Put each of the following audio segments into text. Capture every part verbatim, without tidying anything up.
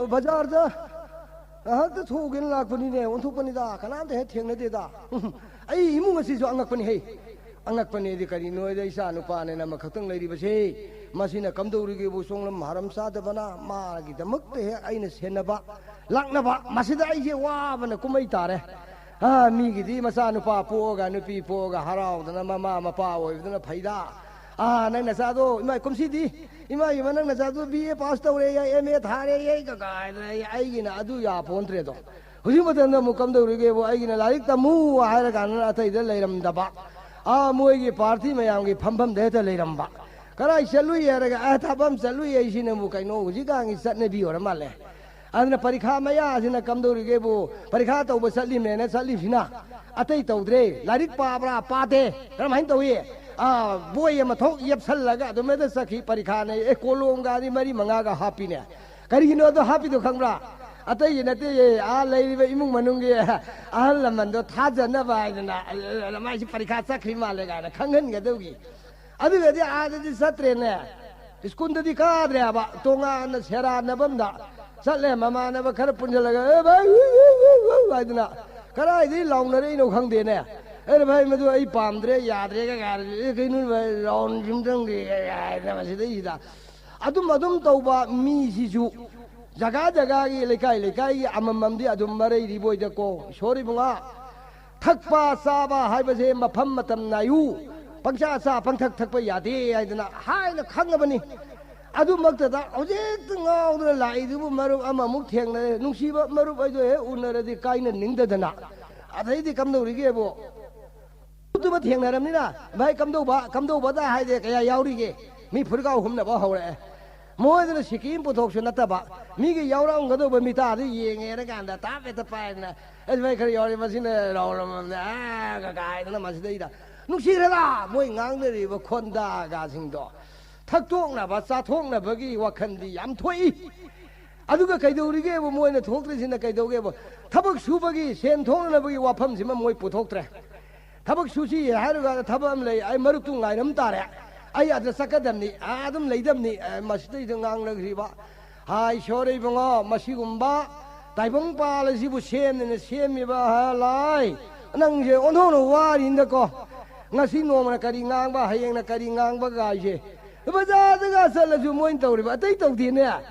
ꯕꯖꯥꯔꯗ ꯉꯥꯏꯍꯥꯛꯇ ꯊꯣꯛꯎꯒꯦꯅ ꯂꯥꯛꯄꯅꯤꯅꯦ, ꯑꯣꯟꯊꯣꯛꯄꯅꯤꯗ, ꯀꯅꯥꯝꯇ ꯍꯦꯛ ꯊꯦꯡꯅꯗꯦꯗ꯫ ꯑꯩ ꯏꯃꯨꯡ ꯑꯁꯤꯁꯨ ꯑꯉꯛꯄꯅꯤꯍꯦ꯫ ꯑꯉꯛꯄꯅꯦꯗꯤ ꯀꯔꯤꯅꯣꯗ, ꯏꯆꯥ ꯅꯨꯄꯥꯅꯦꯅ ꯑꯃꯈꯛꯇꯪ ꯂꯩꯔꯤꯕꯁꯦ, ꯃꯁꯤꯅ ꯀꯝꯗꯧꯔꯤꯒꯦꯕꯨ ꯁꯣꯡꯂꯝ ꯍꯥꯔꯝ ꯆꯥꯗꯕꯅ ꯃꯥꯒꯤꯗꯃꯛꯇ ꯍꯦꯛ ꯑꯩꯅ ꯁꯦꯟꯅꯕ ꯂꯥꯛꯅꯕ, ꯃꯁꯤꯗ ꯑꯩꯁꯦ ꯋꯥꯕꯅ ꯀꯨꯝꯍꯩ ꯇꯥꯔꯦ꯫ ꯑꯥ, ꯃꯤꯒꯤꯗꯤ ꯃꯆꯥꯅꯨꯄꯥ ꯄꯣꯛꯑꯒ, ꯅꯨꯄꯤ ꯄꯣꯛꯑꯒ ꯍꯔꯥꯎꯗꯅ ꯃꯃꯥ ꯃꯄꯥ ꯑꯣꯏꯕꯗꯨꯅ ꯐꯩꯗ꯫ ꯑꯥ, ꯅꯪ ꯅꯆꯥꯗꯣ, ꯏꯃꯥ, ꯀꯨꯝꯁꯤꯗꯤ, ꯏꯃꯥ, ꯏꯃꯥ, ꯅꯪ ꯅꯆꯥꯗꯣ ꯕꯤ ꯑꯦ ꯄꯥꯁ ꯇꯧꯔꯦ, ꯑꯦꯝ ꯑꯦ ꯊꯥꯔꯦ, ꯀꯀꯥ ꯍꯥꯏꯗꯅ ꯑꯩ, ꯑꯩꯒꯤꯅ ꯑꯗꯨ ꯌꯥꯄꯣꯟꯇ꯭ꯔꯦꯗꯣ꯫ ꯍꯧꯖꯤꯛ ꯃꯇꯝꯗ ꯑꯃꯨꯛ ꯀꯝꯗꯧꯔꯤꯒꯦꯕꯨ, ꯑꯩꯒꯤꯅ ꯂꯥꯏꯔꯤꯛ ꯇꯝꯃꯨ ꯍꯥꯏꯔ ꯀꯥꯟꯗꯅ ꯑꯇꯩꯗ ꯂꯩꯔꯝꯗꯕ, ꯑꯥ, ꯃꯣꯏꯒꯤ ꯄꯥꯔꯇꯤ ꯃꯌꯥꯝꯒꯤ ꯐꯝꯐꯝꯗ ꯍꯦꯛꯇ ꯂꯩꯔꯝꯕ꯫ ꯀꯗꯥꯏ ꯆꯠꯂꯨꯏ ꯍꯥꯏꯔꯒ, ꯑ, ꯊꯕꯛ ꯑꯃ ꯆꯠꯂꯨꯏ ꯍꯥꯏꯁꯤꯅꯕꯨ ꯀꯩꯅꯣ ꯍꯧꯖꯤꯛꯀꯥꯟꯒꯤ ꯆꯠꯅꯕꯤ ꯑꯣꯏꯔ ꯃꯥꯜꯂꯦ꯫ ꯑꯗꯨꯅ ꯄꯔꯤꯈꯥ ꯃꯌꯥꯁꯤꯅ ꯀꯝꯗꯧꯔꯤꯒꯦꯕꯨ, ꯄꯔꯤꯈꯥ ꯇꯧꯕ ꯆꯠꯂꯤꯃꯦꯅ ꯆꯠꯂꯤꯁꯤꯅ ꯑꯇꯩ ꯇꯧꯗ꯭ꯔꯦ꯫ ꯂꯥꯏꯔꯤꯛ ꯄꯥꯕ꯭ꯔꯥ? ꯄꯥꯗꯦ꯫ ꯀꯔꯝꯍꯥꯏꯅ ꯇꯧꯏ? ꯑꯥ, ꯕꯣꯏ ꯑꯃ ꯊꯣꯛ ꯌꯦꯞꯁꯜꯂꯒ ꯑꯗꯨꯝ ꯍꯦꯛꯇ ꯆꯠꯈꯤ꯫ ꯄꯔꯤꯈꯥꯅꯦ, ꯑꯦ, ꯀꯣꯂꯣꯝꯒꯗꯤ ꯃꯔꯤ ꯃꯉꯥꯒ ꯍꯥꯞꯄꯤꯅꯦ꯫ ꯀꯔꯤꯒꯤꯅꯣ ꯑꯗꯣ ꯍꯥꯞꯄꯤꯗꯣ ꯈꯪꯕ꯭ꯔꯥ? ꯑꯇꯩꯒꯤ ꯅꯠꯇꯦ, ꯑꯥ ꯂꯩꯔꯤꯕ ꯏꯃꯨꯡ ꯃꯅꯨꯡꯒꯤ ꯑꯍꯜ ꯂꯃꯟꯗꯣ ꯊꯥꯖꯅꯕ ꯍꯥꯏꯗꯅ, ꯑ, ꯃꯥꯏꯁꯤ ꯄꯔꯤꯈꯥ ꯆꯠꯈ꯭ꯔꯤ ꯃꯥꯜꯂꯦ ꯀꯥꯏꯅ ꯈꯪꯍꯟꯒꯗꯧꯒꯤ꯫ ꯑꯗꯨꯒꯗꯤ ꯑꯥꯗꯗꯤ ꯆꯠꯇ꯭ꯔꯦꯅꯦ꯫ ꯁ꯭ꯀꯨꯜꯗꯗꯤ ꯀꯥꯗ꯭ꯔꯦ ꯍꯥꯏꯕ, ꯇꯣꯉꯥꯟꯅ ꯁꯦꯔꯥꯟꯅꯕ ꯑꯃꯗ ꯆꯠꯂꯦ꯫ ꯃꯃꯥꯟꯅꯕ ꯈꯔ ꯄꯨꯟꯁꯤꯜꯂꯒ, "ꯑꯦ ꯚꯥꯏ, ꯎ, ꯎ, ꯎ, ꯎ," ꯍꯥꯏꯗꯅ ꯀꯗꯥꯏꯗꯒꯤ ꯂꯥꯎꯅꯔꯛꯏꯅꯣ ꯈꯪꯗꯦꯅꯦ꯫ "ꯑꯦ ꯚꯥꯏ, ꯃꯗꯨ ꯑꯩ ꯄꯥꯝꯗ꯭ꯔꯦ, ꯌꯥꯗ꯭ꯔꯦꯒ ꯍꯥꯏꯔꯗꯤ, "ꯑꯦ, ꯀꯩꯅꯣ ꯚꯥꯏ, ꯔꯥꯎꯟ ꯁꯤꯝꯇꯪꯗꯤ," ꯍꯥꯏꯗꯅ ꯃꯁꯤꯗꯩꯁꯤꯗ ꯑꯗꯨꯝ, ꯑꯗꯨꯝ ꯇꯧꯕ ꯃꯤꯁꯤꯁꯨ ꯖꯒꯥ ꯖꯒꯥꯒꯤ, ꯂꯩꯀꯥꯏ ꯂꯩꯀꯥꯏꯒꯤ ꯑꯃꯃꯝꯗꯤ ꯑꯗꯨꯝ ꯃꯔꯩꯔꯤꯕꯣꯏꯗꯀꯣ꯫ ꯏꯁꯣꯔ ꯏꯕꯨꯡꯉꯥ, ꯊꯛꯄ ꯆꯥꯕ ꯍꯥꯏꯕꯁꯦ ꯃꯐꯝ ꯃꯇꯝ ꯅꯥꯏꯌꯨ꯫ ꯄꯪꯆꯥ ꯆꯥ ꯄꯪꯊꯛ ꯊꯛꯄ ꯌꯥꯗꯦ ꯍꯥꯏꯗꯅ ꯍꯥꯏꯅ ꯈꯪꯉꯕꯅꯤ꯫ ꯑꯗꯨꯃꯛꯇꯗ ꯍꯧꯖꯤꯛꯇ ꯉꯥꯎꯗꯅ ꯂꯥꯛꯏꯗꯨꯕꯨ ꯃꯔꯨꯞ ꯑꯃꯃꯨꯛ ꯊꯦꯡꯅꯔꯦ꯫ ꯅꯨꯡꯁꯤꯕ ꯃꯔꯨꯞ ꯑꯩꯗꯣ ꯍꯦꯛ ꯎꯅꯔꯗꯤ ꯀꯥꯏꯅꯅꯤꯡꯗꯗꯅ꯫ ꯑꯗꯩꯗꯤ ꯀꯝꯗꯧꯔꯤꯒꯦꯕꯨ? ꯃꯔꯨꯞꯇꯨꯃ ꯊꯦꯡꯅꯔꯕꯅꯤꯅ, "ꯚꯥꯏ, ꯀꯝꯗꯧꯕ, ꯀꯝꯗꯧꯕꯗ ꯍꯥꯏꯗꯦ, ꯀꯌꯥ ꯌꯥꯎꯔꯤꯒꯦ?" ꯃꯤ ꯐꯨꯔꯤꯀꯥꯎ ꯍꯨꯝꯅꯕ ꯍꯧꯔꯛꯑꯦ꯫ ꯃꯣꯏꯗꯅ ꯁꯤꯀꯤ ꯑꯃ ꯄꯨꯊꯣꯛꯁꯨ ꯅꯠꯇꯕ, ꯃꯤꯒꯤ ꯌꯥꯎꯔꯝꯒꯗꯧꯕ ꯃꯤꯇꯥꯗꯨ ꯌꯦꯡꯉꯦꯅ ꯀꯥꯟꯗ ꯇꯥꯞ ꯍꯦꯛꯇ ꯄꯥꯏꯗꯅ, "ꯑꯁ ꯚꯥꯏ, ꯈꯔ ꯌꯥꯎꯔꯤ, ꯃꯁꯤꯅ ꯔꯥꯎꯟ ꯑꯃꯃꯝꯅꯦ, ꯑꯥ, ꯀꯀꯥ" ꯍꯥꯏꯗꯅ ꯃꯁꯤꯗꯩꯗ ꯅꯨꯡꯁꯤꯈ꯭ꯔꯗ ꯃꯣꯏ ꯉꯥꯡꯅꯔꯤꯕ ꯈꯣꯟꯗꯥꯒꯁꯤꯡꯗꯣ꯫ ꯊꯛꯇꯣꯛꯅꯕ, ꯆꯥꯊꯣꯛꯅꯕꯒꯤ ꯋꯥꯈꯜꯗꯤ ꯌꯥꯝ ꯊꯣꯛꯏ꯫ ꯑꯗꯨꯒ ꯀꯩꯗꯧꯔꯤꯒꯦꯕꯨ, ꯃꯣꯏꯅ ꯊꯣꯛꯇ꯭ꯔꯤꯁꯤꯅ ꯀꯩꯗꯧꯒꯦꯕꯨ? ꯊꯕꯛ ꯁꯨꯕꯒꯤ ꯁꯦꯟ ꯊꯣꯛꯅꯅꯕꯒꯤ ꯋꯥꯐꯝꯁꯤꯃ ꯃꯣꯏ ꯄꯨꯊꯣꯛꯇ꯭ꯔꯦ꯫ ꯊꯕꯛ ꯁꯨꯁꯤ ꯍꯥꯏꯔꯒ ꯊꯕꯛ ꯑꯃ ꯂꯩ, ꯑꯩ ꯃꯔꯨꯞꯇꯨ ꯉꯥꯏꯔꯝ ꯇꯥꯔꯦ, ꯑꯩ ꯑꯗ ꯆꯠꯀꯗꯕꯅꯤ, ꯑꯥ, ꯑꯗꯨꯝ ꯂꯩꯗꯕꯅꯤ, ꯑꯥ, ꯃꯁꯤꯗꯩꯗ ꯉꯥꯡꯅꯈ꯭ꯔꯤꯕ꯫ ꯍꯥꯏ ꯁꯣꯔꯦ ꯏꯕꯨꯡꯉꯣ, ꯃꯁꯤꯒꯨꯝꯕ ꯇꯥꯏꯕꯪ ꯄꯥꯜ ꯑꯁꯤꯕꯨ ꯁꯦꯝꯗꯅ ꯁꯦꯝꯃꯤꯕ, ꯍ, ꯂꯥꯏ, ꯅꯪꯁꯦ ꯑꯣꯟꯊꯣꯛꯅ ꯋꯥꯔꯤꯅꯤꯗꯀꯣ꯫ ꯉꯁꯤ ꯅꯣꯡꯃꯅ ꯀꯔꯤ ꯉꯥꯡꯕ, ꯍꯌꯦꯡꯅ ꯀꯔꯤ ꯉꯥꯡꯕ ꯀꯥꯏꯁꯦ꯫ ꯕꯖꯥꯔꯗꯒ ꯆꯠꯂꯁꯨ ꯃꯣꯏꯅ ꯇꯧꯔꯤꯕ ꯑꯇꯩ ꯇꯧꯗꯦꯅꯦ꯫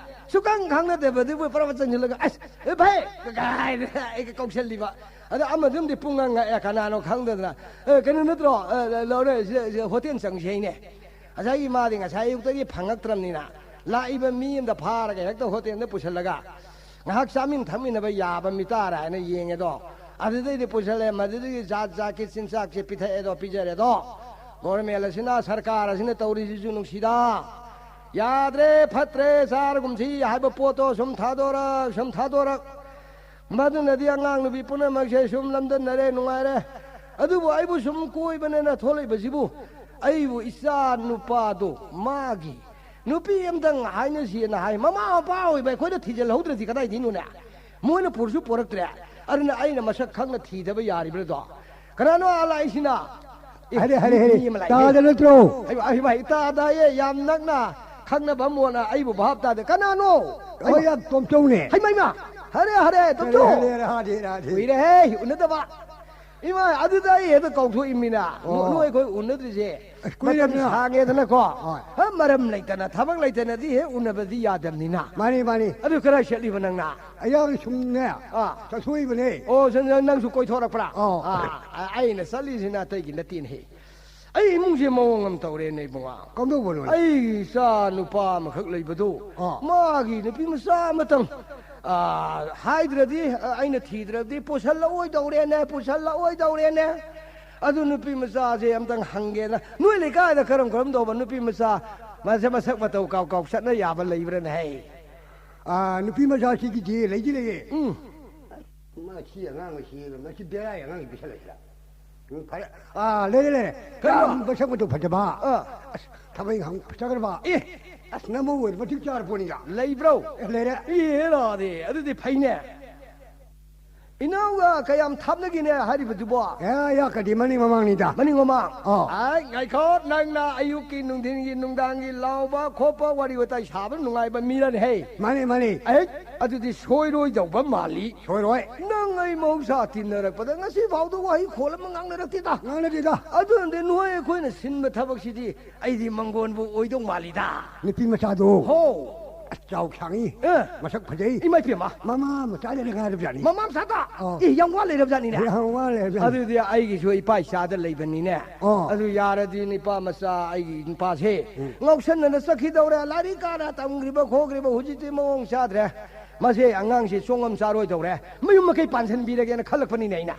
ꯁꯨꯀꯪ ꯈꯪꯅꯗꯕꯗꯨꯕꯨ ꯄꯨꯔꯥ ꯆꯪꯁꯤꯜꯂꯒ, "ꯑꯁ, ꯑꯦ ꯚꯥꯏ, ꯀꯥꯏꯅ ꯑꯩꯒ ꯀꯧꯁꯜꯂꯤꯕ꯫ ꯑꯗ ꯑꯃꯗꯨꯝꯗꯤ ꯄꯨꯡ ꯉꯥꯡ ꯉꯛꯑꯦ, ꯀꯅꯥꯅꯣ ꯈꯪꯗꯗꯅ꯫ "ꯑꯦ, ꯀꯩꯅꯣ ꯅꯠꯇ꯭ꯔꯣ? ꯑꯦ, ꯂꯧꯔꯦ, ꯁꯤꯗ, ꯁꯤꯗ ꯍꯣꯇꯦꯜ ꯆꯪꯁꯤ ꯍꯥꯏꯅꯦ"꯫ ꯉꯁꯥꯏꯒꯤ ꯃꯥꯗꯤ ꯉꯁꯥꯏ ꯑꯌꯨꯛꯇꯒꯤ ꯐꯪꯉꯛꯇ꯭ꯔꯕꯅꯤꯅ, ꯂꯥꯛꯏꯕ ꯃꯤ ꯑꯃꯗ ꯐꯥꯔꯒ ꯍꯦꯛꯇ ꯍꯣꯇꯦꯜꯗ ꯄꯨꯁꯤꯜꯂꯒ ꯉꯥꯏꯍꯥꯛ ꯆꯥꯃꯤꯟ ꯊꯛꯃꯤꯟꯅꯕ ꯌꯥꯕ ꯃꯤꯇꯥꯔ ꯍꯥꯏꯅ ꯌꯦꯡꯉꯦꯗꯣ꯫ ꯑꯗꯨꯗꯩꯗꯤ ꯄꯨꯁꯜꯂꯦ, ꯃꯗꯨꯗꯒꯤ ꯖꯥꯠ ꯖꯥꯠꯀꯤ ꯆꯤꯟꯖꯥꯛꯁꯦ ꯄꯤꯊꯛꯑꯦꯗꯣ, ꯄꯤꯖꯔꯦꯗꯣ꯫ ꯒꯣꯔꯃꯦꯟ ꯑꯁꯤꯅ, ꯁꯔꯀꯥꯔ ꯑꯁꯤꯅ ꯇꯧꯔꯤꯁꯤꯁꯨ ꯅꯨꯡꯁꯤꯗ꯫ ꯌꯥꯗ꯭ꯔꯦ, ꯐꯠꯇ꯭ꯔꯦ, ꯆꯥꯔꯒꯨꯝꯁꯤ ꯍꯥꯏꯕ ꯄꯣꯠꯇꯣ ꯁꯨꯝ ꯊꯥꯗꯣꯔꯛ, ꯁꯨꯝ ꯊꯥꯗꯣꯔꯛ꯫ ꯃꯗꯨꯅꯗꯤ ꯑꯉꯥꯡ ꯅꯨꯄꯤ ꯄꯨꯝꯅꯃꯛꯁꯦ ꯁꯨꯝ ꯂꯝꯗꯟꯅꯔꯦ, ꯅꯨꯡꯉꯥꯏꯔꯦ꯫ ꯑꯗꯨꯕꯨ ꯑꯩꯕꯨ ꯁꯨꯝ ꯀꯣꯏꯕꯅꯦꯅ ꯊꯣꯛꯂꯛꯏꯕꯁꯤꯕꯨ, ꯑꯩꯕꯨ ꯏꯆꯥ ꯅꯨꯄꯥꯗꯨ ꯃꯥꯒꯤ ꯅꯨꯄꯤ ꯑꯝꯇꯪ ꯍꯥꯏꯅꯁꯤꯅ ꯍꯥꯏ꯫ ꯃꯃꯥ ꯃꯄꯥ ꯑꯣꯏꯕ ꯑꯩꯈꯣꯏꯅ ꯊꯤꯖꯤꯜꯍꯧꯗ꯭ꯔꯗꯤ ꯀꯗꯥꯏꯗꯩꯅꯣꯅꯦ? ꯃꯣꯏꯅ ꯄꯨꯔꯁꯨ ꯄꯨꯔꯛꯇ꯭ꯔꯦ꯫ ꯑꯗꯨꯅ ꯑꯩꯅ ꯃꯁꯛ ꯈꯪꯅ ꯊꯤꯗꯕ ꯌꯥꯔꯤꯕ꯭ꯔꯗꯣ? ꯀꯅꯥꯅꯣ ꯑꯥ ꯂꯥꯛꯏꯁꯤꯅ? ꯑꯦ, ꯍꯔꯦ, ꯍꯔꯦ, ꯍꯔꯦ꯫ ꯃꯤ ꯑꯃ ꯂꯥꯛꯏꯅꯦ꯫ ꯇꯥꯗ ꯅꯠꯇ꯭ꯔꯣ? ꯑꯩ, ꯑꯩ, ꯑꯩ ꯇꯥꯗꯥꯌꯦ, ꯌꯥꯝ ꯅꯛꯅ ꯈꯪꯅꯕ ꯑꯃ ꯑꯣꯏꯅ ꯑꯩꯕꯨ ꯚꯥꯞ ꯇꯥꯗꯦ꯫ ꯀꯅꯥꯅꯣ? ꯑꯩ ꯌꯥꯝ ꯇꯣꯝꯆꯧꯅꯦ꯫ ꯍꯩꯃ, ꯍꯩꯃ! ꯍꯔꯦ, ꯍꯔꯦ, ꯍꯔꯦ, ꯇꯣꯝꯆꯧ! ꯍꯔꯦ, ꯍꯔꯦ, ꯍꯔꯦ, ꯍꯔꯦ꯫ ꯀꯨꯏꯔꯦꯍꯦ, ꯎꯅꯗꯕ꯫ ꯏꯃꯥ, ꯑꯗꯨꯗ ꯑꯩ ꯍꯦꯛꯇ ꯀꯥꯎꯊꯣꯛꯏꯃꯤꯅ꯫ ꯑꯣ꯫ ꯅꯣꯏ ꯑꯩꯈꯣꯏ ꯎꯅꯗ꯭ꯔꯤꯁꯦ ꯑꯁ, ꯀꯨꯏꯔꯕꯅꯤꯅ꯫ ꯃꯇꯝ ꯁꯥꯡꯉꯦꯗꯅꯀꯣ꯫ ꯍꯣꯏ꯫ ꯍꯥ, ꯃꯔꯝ ꯂꯩꯇꯅ, ꯊꯕꯛ ꯂꯩꯇꯅꯗꯤ ꯍꯦꯛ ꯎꯅꯕꯗꯤ ꯌꯥꯗꯕꯅꯤꯅ꯫ ꯃꯥꯅꯤ, ꯃꯥꯅꯤ꯫ ꯑꯗꯨ ꯀꯗꯥꯏ ꯆꯠꯂꯤꯕ ꯅꯪꯅ? ꯑꯩ ꯁꯨꯝꯅꯦ, ꯑꯥ꯫ ꯆꯠꯊꯣꯛꯏꯕꯅꯦ꯫ ꯑꯣ, ꯁ-, ꯅ-, ꯅꯪꯁꯨ ꯀꯣꯏꯊꯣꯔꯛꯄ꯭ꯔꯥ? ꯑꯧ꯫ ꯑꯥ, ꯑ-, ꯑꯩꯅ ꯆꯠꯂꯤꯁꯤꯅ ꯑꯇꯩꯒꯤ ꯅꯠꯇꯦꯅꯦꯍꯦ꯫ ꯑꯩ ꯏꯃꯨꯡꯁꯦ ꯃꯑꯣꯡ ꯑꯃ ꯇꯧꯔꯦꯅꯦ, ꯏꯕꯨꯡꯉꯣ꯫ ꯀꯝꯗꯧꯕꯅꯣꯅꯦ? ꯑꯩ ꯏꯆꯥ ꯅꯨꯄꯥ ꯑꯃꯈꯛ ꯂꯩꯕꯗꯣ, ꯑꯥ꯫ ꯃꯥꯒꯤ ꯅꯨꯄꯤ ꯃꯆꯥ ꯑꯃꯇꯪ, ꯑꯥ, ꯍꯥꯏꯗ꯭ꯔꯗꯤ, ꯑ-, ꯑꯩꯅ ꯊꯤꯗ꯭ꯔꯗꯤ ꯄꯨꯁꯜꯂꯛꯑꯣꯏꯗꯧꯔꯦꯅꯦ, ꯄꯨꯁꯜꯂꯛꯑꯣꯏꯗꯧꯔꯦꯅꯦ꯫ ꯑꯗꯨ ꯅꯨꯄꯤ ꯃꯆꯥꯁꯦ ꯑꯝꯇꯪ ꯍꯪꯒꯦꯅ꯫ ꯅꯣꯏ ꯂꯩꯀꯥꯏꯗ ꯀꯔꯝ ꯀꯔꯝ ꯇꯧꯕ ꯅꯨꯄꯤ ꯃꯆꯥ, ꯃꯁ-, ꯃꯁꯛ ꯃꯇꯧ ꯀꯥꯎ ꯀꯥꯎ ꯆꯠꯅ ꯌꯥꯕ ꯂꯩꯕ꯭ꯔꯥꯅꯦ ꯍꯩ? ꯑꯥ, ꯅꯨꯄꯤ ꯃꯆꯥꯁꯤꯒꯤꯗꯤ ꯂꯩꯗꯤ ꯂꯩꯌꯦ꯫ ꯎꯝ꯫ ꯃꯁꯤ ꯑꯉꯥꯡ ꯑꯁꯤ, ꯃꯁꯤ ꯕꯦꯔꯥꯒꯤ ꯑꯉꯥꯡꯁꯤ ꯄꯤꯁꯜꯂꯁꯤꯔꯥ? ꯎꯝ, ꯐꯔꯦ꯫ ꯑꯥ, ꯂꯩꯔꯦ, ꯂꯩꯔꯦ꯫ ꯀꯔꯝꯕ? ꯌꯥꯝ ꯃꯁꯛ ꯃꯇꯧ ꯐꯖꯕ꯫ ꯑꯥ꯫ ꯑꯁ, ꯊꯕꯛ ꯏꯪꯈꯥꯡ ꯆꯠꯈ꯭ꯔꯕ꯫ ꯑꯦ꯫ ꯑꯁ, ꯅꯃꯧ ꯑꯣꯏꯔ ꯃꯇꯤꯛ ꯆꯥꯔ ꯄꯣꯠꯅꯤꯗ꯫ ꯂꯩꯕ꯭ꯔꯣ? ꯑꯦ, ꯂꯩꯔꯦ꯫ ꯑꯦ, ꯂꯥꯗꯦ꯫ ꯑꯗꯨꯗꯤ ꯐꯩꯅꯦ꯫ ꯏꯅꯥꯎꯒ ꯀꯌꯥꯝ ꯊꯥꯞꯅꯒꯦꯅꯦ ꯍꯥꯏꯔꯤꯕꯗꯨꯕꯣ? ꯑꯦ, ꯌꯥꯀꯗꯤ ꯃꯅꯤꯡ ꯃꯃꯥꯡꯅꯤꯗ꯫ ꯃꯅꯤꯡ ꯃꯃꯥꯡ? ꯑꯥ꯫ ꯑꯩ ꯉꯥꯏꯈꯣ, ꯅꯪꯅ ꯑꯌꯨꯛꯀꯤ, ꯅꯨꯡꯊꯤꯟꯒꯤ, ꯅꯨꯡꯗꯥꯡꯒꯤ ꯂꯥꯎꯕ ꯈꯣꯠꯄ, ꯋꯥꯔꯤ ꯋꯥꯇꯥꯏ ꯁꯥꯕ ꯅꯨꯡꯉꯥꯏꯕ ꯃꯤꯔꯅꯦ ꯍꯦ? ꯃꯥꯅꯦ, ꯃꯥꯅꯦ꯫ ꯑꯦ, ꯑꯗꯨꯗꯤ ꯁꯣꯏꯔꯣꯏꯗꯧꯕ ꯃꯥꯜꯂꯤ꯫ ꯁꯣꯏꯔꯣꯏ꯫ ꯅꯪ ꯑꯩ ꯃꯍꯧꯁꯥ ꯇꯤꯟꯅꯔꯛꯄꯗ ꯉꯁꯤ ꯐꯥꯎꯗ ꯋꯥꯍꯩ ꯈꯣꯜ ꯑꯃ ꯉꯥꯡꯅꯔꯛꯇꯦꯗ꯫ ꯉꯥꯡꯅꯗꯦꯗ꯫ ꯑꯗꯨꯅꯗꯤ ꯅꯣꯏ ꯑꯩꯈꯣꯏꯅ ꯁꯤꯟꯕ ꯊꯕꯛꯁꯤꯗꯤ ꯑꯩꯗꯤ ꯃꯪꯒꯣꯟꯕꯨ ꯑꯣꯏꯗꯧ ꯃꯥꯜꯂꯤꯗ꯫ ꯅꯨꯄꯤ ꯃꯆꯥꯗꯣ꯫ ꯍꯣ꯫ ꯑꯁ, ꯆꯥꯎ ꯁꯥꯡꯉꯤ꯫ ꯑꯦ꯫ ꯃꯁꯛ ꯐꯖꯩ꯫ ꯏꯃꯥ ꯏꯄꯦꯝꯃ꯫ ꯃꯃꯥ ꯃꯆꯥꯗ ꯂꯩ ꯉꯥꯏꯔꯕꯖꯥꯠꯅꯤ꯫ ꯃꯃꯥ ꯃꯆꯥꯗ? ꯑꯣ꯫ ꯑꯦ, ꯌꯥꯝ ꯋꯥ ꯂꯩꯔꯕꯖꯥꯠꯅꯤꯅꯦ꯫ ꯌꯥꯝ ꯋꯥ ꯂꯩꯔꯕꯖꯥꯠꯅꯤ꯫ ꯑꯗꯨꯗꯤ ꯑꯩꯒꯤꯁꯨ ꯏꯄꯥ ꯏꯆꯥꯗ ꯂꯩꯕꯅꯤꯅꯦ꯫ ꯑꯣ꯫ ꯑꯗꯨ ꯌꯥꯔꯗꯤ ꯅꯨꯄꯥ ꯃꯆꯥ ꯑꯩꯒꯤ ꯅꯨꯄꯥꯁꯦ ꯎꯝ꯫ ꯉꯥꯎꯁꯟꯅꯅ ꯆꯠꯈꯤꯗꯧꯔꯦ꯫ ꯂꯥꯏꯔꯤꯛ ꯀꯥꯅ ꯇꯝꯈ꯭ꯔꯤꯕ ꯈꯣꯠꯈ꯭ꯔꯤꯕ ꯍꯧꯖꯤꯛꯇꯤ ꯃꯑꯣꯡ ꯆꯥꯗ꯭ꯔꯦ꯫ ꯃꯁꯦ ꯑꯉꯥꯡꯁꯦ ꯆꯣꯡꯉꯝ ꯆꯥꯔꯣꯏꯗꯧꯔꯦ꯫ ꯃꯌꯨꯝ ꯃꯀꯩ ꯄꯥꯟꯁꯤꯟꯕꯤꯔꯒꯦꯅ ꯈꯜꯂꯛꯄꯅꯤꯅꯦ ꯑꯩꯅ꯫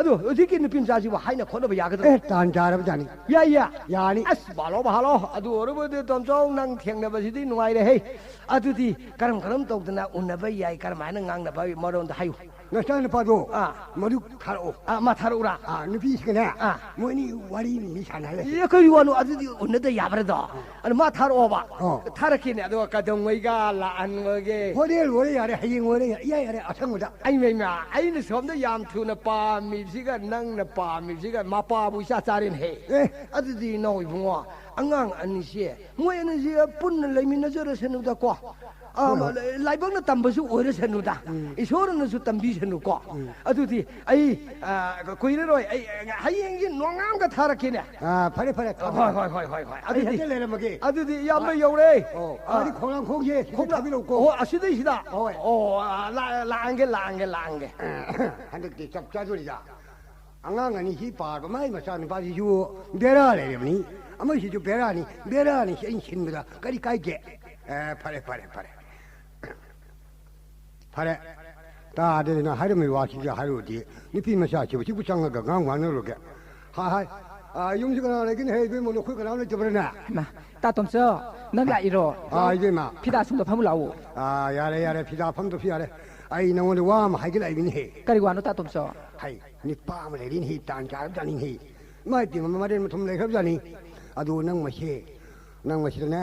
ꯑꯗꯨ ꯍꯧꯖꯤꯛꯀꯤ ꯅꯨꯄꯤ ꯃꯆꯥꯁꯤꯕꯨ ꯍꯥꯏꯅ ꯈꯣꯠꯅꯕ ꯌꯥꯒꯗ꯭ꯔꯣ? ꯑꯦ, ꯇꯥꯟ ꯆꯥꯔꯕꯖꯥꯠꯅꯤ꯫ ꯌꯥꯏ, ꯌꯥꯏ꯫ ꯌꯥꯅꯤ꯫ ꯑꯁ, ꯚꯥꯂꯣ, ꯚꯥꯂꯣ꯫ ꯑꯗꯨ ꯑꯣꯏꯔꯕꯗꯤ ꯇꯣꯝꯆꯧ, ꯅꯪ ꯊꯦꯡꯅꯕꯁꯤꯗꯤ ꯅꯨꯡꯉꯥꯏꯔꯦꯍꯦ꯫ ꯑꯗꯨꯗꯤ ꯀꯔꯝ ꯀꯔꯝ ꯇꯧꯗꯅ ꯎꯅꯕ ꯌꯥꯏ, ꯀꯔꯝꯍꯥꯏꯅ ꯉꯥꯡꯅꯕ ꯃꯔꯣꯟꯗꯣ ꯍꯥꯏꯌꯨ꯫ ꯅꯆꯥꯅꯨꯄꯥꯗꯣ ꯑꯥ꯫ ꯃꯗꯨ ꯊꯥꯔꯛꯑꯣ꯫ ꯑꯥ, ꯃꯥ ꯊꯥꯔꯛꯎꯔꯥ? ꯑꯥ, ꯅꯨꯄꯤꯁꯤꯒꯅꯦ ꯑꯥ꯫ ꯃꯣꯏꯅꯤ ꯋꯥꯔꯤ ꯃꯤ ꯁꯥꯟꯅꯍꯜꯂꯁꯤ꯫ ꯑꯦ, ꯀꯔꯤ ꯋꯥꯅꯣ? ꯑꯗꯨꯗꯤ ꯎꯅꯗ ꯌꯥꯕ꯭ꯔꯗꯣ? ꯑꯗꯨ ꯃꯥ ꯊꯥꯔꯛꯑꯣꯕ꯫ ꯑꯣ꯫ ꯊꯥꯔꯛꯀꯦꯅꯦ꯫ ꯑꯗꯣ ꯀꯩꯗꯧꯉꯩꯒ ꯂꯥꯛꯍꯟꯕꯒꯦ? ꯍꯣꯔꯦꯟ ꯑꯣꯏꯔꯦ ꯌꯥꯔꯦ, ꯍꯌꯦꯡ ꯑꯣꯏꯔꯦ ꯌꯥꯔꯦ, ꯏꯌꯥ ꯌꯥꯔꯦ, ꯑꯁꯪꯕꯗ꯫ ꯑꯩ ꯃꯩꯃ, ꯑꯩꯅ ꯁꯣꯝꯗ ꯌꯥꯝ ꯊꯨꯅ ꯄꯥꯝꯃꯤꯕꯁꯤꯒ ꯅꯪꯅ ꯄꯥꯝꯃꯤꯕꯁꯤꯒ ꯃꯄꯥꯕꯨ ꯏꯆꯥ ꯆꯥꯔꯦꯅꯦꯍꯦ꯫ ꯑꯦ꯫ ꯑꯗꯨꯗꯤ ꯏꯅꯥꯎ ꯏꯕꯨꯡꯉꯣ, ꯑꯉꯥꯡ ꯑꯅꯤꯁꯦ, ꯃꯣꯏ ꯑꯅꯤꯁꯦ ꯄꯨꯟꯅ ꯂꯩꯃꯤꯟꯅꯖꯔꯁꯅꯨꯗꯀꯣ꯫ ꯑꯥ, ꯍꯣꯏ, ꯍꯣꯏ꯫ ꯂꯥꯏꯕꯛꯅ ꯇꯝꯕꯁꯨ ꯑꯣꯏꯔꯁꯅꯨꯗ꯫ ꯎꯝ꯫ ꯏꯁꯣꯔꯅꯁꯨ ꯇꯝꯕꯤꯁꯅꯨꯀꯣ꯫ ꯎꯝ꯫ ꯑꯗꯨꯗꯤ ꯑꯩ, ꯑꯥ, ꯀꯨꯏꯔꯔꯣꯏ꯫ ꯑꯩ, ꯑꯥ, ꯍꯌꯦꯡꯁꯦ ꯅꯣꯡꯉꯥꯝꯒ ꯊꯥꯔꯛꯀꯦꯅꯦ꯫ ꯑꯥ, ꯐꯔꯦ, ꯐꯔꯦ꯫ ꯍꯣꯏ, ꯍꯣꯏ, ꯍꯣꯏ, ꯍꯣꯏ, ꯍꯣꯏ꯫ ꯑꯩ ꯑꯗꯨꯗꯤ, ꯍꯦꯛꯇ ꯂꯩꯔꯝꯃꯒꯦ꯫ ꯑꯗꯨꯗꯤ ꯏꯌꯥꯝꯕ ꯑꯥ꯫ ꯌꯧꯔꯦ꯫ ꯑꯣ, ꯑꯥ꯫ ꯑꯗꯨꯗꯤ ꯈꯣꯡꯅꯥꯡ ꯈꯣꯡꯁꯦ ꯁꯤꯗ ꯈꯣꯡꯅꯥꯡ-, ꯊꯥꯕꯤꯔꯛꯎꯀꯣ꯫ ꯑꯣ, ꯑꯁꯤꯗꯩꯁꯤꯗ? ꯍꯣꯏ꯫ ꯑꯣ, ꯑꯥ, ꯂꯥ-, ꯂꯥꯛꯑꯒꯦ, ꯂꯥꯛꯑꯒꯦ, ꯂꯥꯛꯑꯒꯦ꯫ ꯍꯟꯗꯛꯇꯤ ꯆꯞ ꯆꯥꯗꯣꯔꯤꯗ꯫ ꯑꯉꯥꯡ ꯑꯅꯤꯁꯤ ꯄꯥꯔꯕ ꯃꯥꯏ ꯃꯆꯥꯅꯨꯄꯥꯁꯤꯁꯨ ꯕꯦꯔꯥ ꯂꯩꯔꯕꯅꯤ꯫ ꯑꯃꯁꯤꯁꯨ ꯕꯦꯔꯥꯅꯤ, ꯕꯦꯔꯥꯅꯤ ꯁꯤ ꯑꯩꯅ ꯁꯤꯟꯕꯗ ꯀꯔꯤ ꯀꯥꯏꯒꯦ? ꯑꯦ, ꯐꯔꯦ, ꯐꯔꯦ, ꯐꯔꯦ꯫ ꯐꯔꯦ꯫ ꯇꯥꯗꯦꯗꯅ ꯍꯥꯏꯔꯝꯃꯤ ꯋꯥꯁꯤꯁꯨ ꯍꯥꯏꯔꯨꯔꯗꯤ ꯅꯨꯄꯤ ꯃꯆꯥꯁꯤꯕꯨ ꯁꯤꯕꯨ ꯆꯪꯉꯒ ꯉꯥꯡ ꯉꯥꯡꯅꯔꯨꯔꯒꯦ꯫ ꯍꯥꯏ, ꯍꯥꯏ꯫ ꯑꯥ, ꯌꯨꯝꯁꯤ ꯀꯅꯥ ꯂꯩꯒꯦꯅꯦ? ꯍꯦ, ꯏꯕꯦꯝꯃ, ꯅꯈꯣꯏ ꯀꯅꯥ ꯂꯩꯇꯕ꯭ꯔꯅꯦ? ꯍꯩꯃꯥ, ꯇꯥ ꯇꯣꯝꯆꯧ, ꯅꯪ ꯂꯥꯛꯏꯔꯣ? ꯑꯥ, ꯏꯕꯦꯝꯃ꯫ ꯐꯤꯗꯥ ꯁꯨꯝꯗ ꯐꯝꯃꯨ ꯂꯥꯛꯑꯣ꯫ ꯑꯥ, ꯌꯥꯔꯦ, ꯌꯥꯔꯦ, ꯐꯤꯗꯥ ꯐꯝꯗ꯭ꯔꯁꯨ ꯌꯥꯔꯦ꯫ ꯑꯩ ꯅꯉꯣꯟꯗ ꯋꯥ ꯑꯃ ꯍꯥꯏꯒꯦ ꯂꯥꯛꯏꯕꯅꯤꯍꯦ꯫ ꯀꯔꯤ ꯋꯥꯅꯣ, ꯇꯥ ꯇꯣꯝꯆꯧ? ꯍꯩ, ꯅꯨꯄꯥ ꯑꯃ ꯂꯩꯔꯤꯅꯦꯍꯦ, ꯇꯥꯟ ꯆꯥꯔꯕꯖꯥꯠꯅꯤꯅꯦꯍꯦ꯫ ꯃꯥꯏ ꯄꯦꯝꯃ, ꯃꯔꯦꯟ ꯃꯊꯨꯝ ꯂꯩꯈ꯭ꯔꯕꯖꯥꯠꯅꯤ꯫ ꯑꯗꯨ ꯅꯪ ꯃꯁꯦ, ꯅꯪ ꯃꯁꯤꯗꯅꯦ,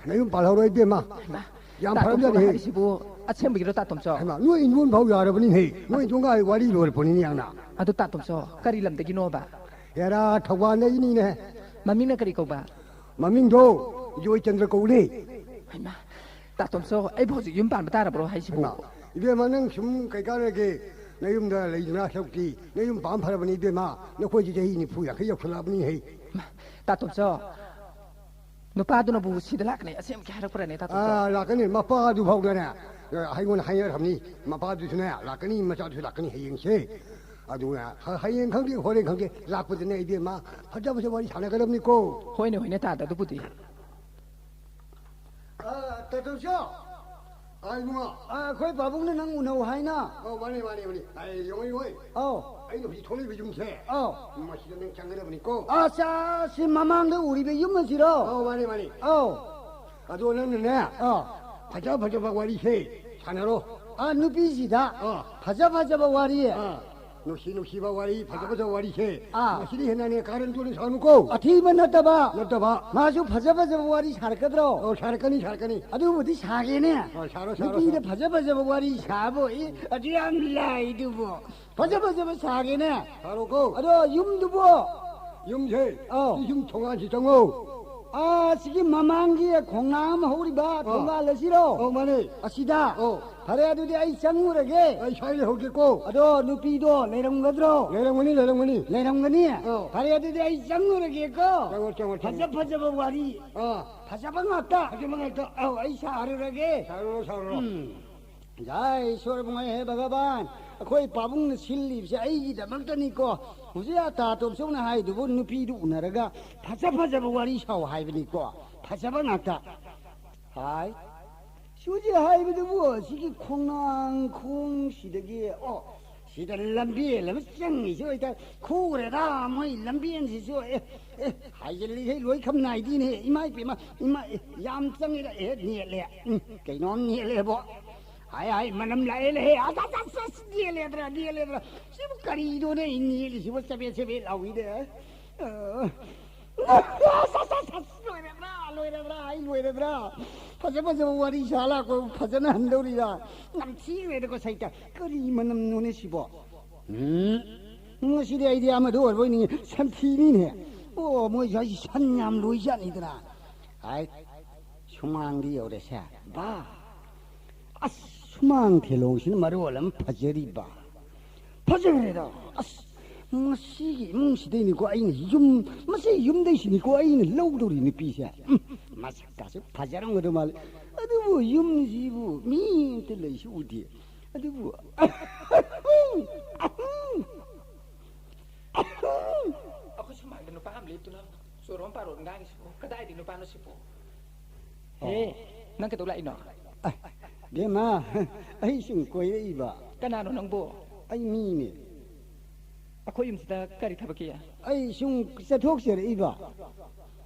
ꯅꯌꯨꯝ ꯄꯥꯜꯍꯧꯔꯣꯏ ꯏꯕꯦꯝꯃ꯫ ꯍꯩꯃꯥ, ꯌꯥꯝ ꯇꯥ ꯐꯔꯝꯖꯥꯠꯅꯤ ꯇꯣꯝꯆꯧꯅ ꯍꯦ꯫ ꯍꯥꯏꯔꯤꯁꯤꯕꯨ ꯑꯁꯦꯡꯕꯒꯤꯔꯣ, ꯇꯥ ꯇꯣꯝꯆꯧ? ꯍꯩꯃꯥ, ꯅꯣꯏ ꯏꯟꯗꯣꯟ ꯐꯥꯎ ꯌꯥꯔꯕꯅꯤ ꯍꯦ꯫ ꯅꯣꯏ ꯏꯟꯗꯣꯟꯒ ꯋꯥꯔꯤ ꯂꯣꯏꯔꯛꯄꯅꯤꯅꯦ ꯌꯥꯝꯅ꯫ ꯑꯗꯨ ꯇꯥ ꯇꯣꯝꯆꯧ, ꯀꯔꯤ ꯂꯝꯗꯒꯤꯅꯣꯕ? ꯍꯦꯔꯥ, ꯊꯧꯕꯥꯜꯗꯒꯤꯅꯤꯅꯦ꯫ ꯃꯃꯤꯡꯅ ꯀꯔꯤ ꯀꯧꯕ? ꯃꯃꯤꯡꯗꯣ ꯖꯣꯏꯆꯟꯗ꯭ꯔ ꯀꯧꯅꯦ꯫ ꯍꯩꯃꯥ, ꯇꯥ ꯇꯣꯝꯆꯧ, ꯑꯩꯕꯨ ꯍꯧꯖꯤꯛ ꯌꯨꯝ ꯄꯥꯟꯕ ꯇꯥꯔꯕ꯭ꯔꯣ ꯍꯥꯏꯁꯤꯕꯨ? ꯍꯩꯃꯥ, ꯏꯕꯦꯝꯃ, ꯅꯪ ꯁꯨꯝ ꯀꯩ ꯀꯥꯟꯅꯒꯦ? ꯅꯌꯨꯝꯗ ꯂꯩꯗꯅ ꯁꯔꯨꯛꯇꯤ ꯅꯌꯨꯝ ꯄꯥꯟ ꯐꯔꯕꯅꯤ ꯏꯕꯦꯝꯃ꯫ ꯅꯈꯣꯏꯁꯤ ꯆꯍꯤ ꯅꯤꯐꯨ ꯌꯥꯡꯈꯩ ꯌꯧꯁꯜꯂꯛꯑꯕꯅꯤ ꯍꯦ꯫ ꯇꯥ ꯇꯣꯝꯆꯧ, ꯅꯨꯄꯥꯗꯨꯅꯕꯨ ꯁꯤꯗ ꯂꯥꯛꯀꯅꯤ ꯑꯁꯦꯡꯕꯒꯤ ꯍꯥꯏꯔꯛꯄ꯭ꯔꯅꯦ, ꯇꯥ ꯇꯣꯝꯆꯧ? ꯑꯥ, ꯂꯥꯛꯀꯅꯤ꯫ ꯃꯄꯥꯗꯨ ꯐꯥꯎꯗꯅꯦ ꯑꯩꯉꯣꯟꯗ ꯍꯥꯏꯅꯔꯝꯅꯤ꯫ ꯃꯄꯥꯗꯨꯁꯨꯅꯦ ꯂꯥꯛꯀꯅꯤ, ꯃꯆꯥꯗꯨꯁꯨ ꯂꯥꯛꯀꯅꯤ ꯍꯌꯦꯡꯁꯦ꯫ ꯑꯗꯨꯅ ꯍ-, ꯍꯌꯦꯡ ꯈꯪꯗꯦ, ꯍꯣꯔꯦꯟ ꯈꯪꯗꯦ, ꯂꯥꯛꯄꯗꯅꯦ ꯏꯕꯦꯝꯃ, ꯐꯖ ꯐꯖꯕ ꯋꯥꯔꯤ ꯁꯥꯟꯅꯒꯗꯕꯅꯤꯀꯣ꯫ ꯍꯣꯏꯅꯦ, ꯍꯣꯏꯅꯦ, ꯇꯥꯗ, ꯑꯗꯨꯕꯨꯗꯤ꯫ ꯑ, ꯇꯥ ꯇꯣꯝꯆꯧ꯫ ꯑꯥ, ꯏꯕꯨꯡꯉꯣ꯫ ꯑ, ꯑꯩꯈꯣꯏ ꯄꯥꯕꯨꯡꯅ ꯅꯪ ꯎꯅꯧ ꯍꯥꯏꯅ꯫ ꯑꯣ, ꯃꯥꯅꯦ, ꯃꯥꯅꯦ, ꯃꯥꯅꯦ꯫ ꯑꯩ, ꯌꯦꯡꯉꯣ, ꯌꯦꯡꯉꯣ꯫ ꯑꯧ꯫ ꯑꯩꯅ ꯍꯧꯖꯤꯛ ꯊꯣꯛꯂꯛꯏꯕ ꯌꯨꯝꯁꯦ꯫ ꯑꯧ꯫ ꯃꯁꯤꯗ ꯅꯪ ꯆꯪꯒꯗꯕꯅꯤꯀꯣ꯫ ꯑꯁ, ꯁꯤ ꯃꯃꯥꯡꯗ ꯎꯔꯤꯕ ꯌꯨꯝ ꯑꯁꯤꯔꯣ? ꯑꯧ, ꯃꯥꯅꯦ, ꯃꯥꯅꯦ꯫ ꯑꯧ꯫ ꯑꯗꯣ ꯅꯪꯅꯅꯦ, ꯑꯧ꯫ ꯐꯖ ꯐꯖꯕ ꯋꯥꯔꯤꯁꯦ ꯁꯥꯟꯅꯔꯣ꯫ ꯑ, ꯅꯨꯄꯤꯁꯤꯗ ꯑꯥ꯫ ꯐꯖ ꯐꯖꯕ ꯋꯥꯔꯤ꯫ ꯑꯥ꯫ ꯅꯨꯡꯁꯤ ꯅꯨꯡꯁꯤꯕ ꯋꯥꯔꯤ, ꯐꯖ ꯐꯖꯕ ꯋꯥꯔꯤꯁꯦ꯫ ꯑꯥ꯫ ꯃꯁꯤꯗꯤ ꯍꯦꯟꯅꯅꯦ ꯀꯥꯔꯟ ꯇꯨꯔꯟ ꯁꯥꯅꯨꯀꯣ꯫ ꯑꯊꯤꯕ ꯅꯠꯇꯕ꯫ ꯅꯠꯇꯕ꯫ ꯃꯥꯁꯨ ꯐꯖ ꯐꯖꯕ ꯋꯥꯔꯤ ꯁꯥꯔꯛꯀꯗ꯭ꯔꯣ? ꯑꯣ, ꯁꯥꯔꯛꯀꯅꯤ, ꯁꯥꯔꯛꯀꯅꯤ꯫ ꯑꯗꯨꯕꯨꯗꯤ ꯁꯥꯒꯦꯅꯦ꯫ ꯑꯣ, ꯁꯥꯔꯣ, ꯁꯥꯔꯣ, ꯅꯨꯄꯤꯗ ꯁꯥꯔꯣ꯫ ꯐꯖ ꯐꯖꯕ ꯋꯥꯔꯤ ꯁꯥꯕ, ꯑꯦ, ꯑꯗꯨ ꯌꯥꯝ ꯂꯥꯏꯗꯨꯕꯨ꯫ ꯐꯖ ꯐꯖꯕ ꯁꯥꯒꯦꯅꯦ꯫ ꯁꯥꯔꯣꯀꯣ꯫ ꯑꯗꯣ ꯌꯨꯝꯗꯨꯕꯨ? ꯌꯨꯝꯁꯦ, ꯑꯧ꯫ ꯁꯤ ꯌꯨꯝ ꯊꯣꯡꯒꯥꯟꯁꯤ ꯆꯪꯉꯣ꯫ ꯑꯥ, ꯁꯤꯒꯤ ꯃꯃꯥꯡꯒꯤ ꯈꯣꯡꯅꯥꯡ ꯑꯃ ꯍꯧꯔꯤꯕ ꯑꯥ꯫ ꯊꯣꯡꯒꯥꯜ ꯑꯁꯤꯔꯣ? ꯑꯧ, ꯃꯥꯅꯦ꯫ ꯑꯁꯤꯗ? ꯑꯧ꯫ ꯐꯔꯦ, ꯑꯗꯨꯗꯤ ꯑꯩ ꯆꯪꯉꯨꯔꯒꯦ꯫ ꯑꯩ ꯁ꯭ꯋꯥꯏ ꯂꯩꯍꯧꯒꯦꯀꯣ꯫ ꯑꯗꯣ ꯅꯨꯄꯤꯗꯣ ꯂꯩꯔꯝꯒꯗ꯭ꯔꯣ? ꯂꯩꯔꯝꯒꯅꯤ, ꯂꯩꯔꯝꯒꯅꯤ꯫ ꯂꯩꯔꯝꯒꯅꯤ? ꯑꯧ꯫ ꯐꯔꯦ, ꯑꯗꯨꯗꯤ ꯑꯩ ꯆꯪꯉꯨꯔꯒꯦꯀꯣ꯫ ꯆꯪꯉꯣ, ꯆꯪꯉꯣ, ꯐꯖ ꯆꯪꯉꯣ꯫ ꯐꯖꯕ ꯋꯥꯔꯤ꯫ ꯑꯥ꯫ ꯐꯖꯕ ꯉꯥꯛꯇ꯫ ꯐꯖꯕ ꯉꯥꯛꯇ꯫ ꯑꯧ, ꯑꯩ ꯁꯥꯔꯨꯔꯒꯦ꯫ ꯁꯥꯔꯨꯔꯣ, ꯁꯥꯔꯨꯔꯣ꯫ ꯎꯝ꯫ ꯖꯥꯏ ꯏꯁꯣꯔ ꯏꯕꯨꯡꯉꯣ, ꯍꯦ ꯚꯒꯕꯥꯟ, ꯑꯩꯈꯣꯏ ꯄꯥꯕꯨꯡꯅ ꯁꯤꯜꯂꯤꯕꯁꯦ ꯑꯩꯒꯤꯗꯃꯛꯇꯅꯤꯀꯣ꯫ ꯍꯧꯖꯤꯛ ꯑꯇꯥ ꯇꯣꯝꯆꯧꯅ ꯍꯥꯏꯗꯨꯕꯨ ꯅꯨꯄꯤꯗꯨ ꯎꯅꯔꯒ ꯐꯖ ꯐꯖꯕ ꯋꯥꯔꯤ ꯁꯥꯎ ꯍꯥꯏꯕꯅꯤꯀꯣ꯫ ꯐꯖꯕ ꯉꯥꯛꯇ꯫ ꯍꯥꯏ꯫ ꯁꯤ ꯍꯧꯖꯤꯛ ꯍꯥꯏꯕꯗꯨꯕꯨ ꯁꯤꯒꯤ ꯈꯣꯡꯅꯥꯡ ꯈꯣꯡꯁꯤꯗꯒꯤ, ꯑꯣ, ꯁꯤꯗ ꯂꯝꯕꯦꯜ ꯑꯃ ꯆꯪꯉꯤꯁꯤ ꯑꯣꯏꯇꯥꯔꯦ꯫ ꯈꯨꯔꯦꯗ ꯃꯣꯏ ꯂꯝꯕꯦꯜꯁꯤꯁꯨ꯫ ꯑꯦ, ꯑꯦ, ꯍꯥꯏꯖꯤꯜꯂꯤꯈꯩ ꯂꯣꯏ ꯈꯝ ꯅꯥꯏꯗꯤꯅꯦ꯫ ꯏꯃꯥ ꯏꯄꯦꯝꯃ, ꯏꯃꯥ, ꯑꯦ, ꯌꯥꯝ ꯆꯪꯉꯤꯗ꯫ ꯑꯦ, ꯅꯦꯠꯂꯦ꯫ ꯎꯝ, ꯀꯩꯅꯣꯝ ꯅꯦꯠꯂꯦꯕꯣ꯫ ꯍꯥꯏ, ꯍꯥꯏ, ꯃꯅꯝ ꯂꯥꯛꯑꯦ, ꯂꯥꯛꯑꯦ꯫ ꯑꯁ, ꯑꯁ, ꯑꯁ, ꯑꯁ, ꯅꯦꯠꯂꯦꯗ꯭ꯔꯥ, ꯅꯦꯠꯂꯦꯗ꯭ꯔꯥ꯫ ꯁꯤꯕꯨ ꯀꯔꯤꯅꯣꯅꯦ ꯅꯦꯠꯂꯤꯁꯤꯕꯨ? ꯆꯕꯦꯠ ꯆꯕꯦꯠ ꯂꯥꯎꯏꯗ꯫ ꯑ, ꯑꯁ, ꯑꯁ, ꯑꯁ, ꯑꯁ, ꯂꯣꯏꯔꯦꯗ꯭ꯔꯥ? ꯂꯣꯏꯔꯕ꯭ꯔꯥ? ꯑꯩ ꯂꯣꯏꯔꯕ꯭ꯔꯥ? ꯐꯖ ꯐꯖꯕ ꯋꯥꯔꯤ ꯁꯥ ꯂꯥꯛꯄ ꯐꯖꯅ ꯍꯟꯗꯧꯔꯤꯔꯥ? ꯅꯝꯊꯤꯈ꯭ꯔꯦꯗꯀꯣ ꯁꯩꯇ꯫ ꯀꯔꯤ ꯃꯅꯝꯅꯣꯅꯦ ꯁꯤꯕꯣ? ꯎꯝ, ꯉꯁꯤꯗꯤ ꯑꯩꯗꯤ ꯑꯃꯗ ꯑꯣꯏꯔꯕꯣꯏ ꯅꯤꯡꯉꯤ꯫ ꯁꯟꯊꯤꯅꯤꯅꯦ꯫ ꯑꯣ, ꯃꯣꯏꯁꯨ ꯍꯥꯏꯁꯤ ꯁꯟ ꯌꯥꯝ ꯂꯣꯏꯖꯥꯠꯅꯤꯗꯅ꯫ ꯍꯥꯏ, ꯁꯨꯃꯥꯡꯗꯤ ꯌꯧꯔꯦꯁꯦ꯫ ꯕꯥ! ꯑꯁ, ꯁꯨꯃꯥꯡ ꯊꯦꯂꯣꯡꯁꯤꯅ ꯃꯔꯣꯜ ꯑꯃ ꯐꯖꯔꯤꯕ꯫ ꯐꯖꯈ꯭ꯔꯦꯗ꯫ ꯑꯁ, ꯃꯁꯤꯒꯤ ꯏꯃꯨꯡꯁꯤꯗꯩꯅꯤꯀꯣ ꯑꯩꯅ ꯌꯨꯝ, ꯃꯁꯤ ꯌꯨꯝꯗꯩꯁꯤꯅꯤꯀꯣ ꯑꯩꯅ ꯂꯧꯗꯧꯔꯤ ꯅꯨꯄꯤꯁꯦ꯫ ꯎꯝ, ꯃꯁꯛꯀꯥꯁꯦ ꯐꯖꯔꯝꯒꯗꯧ ꯃꯥꯜꯂꯦ꯫ ꯑꯗꯨꯕꯨ ꯌꯨꯝꯁꯤꯕꯨ ꯃꯤ ꯑꯝꯇ ꯂꯩꯁꯨ ꯎꯗꯦ꯫ ꯑꯗꯨꯕꯨ, ꯑꯩꯈꯣꯏ ꯁꯨꯃꯥꯡꯗ ꯅꯨꯄꯥ ꯑꯃ ꯂꯦꯞꯇꯨꯅ ꯆꯣꯔꯣꯝ ꯄꯥꯔꯣꯝ ꯉꯥꯡꯉꯤꯁꯤꯕꯨ ꯀꯗꯥꯏꯗꯒꯤ ꯅꯨꯄꯥꯅꯣ ꯁꯤꯕꯨ? ꯍꯦ, ꯅꯪ ꯀꯩꯗꯧ ꯂꯥꯛꯏꯅꯣ? ꯕꯦꯝꯃ, ꯑꯩ ꯁꯨꯝ ꯀꯣꯏꯔꯛꯏꯕ꯫ ꯀꯅꯥꯅꯣ ꯅꯪꯕꯨ? ꯑꯩ ꯃꯤꯅꯦ꯫ ꯑꯩꯈꯣꯏ ꯌꯨꯝꯁꯤꯗ ꯀꯔꯤ ꯊꯕꯛꯀꯤ? ꯑꯩ ꯁꯨꯝ ꯆꯠꯊꯣꯛꯆꯔꯛꯏꯕ꯫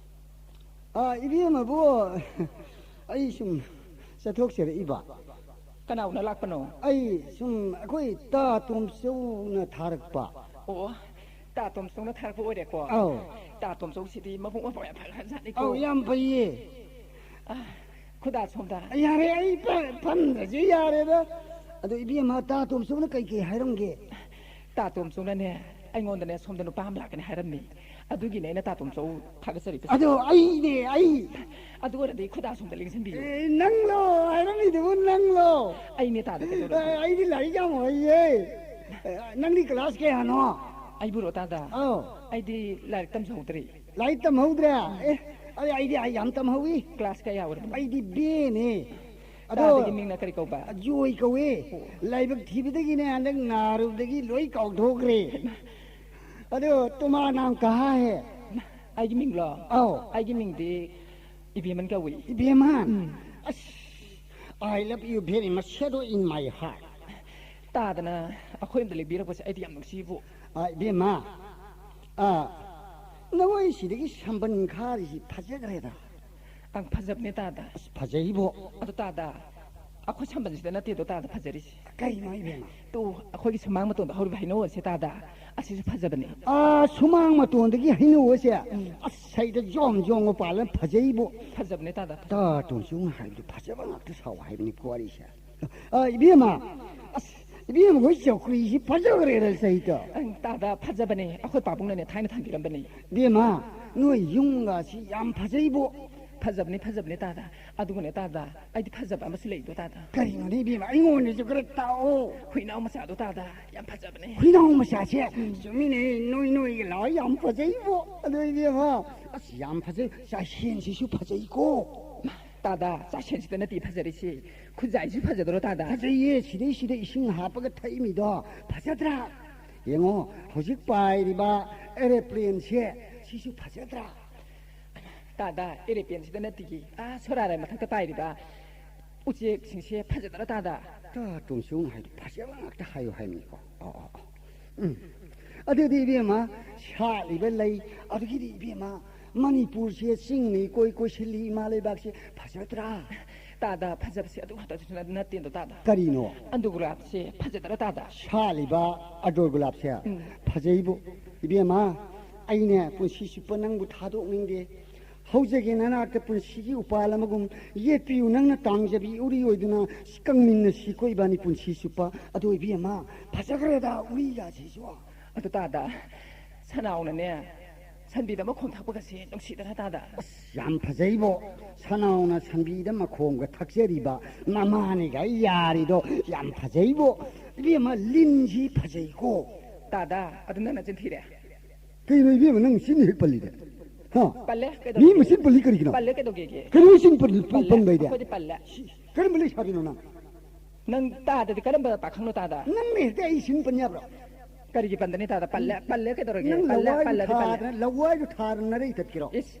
ꯑꯥ, ꯏꯕꯦꯝꯃꯕꯨ, ꯑꯩ ꯁꯨꯝ ꯆꯠꯊꯣꯛꯆꯔꯛꯏꯕ꯫ ꯀꯅꯥ ꯎꯅ ꯂꯥꯛꯄꯅꯣ? ꯑꯩ ꯁꯨꯝ ꯑꯩꯈꯣꯏ ꯇꯥ ꯇꯣꯝꯆꯧꯅ ꯊꯥꯔꯛꯄ꯫ ꯑꯣ, ꯇꯥ ꯇꯣꯝꯆꯧꯅ ꯊꯥꯔꯛꯄ ꯑꯣꯏꯔꯦꯀꯣ꯫ ꯑꯧ꯫ ꯇꯥ ꯇꯣꯝꯆꯧꯁꯤꯗꯤ ꯃꯕꯨꯛ ꯃꯄꯥꯎ ꯌꯥꯝ ꯐꯈ꯭ꯔꯖꯥꯠꯅꯤꯀꯣ꯫ ꯑꯧ, ꯌꯥꯝ ꯐꯩꯌꯦ꯫ ꯑ, ꯈꯨꯗꯥ ꯁꯣꯝꯗ꯫ ꯌꯥꯔꯦ, ꯑꯩ ꯐ-, ꯐꯝꯗ꯭ꯔꯁꯨ ꯌꯥꯔꯦꯗ꯫ ꯑꯗꯣ ꯏꯕꯦꯝꯃ, ꯇꯥ ꯇꯣꯝꯆꯧꯅ ꯀꯩꯀꯩ ꯍꯥꯏꯔꯝꯒꯦ? ꯇꯥ ꯇꯣꯝꯆꯧꯅꯅꯦ, ꯑꯩꯉꯣꯟꯗꯅꯦ ꯁꯣꯝꯗ ꯅꯨꯄꯥ ꯑꯃ ꯂꯥꯛꯀꯅꯤ ꯍꯥꯏꯔꯝꯃꯤ꯫ ꯑꯗꯨꯒꯤꯅꯦ ꯑꯩꯅ ꯇꯥ ꯇꯣꯝꯆꯧ ꯊꯥꯒꯠꯆꯔꯤꯕꯁꯦ꯫ ꯑꯗꯣ ꯑꯩꯅꯦ, ꯑꯩ꯫ ꯑꯗꯨ ꯑꯣꯏꯔꯗꯤ ꯈꯨꯗꯥ ꯁꯣꯝꯗ ꯂꯦꯡꯁꯤꯟꯕꯤꯌꯨ꯫ ꯑꯦ, ꯅꯪꯂꯣ ꯍꯥꯏꯔꯝꯃꯤꯗꯨꯕꯨ ꯅꯪꯂꯣ? ꯑꯩꯅꯦ ꯇꯥꯗ ꯀꯩꯗꯧꯔꯒꯦ? ꯑꯦ, ꯑꯩꯗꯤ ꯂꯥꯏꯔꯤꯛ ꯌꯥꯝ ꯍꯩꯌꯦ꯫ ꯑꯦ, ꯅꯪꯗꯤ ꯀ꯭ꯂꯥꯁ ꯀꯌꯥꯅꯣ? ꯑꯩꯕꯨꯔꯣ ꯇꯥꯗ? ꯑꯧ꯫ ꯑꯩꯗꯤ ꯂꯥꯏꯔꯤꯛ ꯇꯝꯖꯍꯧꯗ꯭ꯔꯤ꯫ ꯂꯥꯏꯔꯤꯛ ꯇꯝꯍꯧꯗ꯭ꯔꯦ? ꯑꯦ, ꯑꯩ, ꯑꯩꯗꯤ ꯑꯩ ꯌꯥꯝ ꯇꯝꯍꯧꯏ꯫ ꯀ꯭ꯂꯥꯁ ꯀꯌꯥ ꯌꯥꯎꯔꯕꯅꯣ? ꯑꯩꯗꯤ ꯕꯦꯅꯦ꯫ ꯑꯗꯣ ꯇꯥꯗꯒꯤ ꯃꯤꯡꯅ ꯀꯔꯤ ꯀꯧꯕ? ꯖꯣꯏ ꯀꯧꯋꯦ꯫ ꯂꯥꯏꯕꯛ ꯊꯤꯕꯗꯒꯤꯅꯦ ꯍꯟꯗꯛ ꯅꯥꯔꯨꯕꯗꯒꯤ ꯂꯣꯏ ꯀꯥꯎꯊꯣꯛꯈ꯭ꯔꯦ꯫ ꯑꯗꯣ ꯇꯨꯃꯥ ꯅꯥꯝ ꯀꯍꯥ ꯍꯦ? ꯑꯩꯒꯤ ꯃꯤꯡꯂꯣ? ꯑꯧ꯫ ꯑꯩꯒꯤ ꯃꯤꯡꯗꯤ ꯏꯕꯦꯝꯃꯟ ꯀꯧꯏ꯫ ꯏꯕꯦꯝꯃ? ꯑꯁ, I love you very much, shadow in my heart. ꯇꯥꯗꯅ ꯑꯩꯈꯣꯏ ꯑꯝꯗ ꯂꯦꯡꯕꯤꯔꯛꯄꯁꯦ ꯑꯩꯗꯤ ꯌꯥꯝ ꯅꯨꯡꯁꯤꯕꯨ꯫ ꯑ, ꯏꯕꯦꯝꯃ, ꯑ, ꯅꯈꯣꯏ ꯁꯤꯗꯒꯤ ꯁꯝꯕꯟ ꯈꯥꯔꯤꯁꯤ ꯐꯖꯈ꯭ꯔꯦꯗ꯫ ꯑꯪ, ꯐꯖꯕꯅꯦ ꯇꯥꯗ꯫ ꯑꯁ, ꯐꯖꯩꯕꯣ꯫ ꯑꯗꯣ ꯇꯥꯗ, ꯑꯩꯈꯣꯏ ꯁꯝꯕꯜꯁꯤꯗ ꯅꯠꯇꯦꯗꯣ ꯇꯥꯗ ꯐꯖꯔꯤꯁꯦ꯫ ꯀꯩꯅꯣ ꯏꯕꯦꯝꯃ? ꯇꯨ, ꯑꯩꯈꯣꯏꯒꯤ ꯁꯨꯃꯥꯡ ꯃꯇꯣꯟꯗ ꯍꯧꯔꯤꯕ ꯍꯩꯅꯧ ꯑꯁꯦ ꯇꯥꯗ, ꯑꯁꯤꯁꯨ ꯐꯖꯕꯅꯦ꯫ ꯑꯥ, ꯁꯨꯃꯥꯡ ꯃꯇꯣꯟꯗꯒꯤ ꯍꯩꯅꯧ ꯑꯁꯦ? ꯎꯝ꯫ ꯑꯁ, ꯁꯩꯗ ꯖꯣꯝ ꯖꯣꯝꯒ ꯄꯥꯜꯂ ꯐꯖꯩꯕꯣ꯫ ꯐꯖꯕꯅꯦ ꯇꯥꯗ꯫ ꯇꯥ ꯇꯣꯟꯁꯨ ꯍꯥꯏꯕꯗꯨ ꯐꯖꯕ ꯉꯥꯛꯇ ꯁꯥꯎ ꯍꯥꯏꯕꯅꯤꯀꯣ ꯋꯥꯔꯤꯁꯦ꯫ ꯑ, ꯏꯕꯦꯝꯃ, ꯑꯁ, ꯏꯕꯦꯝꯃ ꯍꯣꯏ ꯆꯧꯀ꯭ꯔꯤꯁꯤ ꯐꯖꯈ꯭ꯔꯦꯗ ꯁꯩꯇ꯫ ꯑꯪ, ꯇꯥꯗ ꯐꯖꯕꯅꯦ, ꯑꯩꯈꯣꯏ ꯄꯥꯕꯨꯡꯅꯅꯦ ꯊꯥꯏꯅ ꯊꯝꯕꯤꯔꯝꯕꯅꯦ꯫ ꯏꯕꯦꯝꯃ, ꯅꯣꯏ ꯌꯨꯝꯒꯁꯤ ꯌꯥꯝ ꯐꯖꯩꯕꯣ꯫ ꯐꯖꯕꯅꯦ, ꯐꯖꯕꯅꯦ ꯇꯥꯗ꯫ ꯑꯗꯨꯒꯅꯦ ꯇꯥꯗ, ꯑꯩꯗꯤ ꯐꯖꯕ ꯑꯃꯁꯨ ꯂꯩꯗꯣ ꯇꯥꯗ꯫ ꯀꯔꯤꯅꯣꯅꯦ ꯏꯕꯦꯝꯃ, ꯑꯩꯉꯣꯟꯗꯁꯨ ꯈꯔ ꯇꯥꯛꯑꯣ꯫ ꯍꯨꯏꯅꯥꯎ ꯃꯆꯥꯗꯣ ꯇꯥꯗ, ꯌꯥꯝ ꯐꯖꯕꯅꯦ꯫ ꯍꯨꯏꯅꯥꯎ ꯃꯆꯥꯁꯦ? ꯆꯨꯝꯃꯤꯅꯦ, ꯅꯣꯏ ꯅꯣꯏꯒ ꯂꯥꯎꯔ ꯌꯥꯝ ꯐꯖꯩꯕꯣ꯫ ꯑꯗꯣ ꯏꯕꯦꯝꯃ, ꯑꯁ, ꯌꯥꯝ ꯐꯖꯩ, ꯆꯥꯏꯁꯦꯟꯁꯤꯁꯨ ꯐꯖꯩꯀꯣ꯫ ꯇꯥꯗ, ꯆꯥꯏꯁꯦꯟꯁꯤꯗ ꯅꯠꯇꯦ ꯐꯖꯔꯤꯁꯤ, ꯈꯨꯖꯥꯏꯁꯨ ꯐꯖꯗ꯭ꯔꯣ ꯇꯥꯗ? ꯐꯖꯩꯌꯦ, ꯁꯤꯗꯩꯁꯤꯗ ꯏꯁꯤꯡ ꯍꯥꯞꯄꯒ ꯊꯛꯏꯃꯤꯗꯣ ꯐꯖꯗ꯭ꯔꯥ? ꯌꯦꯡꯉꯣ, ꯍꯧꯖꯤꯛ ꯄꯥꯏꯔꯤꯕ ꯑꯦꯔꯣꯄ꯭ꯂꯦꯟꯁꯦ, ꯁꯤꯁꯨ ꯐꯖꯗ꯭ꯔꯥ? ꯇꯥꯗ, ꯑꯦꯔꯣꯄ꯭ꯂꯦꯟꯁꯤꯗ ꯅꯠꯇꯤꯌꯦ, ꯑꯥ ꯁꯣꯔꯥꯔ ꯃꯊꯛꯇ ꯄꯥꯏꯔꯤꯕ ꯎꯆꯦꯛꯁꯤꯡꯁꯦ ꯐꯖꯗ꯭ꯔꯥ ꯇꯥꯗ? ꯇꯥ ꯇꯣꯟꯁꯨ ꯍꯥꯏꯗꯣ ꯐꯖꯕ ꯉꯥꯛꯇ ꯍꯥꯏꯌꯨ ꯍꯥꯏꯕꯅꯤꯀꯣ꯫ ꯑꯣ, ꯑꯣ, ꯑꯣ꯫ ꯎꯝ꯫ ꯑꯗꯨꯗꯤ ꯏꯕꯦꯝꯃ, ꯁꯥꯠꯂꯤꯕ ꯂꯩ, ꯑꯗꯨꯒꯤꯗꯤ ꯏꯕꯦꯝꯃ, ꯃꯅꯤꯄꯨꯔꯁꯦ ꯆꯤꯡꯅ ꯏꯀꯣꯏ ꯀꯣꯏꯁꯤꯜꯂꯤ, ꯏꯃꯥ ꯂꯩꯕꯥꯛꯁꯦ ꯐꯖꯗ꯭ꯔꯥ? ꯇꯥꯗ, ꯐꯖꯕꯁꯦ ꯑꯗꯨ ꯈꯛꯇꯁꯨ ꯅꯠ-, ꯅꯠꯇꯦꯗꯣ ꯇꯥꯗ꯫ ꯀꯔꯤꯅꯣ? ꯑꯟꯗꯨ ꯒꯨꯂꯥꯞꯁꯦ ꯐꯖꯗ꯭ꯔꯥ ꯇꯥꯗ? ꯁꯥꯠꯂꯤꯕ ꯑꯗꯣꯔ ꯒꯨꯂꯥꯞꯁꯦ ꯎꯝ꯫ ꯐꯖꯩꯕꯨ꯫ ꯏꯕꯦꯝꯃ, ꯑꯩꯅꯦ ꯄꯨꯟꯁꯤ ꯆꯨꯞꯄ ꯅꯪꯕꯨ ꯊꯥꯗꯣꯛꯅꯤꯡꯗꯦ꯫ ꯍꯧꯖꯒꯦ ꯅꯅꯥꯛꯇ ꯄꯨꯟꯁꯤꯒꯤ ꯎꯄꯥꯜ ꯑꯃꯒꯨꯝ ꯌꯦꯠꯄꯤꯌꯨ, ꯅꯪꯅ ꯇꯥꯡꯖꯕꯤ ꯎꯔꯤ ꯑꯣꯏꯗꯨꯅ ꯀꯪꯃꯤꯟꯅꯁꯤꯀꯣ ꯏꯕꯥꯅꯤ ꯄꯨꯟꯁꯤ ꯆꯨꯞꯄ꯫ ꯑꯗꯣ ꯏꯕꯦꯝꯃ, ꯐꯖꯈ꯭ꯔꯦꯗ ꯎꯔꯤꯒꯁꯤꯁꯨ꯫ ꯑꯗꯨ ꯇꯥꯗ, ꯁꯅꯥꯎꯅꯅꯦ ꯁꯟꯕꯤꯗ ꯃꯈꯣꯝ ꯊꯛꯄꯒꯁꯦ ꯅꯨꯡꯁꯤꯗꯅ ꯇꯥꯗ꯫ ꯑꯁ, ꯌꯥꯝ ꯐꯖꯩꯕꯣ꯫ ꯁꯅꯥꯎꯅ ꯁꯟꯕꯤꯗ ꯃꯈꯣꯝꯒ ꯊꯛꯆꯔꯤꯕ ꯃꯃꯥꯅꯤꯒ ꯌꯥꯔꯤꯗꯣ ꯌꯥꯝ ꯐꯖꯩꯕꯣ꯫ ꯏꯕꯦꯝꯃ, ꯂꯤꯟꯁꯤ ꯐꯖꯩꯀꯣ꯫ ꯇꯥꯗ, ꯑꯗꯨ ꯅꯪ ꯅꯆꯤꯟ ꯊꯤꯔꯦ꯫ ꯀꯩꯅꯣ ꯏꯕꯦꯝꯃ, ꯅꯪ ꯆꯤꯟ ꯍꯦꯛ ꯄꯜꯂꯤꯗ? ꯍꯥ? ꯄꯜꯂꯦ, ꯃꯤ ꯀꯩꯗꯧꯔꯒꯦ? ꯃꯆꯤꯟ ꯄꯜꯂꯤ ꯀꯔꯤꯒꯤꯅꯣ? ꯄꯜꯂꯦ, ꯀꯩꯗꯧꯒꯦꯒꯦ? ꯀꯩꯅꯣ ꯆꯤꯟ ꯄꯜ-, ꯄꯜꯂꯦ, ꯄꯟꯕ ꯍꯥꯏꯗꯤ? ꯑꯩꯈꯣꯏꯗꯤ ꯄꯜꯂꯦ꯫ ꯀꯔꯝꯕ ꯂꯩꯁꯥꯕꯤꯅꯣ ꯅꯪ? ꯅꯪ ꯇꯥꯗꯗꯤ ꯀꯔꯝꯕ ꯄꯥꯈꯪꯅꯣ ꯇꯥꯗ? ꯅꯪꯅ ꯍꯦꯛꯇ ꯑꯩ ꯆꯤꯟ ꯄꯟ ꯌꯥꯕ꯭ꯔꯣ? ꯀꯔꯤꯒꯤ ꯄꯟꯗꯅꯤ ꯇꯥꯗ? ꯄꯜꯂꯦ, ꯄꯜꯂꯦ, ꯀꯩꯗꯧꯔꯒꯦ? ꯅꯪ ꯄꯜꯂꯦ, ꯂꯋꯥꯏꯗꯨ ꯄꯜꯂꯗꯤ ꯄꯜꯂꯦ꯫ ꯊꯥꯗꯅ, ꯂꯋꯥꯏꯗꯨ ꯊꯥꯗꯅ ꯅꯔꯩ ꯇꯠꯀꯦꯔꯣ? ꯏꯁ,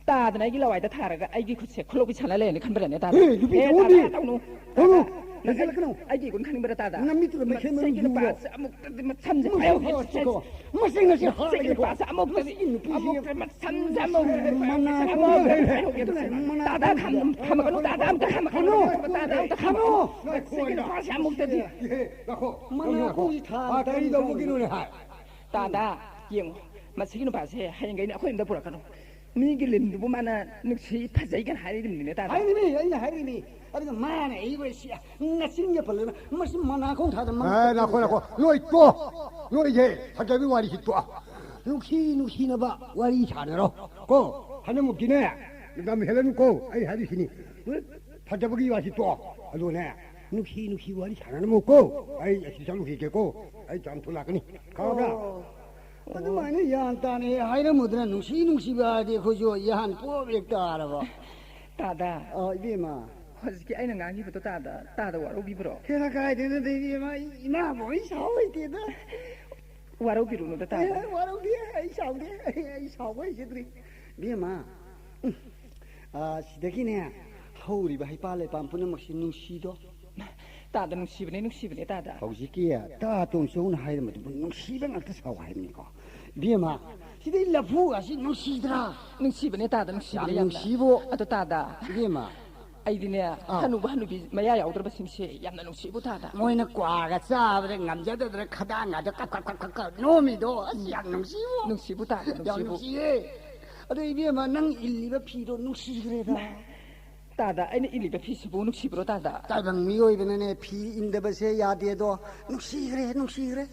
ꯇꯥꯗꯅ ꯑꯩꯒꯤ ꯂꯋꯥꯏꯗ ꯊꯥꯔꯒ ꯑꯩꯒꯤ ꯈꯨꯠꯁꯦ ꯈꯨꯂꯣꯛꯄꯤ ꯁꯥꯟꯅ ꯂꯩꯔꯅꯤ ꯈꯟꯕ꯭ꯔꯅꯦ ꯇꯥꯗ? ꯍꯦ, ꯅꯨꯄꯤ ꯑꯦ, ꯑꯣꯟꯕꯤ! ꯇꯥꯗ, ꯇꯧꯅꯨ꯫ ꯇꯧꯅꯨ! ꯇꯥꯗ, ꯅꯪ ꯍꯦꯟꯖꯜꯂꯛꯀꯅꯨ꯫ ꯑꯩꯒꯤ ꯏꯒꯨꯟ ꯈꯪꯅꯤꯡꯕ꯭ꯔꯥ, ꯇꯥꯗ? ꯅꯃꯤꯠꯇꯨꯗ ꯃꯩꯈꯦꯠ ꯃꯔꯨ ꯃꯁꯤꯒꯤ ꯌꯨꯡꯉꯣ꯫ ꯅꯨꯄꯥꯁꯦ ꯑꯃꯨꯛꯇꯗꯤ ꯃꯁꯝꯁꯦ ꯃꯁꯤ ꯐꯥꯏꯍꯧꯒꯦ꯫ ꯍꯥꯠꯂꯒꯦꯀꯣ꯫ ꯃꯁꯤ ꯉꯁꯤ ꯃꯁꯤꯒꯤ ꯍꯥꯠꯂꯒꯦꯀꯣ꯫ ꯅꯨꯄꯥꯁꯦ ꯑꯃꯨꯛꯇꯗꯤ, ꯃꯁꯤꯒꯤ ꯅꯨꯄꯤꯁꯦ ꯑꯃꯨꯛꯇ ꯃꯁꯝꯁꯦ ꯑꯃꯨꯛ, ꯃꯅꯥ ꯑꯃꯨꯛꯇꯗꯤ ꯀꯣꯡ ꯐꯥꯏꯍꯧꯒꯦ꯫ ꯃꯁꯤ ꯃꯅꯥ ꯇꯥꯗ ꯀꯣꯡ ꯈꯥꯝ-, ꯈꯥꯝꯃꯛꯀꯅꯨ, ꯇꯥꯗ ꯑꯃꯨꯛꯇ ꯈꯥꯝꯃꯛꯀꯅꯨ, ꯈꯥꯝꯃꯛꯀꯅꯨ꯫ ꯇꯥꯗ ꯑꯝꯇ ꯈꯥꯝꯃꯛꯀꯅꯨ꯫ ꯃꯁꯤꯒꯤ ꯅꯨꯄꯥꯁꯦ ꯑꯃꯨꯛꯇꯗꯤ꯫ ꯏꯍꯦ, ꯉꯥꯏꯈꯣ, ꯃꯅꯥ ꯉꯥꯏꯈꯣ, ꯉꯥꯏꯈꯣ꯫ ꯀꯣꯡꯁꯤ ꯊꯥꯡ ꯑꯥ, ꯀꯔꯤ ꯇꯧꯕꯒꯤꯅꯣꯅꯦ ꯍꯥꯏ? ꯇꯥꯗ, ꯌꯦꯡꯉꯣ, ꯃꯁꯤꯒꯤ ꯅꯨꯄꯥꯁꯦ ꯍꯌꯦꯡꯈꯩꯅ ꯑꯩꯈꯣꯏ ꯌꯨꯝꯗ ꯄꯨꯔꯛꯀꯅꯨ꯫ ꯃꯤꯒꯤ ꯂꯤꯟꯗꯨꯕꯨ ꯃꯥꯅ ꯅꯨꯡꯁꯤ ꯐꯖꯩ ꯀꯥꯏꯅ ꯍꯥꯏꯔꯤꯕꯅꯤꯅꯦ, ꯇꯥꯗ꯫ ꯍꯥꯏꯔꯤꯃꯤ, ꯑꯩꯅ ꯍꯥꯏꯔꯤꯃꯤ꯫ ꯑꯗꯨꯒ ꯃꯥꯅ ꯑꯩꯕꯨ ꯁꯤ ꯅꯆꯤꯟꯒ ꯄꯜꯂꯅ ꯃꯁꯤ ꯃꯅꯥ ꯀꯣꯡ ꯊꯥꯗ ꯃꯥ ꯑꯦ, ꯅꯈꯣ, ꯅꯈꯣ꯫ ꯂꯣꯏ ꯇꯣ꯫ ꯂꯣꯏꯁꯦ꯫ ꯐꯖꯕꯤ ꯋꯥꯔꯤꯁꯤ ꯇꯣ꯫ ꯅꯨꯡꯁꯤ ꯅꯨꯡꯁꯤꯅꯕ ꯋꯥꯔꯤ ꯁꯥꯟꯅꯔꯣ꯫ ꯀꯣ꯫ ꯍꯅꯨꯃꯨꯛꯇꯤꯅꯦ꯫ ꯂꯝ ꯍꯦꯜꯂꯅꯨ ꯀꯣ꯫ ꯑꯩ ꯍꯥꯏꯔꯤꯁꯤꯅꯤ꯫ ꯐꯖꯕꯒꯤ ꯋꯥꯁꯤ ꯇꯣ꯫ ꯑꯗꯨꯅꯦ꯫ ꯅꯨꯡꯁꯤ ꯅꯨꯡꯁꯤ ꯋꯥꯔꯤ ꯁꯥꯟꯅꯔꯝꯃꯨ ꯀꯣ꯫ ꯑꯩ ꯑꯁꯤ ꯆꯠꯂꯨꯈꯤꯒꯦ ꯀꯣ꯫ ꯑꯩ ꯆꯥꯝꯊꯣꯛ ꯂꯥꯛꯀꯅꯤ꯫ ꯈꯪꯉꯕ꯭ꯔꯥ? ꯑꯣ꯫ ꯑꯗꯨꯃꯥꯏꯅ ꯒ꯭ꯌꯥꯟ ꯇꯥꯅ ꯍꯦꯛ ꯍꯥꯏꯔꯝꯃꯨꯗꯅ, ꯅꯨꯡꯁꯤ ꯅꯨꯡꯁꯤꯕ ꯍꯥꯏꯔꯗꯤ ꯑꯩꯈꯣꯏꯁꯨ ꯒ꯭ꯌꯥꯟ ꯄꯣꯞ ꯍꯦꯛ ꯇꯥꯔꯕ꯫ ꯇꯥꯗ꯫ ꯑ, ꯏꯕꯦꯝꯃ꯫ ꯍꯧꯖꯤꯛꯀꯤ ꯑꯩꯅ ꯉꯥꯡꯈꯤꯕꯗꯣ ꯇꯥꯗ, ꯇꯥꯗ ꯋꯥꯔꯧꯕꯤꯕ꯭ꯔꯣ? ꯍꯦꯔꯥ, ꯀꯥꯏꯗꯩꯅꯣꯗ, ꯏꯕꯦꯝꯃ, ꯑꯩ ꯏꯃꯥꯕꯨ ꯑꯩ ꯁꯥꯎ ꯍꯩꯇꯦꯗ꯫ ꯋꯥꯔꯧꯕꯤꯔꯨꯅꯨꯗ, ꯇꯥꯗ꯫ ꯑꯦ, ꯋꯥꯔꯧꯗꯦ, ꯑꯩ ꯁꯥꯎꯗꯦ, ꯑꯩ, ꯑꯩ ꯁꯥꯎꯕ ꯍꯩꯖꯗ꯭ꯔꯤ꯫ ꯏꯕꯦꯝꯃ, ꯎꯝ, ꯑ, ꯁꯤꯗꯒꯤꯅꯦ, ꯍꯧꯔꯤꯕ ꯍꯩꯄꯥꯜ ꯂꯩꯄꯥꯜ ꯄꯨꯝꯅꯃꯛꯁꯤ ꯅꯨꯡꯁꯤꯗꯣ꯫ ꯇꯥꯗ, ꯅꯨꯡꯁꯤꯕꯅꯦ, ꯅꯨꯡꯁꯤꯕꯅꯦ, ꯇꯥꯗ꯫ ꯍꯧꯖꯤꯛꯀꯤ ꯇꯥ ꯇꯣꯝꯆꯧꯅ ꯍꯥꯏꯔꯝꯕꯗꯨꯕꯨ ꯅꯨꯡꯁꯤꯕ ꯉꯥꯛꯇ ꯁꯥꯎ ꯍꯥꯏꯕꯅꯤꯀꯣ꯫ ꯏꯕꯦꯝꯃ, ꯁꯤꯗꯩ ꯂꯐꯨ ꯑꯁꯤ ꯅꯨꯡꯁꯤꯗ꯭ꯔꯥ? ꯅꯨꯡꯁꯤꯕꯅꯦ, ꯇꯥꯗ, ꯅꯨꯡꯁꯤꯕꯅꯦ ꯌꯥꯝ ꯌꯥꯝꯅ꯫ ꯅꯨꯡꯁꯤꯕꯣ꯫ ꯑꯗꯣ, ꯇꯥꯗ, ꯏꯕꯦꯝꯃ꯫ ꯑꯩꯗꯤꯅꯦ, ꯑꯥ꯫ ꯍꯅꯨꯕ ꯍꯅꯨꯕꯤ ꯃꯌꯥ ꯌꯥꯎꯗ꯭ꯔꯕꯁꯤꯡꯁꯦ ꯌꯥꯝꯅ ꯅꯨꯡꯁꯤꯕꯨ, ꯇꯥꯗ꯫ ꯃꯣꯏꯅ ꯀ꯭ꯋꯥꯒ ꯆꯥꯕꯗ ꯉꯝꯖꯗꯗꯅ ꯈꯗꯥꯡꯒꯗꯣ ꯀꯞ, ꯀꯞ, ꯀꯞ, ꯀꯞ, ꯀꯞ ꯅꯣꯝꯃꯤꯗꯣ꯫ ꯑꯁ, ꯌꯥꯝ ꯅꯨꯡꯁꯤꯕꯣ꯫ ꯅꯨꯡꯁꯤꯕꯨ, ꯇꯥꯗ, ꯌꯥꯝ ꯅꯨꯡꯁꯤꯕꯨ꯫ ꯅꯨꯡꯁꯤꯌꯦ꯫ ꯑꯗꯣ, ꯏꯕꯦꯝꯃ, ꯅꯪ ꯏꯜꯂꯤꯕ ꯐꯤꯗꯣ ꯅꯨꯡꯁꯤꯈ꯭ꯔꯦꯗ꯫ ꯇꯥꯗ, ꯑꯩꯅ ꯏꯜꯂꯤꯕ ꯐꯤꯁꯤꯕꯨ ꯅꯨꯡꯁꯤꯕ꯭ꯔꯣ, ꯇꯥꯗ? ꯇꯥꯏꯕꯪ ꯃꯤꯑꯣꯏꯕꯅꯅꯦ, ꯐꯤ ꯏꯟꯗꯕꯁꯦ ꯌꯥꯗꯦꯗꯣ꯫ ꯅꯨꯡꯁꯤꯈ꯭ꯔꯦ, ꯅꯨꯡꯁꯤꯈ꯭ꯔꯦ꯫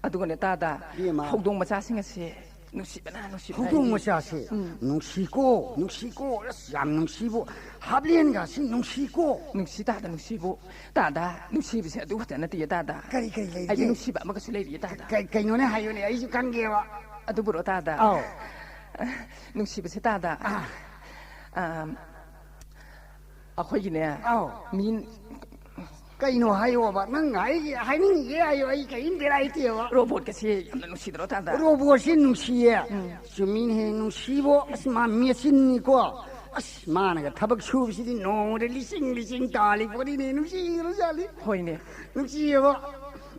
ꯑꯗꯨꯒꯅꯦ, ꯇꯥꯗ, ꯏꯕꯦꯝꯃ꯫ ꯍꯧꯗꯣꯡ ꯃꯆꯥꯁꯤꯡ ꯑꯁꯦ ꯅꯨꯡꯁꯤꯕꯅ, ꯅꯨꯡꯁꯤꯕꯅ ꯍꯧꯗꯣꯡ ꯑꯩꯗꯤ꯫ ꯃꯆꯥꯁꯦ ꯎꯝ꯫ ꯅꯨꯡꯁꯤꯀꯣ, ꯅꯨꯡꯁꯤꯀꯣ, ꯑꯁ, ꯌꯥꯝ ꯅꯨꯡꯁꯤꯕꯣ꯫ ꯍꯥꯞꯂꯦꯟꯒꯁꯤ ꯅꯨꯡꯁꯤꯀꯣ꯫ ꯅꯨꯡꯁꯤ, ꯇꯥꯗ, ꯅꯨꯡꯁꯤꯕꯨ꯫ ꯇꯥꯗ, ꯅꯨꯡꯁꯤꯕꯁꯦ ꯑꯗꯨ ꯈꯛꯇ ꯅꯠꯇꯦ, ꯇꯥꯗ꯫ ꯀꯔꯤ, ꯀꯔꯤ ꯂꯩꯒꯦ? ꯑꯩꯗꯤ ꯅꯨꯡꯁꯤꯕ ꯑꯃꯒꯁꯨ ꯂꯩꯔꯤꯌꯦ, ꯇꯥꯗ꯫ ꯀꯩ-, ꯀꯩꯅꯣꯅꯦ ꯍꯥꯏꯌꯨꯅꯦ, ꯑꯩꯁꯨ ꯈꯪꯒꯦꯕ꯫ ꯑꯗꯨꯕꯨꯔꯣ, ꯇꯥꯗ? ꯑꯧ꯫ ꯅꯨꯡꯁꯤꯕꯁꯦ, ꯇꯥꯗ꯫ ꯑꯥ꯫ ꯑꯥ, ꯑꯩꯈꯣꯏꯒꯤꯅꯦ, ꯑꯧ꯫ ꯃꯤ ꯀꯩꯅꯣ ꯍꯥꯏꯌꯣꯕ? ꯅꯪ ꯍꯥꯏ-, ꯍꯥꯏꯅꯤꯡꯉꯤꯒꯦ ꯍꯥꯏꯌꯣ, ꯑꯩ ꯀꯔꯤꯝ ꯕꯦꯔꯥ ꯂꯩꯇꯦꯕ꯫ ꯔꯣꯕꯣꯠꯀꯁꯦ ꯌꯥꯝꯅ ꯅꯨꯡꯁꯤꯗ꯭ꯔꯣ, ꯇꯥꯗ? ꯔꯣꯕꯣꯠꯁꯤ ꯅꯨꯡꯁꯤꯌꯦ꯫ ꯎꯝ꯫ ꯆꯨꯝꯃꯤꯅꯦꯍꯦ, ꯅꯨꯡꯁꯤꯕꯣ꯫ ꯑꯁ, ꯃꯥ ꯃꯦꯆꯤꯟꯅꯤꯀꯣ꯫ ꯑꯁ, ꯃꯥꯅꯒ ꯊꯕꯛ ꯁꯨꯕꯁꯤꯗꯤ ꯅꯣꯡꯃꯗ ꯂꯤꯁꯤꯡ ꯂꯤꯁꯤꯡ ꯇꯥꯜꯂꯤ ꯄꯣꯠꯅꯤꯅꯦ, ꯅꯨꯡꯁꯤꯈ꯭ꯔꯖꯥꯠꯅꯤ꯫ ꯍꯣꯏꯅꯦ꯫ ꯅꯨꯡꯁꯤꯌꯦꯕ꯫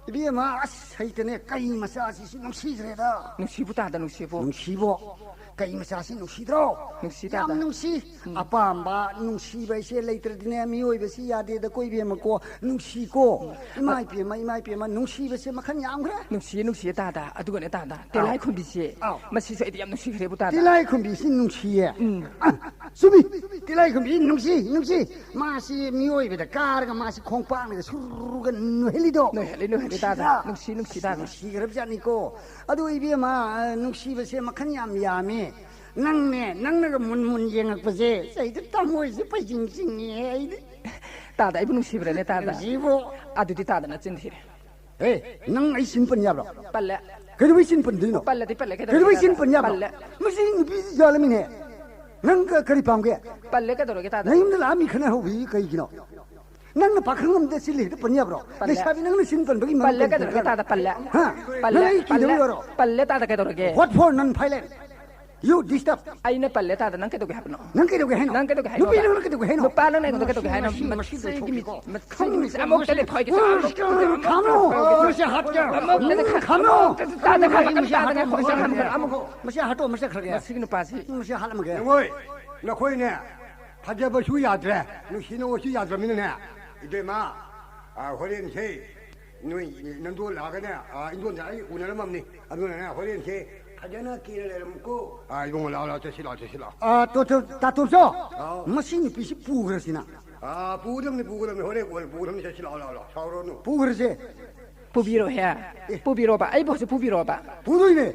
ꯏꯕꯦꯝꯃ, ꯑꯁ, ꯍꯩꯇꯅꯦ, ꯀꯩ ꯃꯆꯥꯁꯤꯁꯨ ꯅꯨꯡꯁꯤꯈ꯭ꯔꯦꯗ꯫ ꯅꯨꯡꯁꯤꯕꯨ ꯇꯥꯗ, ꯅꯨꯡꯁꯤꯕꯨ꯫ ꯅꯨꯡꯁꯤꯕꯣ? ꯀꯩ ꯃꯆꯥꯁꯤ ꯅꯨꯡꯁꯤꯗ꯭ꯔꯣ? ꯅꯨꯡꯁꯤ ꯌꯥꯝ ꯇꯥꯗ꯫ ꯅꯨꯡꯁꯤ꯫ ꯎꯝ꯫ ꯑꯄꯥꯝꯕ ꯅꯨꯡꯁꯤꯕ ꯍꯥꯏꯁꯦ ꯂꯩꯇ꯭ꯔꯗꯤꯅꯦ, ꯃꯤꯑꯣꯏꯕꯁꯤ ꯌꯥꯗꯦꯗꯀꯣ, ꯏꯕꯦꯝꯃꯀꯣ꯫ ꯅꯨꯡꯁꯤꯀꯣ꯫ ꯎꯝ꯫ ꯏꯃꯥ ꯏꯄꯦꯝꯃ, ꯏꯃꯥ ꯏꯄꯦꯝꯃ, ꯅꯨꯡꯁꯤꯕꯁꯦ ꯃꯈꯜ ꯌꯥꯝꯈ꯭ꯔꯦ꯫ ꯅꯨꯡꯁꯤꯌꯦ, ꯅꯨꯡꯁꯤꯌꯦ ꯇꯥꯗ꯫ ꯑꯗꯨꯒꯅꯦ ꯇꯥꯗ, ꯑꯥꯎ꯫ ꯇꯤꯂꯥꯏꯈꯨꯝꯕꯤꯁꯦ, ꯑꯥꯎ꯫ ꯃꯁꯤꯁꯨ ꯑꯩꯗꯤ ꯌꯥꯝ ꯅꯨꯡꯁꯤꯈ꯭ꯔꯦꯕꯨ ꯇꯥꯗ꯫ ꯇꯤꯂꯥꯏꯈꯨꯝꯕꯤꯁꯤ ꯅꯨꯡꯁꯤꯌꯦ꯫ ꯎꯝ꯫ ꯑ, ꯆꯨꯝꯃꯤ꯫ ꯇꯤꯂꯥꯏꯈꯨꯝꯕꯤ ꯅꯨꯡꯁꯤ, ꯅꯨꯡꯁꯤ꯫ ꯃꯥꯁꯤ ꯃꯤꯑꯣꯏꯕꯗ ꯀꯥꯔꯒ ꯃꯥꯁꯤ ꯈꯣꯡꯄꯥꯛꯅꯒ ꯁꯨꯔꯨꯒ ꯅꯣꯏꯍꯜꯂꯤꯗꯣ꯫ ꯅꯣꯏꯍꯜꯂꯤ, ꯅꯣꯏꯍꯜꯂꯤ ꯇꯥꯗ꯫ ꯅꯨꯡꯁꯤꯗ꯭ꯔꯥ? ꯅꯨꯡꯁꯤ, ꯅꯨꯡꯁꯤ ꯇꯥꯗ꯫ ꯅꯨꯡꯁꯤꯈ꯭ꯔꯕꯖꯥꯠꯅꯤꯀꯣ꯫ ꯑꯗꯨ ꯏꯕꯦꯝꯃ, ꯑ, ꯅꯨꯡꯁꯤꯕꯁꯦ ꯃꯈꯜ ꯌꯥꯝ ꯌꯥꯝꯃꯤ꯫ ꯅꯪꯅꯦ, ꯅꯪꯅꯒ ꯃꯨꯟ ꯃꯨꯟ ꯌꯦꯡꯉꯛꯄꯁꯦ, ꯑꯩꯗꯤ ꯊꯃꯣꯏꯁꯦ ꯄꯩꯆꯤꯡ ꯆꯤꯡꯉꯤ ꯑꯩꯗꯤ꯫ ꯇꯥꯗ, ꯑꯩꯕꯨ ꯅꯨꯡꯁꯤꯕ꯭ꯔꯅꯦ ꯇꯥꯗ? ꯅꯨꯡꯁꯤꯕꯣ꯫ ꯑꯗꯨꯗꯤ ꯇꯥꯗ ꯅꯆꯤꯟ ꯊꯤꯔꯦ꯫ ꯑꯦ, ꯅꯪ ꯑꯩ ꯆꯤꯟ ꯄꯟ ꯌꯥꯕ꯭ꯔꯣ? ꯄꯜꯂꯦ꯫ ꯀꯩꯗꯧꯕꯩ ꯆꯤꯟ ꯄꯟꯗꯣꯏꯅꯣ? ꯄꯜꯂꯗꯤ ꯄꯜꯂꯦ, ꯀꯩꯗꯧꯕꯩ ꯀꯩꯗꯧꯔꯒꯦ? ꯆꯤꯟ ꯄꯟ ꯌꯥꯕ꯭ꯔꯣ? ꯄꯜꯂꯦ꯫ ꯃꯁꯤ ꯅꯨꯄꯤꯁꯤ ꯖꯥꯠꯂꯃꯤꯅꯦ꯫ ꯅꯪ ꯀ-, ꯀꯔꯤ ꯄꯥꯝꯒꯦ? ꯄꯜꯂꯦ, ꯀꯩꯗꯧꯔꯒꯦ ꯇꯥꯗ? ꯅꯌꯨꯝꯗ ꯂꯥꯛꯑ ꯃꯤ ꯈꯠꯅ ꯍꯧꯕꯤ ꯀꯩꯒꯤꯅꯣ? ꯅꯪꯅ ꯄꯥꯈꯪ ꯑꯃꯗ ꯆꯤꯜꯂꯤ ꯍꯦꯛꯇ ꯄꯟ ꯌꯥꯕ꯭ꯔꯣ? ꯄꯜꯂꯦ꯫ ꯂꯩꯁꯥꯕꯤ ꯅꯪꯅ ꯆꯤꯟ ꯄꯟꯕꯒꯤ ꯃꯔꯝ ꯄꯜꯂꯦ, ꯀꯔꯤ ꯀꯩꯗꯧꯔꯒꯦ ꯂꯩꯔꯒꯦ? ꯇꯥꯗ? ꯄꯜꯂꯦ꯫ ꯍꯥ? ꯄꯜꯂꯦ, ꯅꯪ ꯑꯩ ꯀꯤꯗꯧ ꯄꯜꯂꯦ꯫ ꯌꯥꯔꯣ? ꯄꯜꯂꯦ ꯇꯥꯗ, ꯀꯩꯗꯧꯔꯒꯦ? What for non-violent? You disturb. ꯑꯩꯅ ꯄꯜꯂꯦ ꯇꯥꯗ, ꯅꯪ ꯀꯩꯗꯧꯒꯦ ꯍꯥꯏꯕꯅꯣ? ꯅꯪ ꯀꯩꯗꯧꯒꯦ ꯍꯥꯏꯅꯣ? ꯅꯪ ꯀꯩꯗꯧꯒꯦ ꯍꯥꯏꯅꯣ? ꯅꯨꯄꯤ ꯅꯪꯅ ꯀꯩꯗꯧꯒꯦ ꯍꯥꯏꯅꯣ? ꯅꯨꯄꯥ ꯅꯪꯅ ꯑꯩꯉꯣꯟꯗ ꯀꯩꯗꯧꯒꯦ ꯍꯥꯏꯅꯣ? ꯃꯁꯤ, ꯃꯁꯤ, ꯃꯁꯤꯒꯤ ꯃꯁꯤ ꯃꯤ-, ꯊꯣꯛꯏꯀꯣ꯫ ꯃꯁꯤꯒꯤ ꯃꯤꯁꯦ ꯑꯃꯨꯛꯇꯗꯤ ꯐꯣꯏꯒꯦ, ꯈꯥꯝꯃꯣ꯫ ꯑꯃꯨꯛꯇꯗꯤ ꯈꯥꯝꯃꯣ꯫ ꯃꯁꯤ ꯍꯥꯠꯀꯦ꯫ ꯑꯃꯨꯛꯇꯗꯤ ꯈꯥꯝꯃꯣ꯫ ꯈꯥꯝꯃꯣ꯫ ꯇꯥꯗ ꯈꯥꯝꯃꯣ, ꯃꯁꯤ ꯇꯥꯗ ꯍꯥꯠꯀꯦ꯫ ꯈꯥꯝꯃꯣ, ꯃꯁꯤ ꯍꯥꯠꯀꯦ꯫ ꯃꯁꯤ ꯍꯥꯠꯇꯣꯛꯑꯣ, ꯃꯁꯤ ꯈꯔꯒꯦ꯫ ꯃꯁꯤꯒꯤ ꯅꯨꯄꯥꯁꯤ꯫ ꯃꯁꯤ ꯍꯥꯠꯂꯝꯃꯒꯦ꯫ ꯅꯉꯣꯏ, ꯅꯈꯣꯏꯅꯦ, ꯊꯥꯖꯕꯁꯨ ꯌꯥꯗ꯭ꯔꯦ, ꯅꯨꯡꯁꯤꯅꯕꯁꯨ ꯌꯥꯗ꯭ꯔꯕꯅꯤꯅꯅꯦ, ꯏꯕꯦꯝꯃ, ꯑ, ꯍꯣꯔꯦꯟꯁꯦ ꯅꯣꯏ ꯅꯪꯗꯣ ꯂꯥꯛꯑꯒꯅꯦ, ꯑ, ꯏꯟꯗꯣꯟꯁꯦ ꯑꯩ ꯎꯅꯔꯝꯃꯕꯅꯤ꯫ ꯑꯗꯨꯅꯅꯦ ꯍꯣꯔꯦꯟꯁꯦ ꯐꯖꯅ ꯀꯦꯅ ꯂꯩꯔꯝꯃꯨꯀꯣ꯫ ꯑ, ꯏꯕꯨꯡꯉꯣ, ꯂꯥꯛꯑꯣ, ꯂꯥꯛꯑꯣ, ꯆꯠꯁꯤ ꯂꯥꯛꯑꯣ, ꯆꯠꯁꯤ ꯂꯥꯛꯑꯣ꯫ ꯑ, ꯇꯣ-, ꯇꯣ-, ꯇꯥꯇꯣꯝꯆꯧ, ꯑꯥꯎ꯫ ꯃꯁꯤ ꯅꯨꯄꯤꯁꯤ ꯄꯨꯈ꯭ꯔꯁꯤꯅ꯫ ꯑ, ꯄꯨꯒꯗꯕꯅꯤ, ꯄꯨꯒꯗꯕꯅꯤ, ꯍꯣꯔꯦꯟ ꯀꯣꯟꯅ ꯄꯨꯒꯗꯕꯅꯤ, ꯆꯠꯁꯤ ꯂꯥꯛꯑꯣ, ꯂꯥꯛꯑꯣ, ꯂꯥꯛꯑꯣ, ꯁꯥꯎꯔꯅꯨ꯫ ꯄꯨꯈ꯭ꯔꯁꯦ꯫ ꯄꯨꯕꯤꯔꯣꯍꯦ꯫ ꯑꯦ꯫ ꯄꯨꯕꯤꯔꯣꯕ, ꯑꯩꯕꯨꯁꯨ ꯄꯨꯕꯤꯔꯣꯕ꯫ ꯄꯨꯗꯣꯏꯅꯦ꯫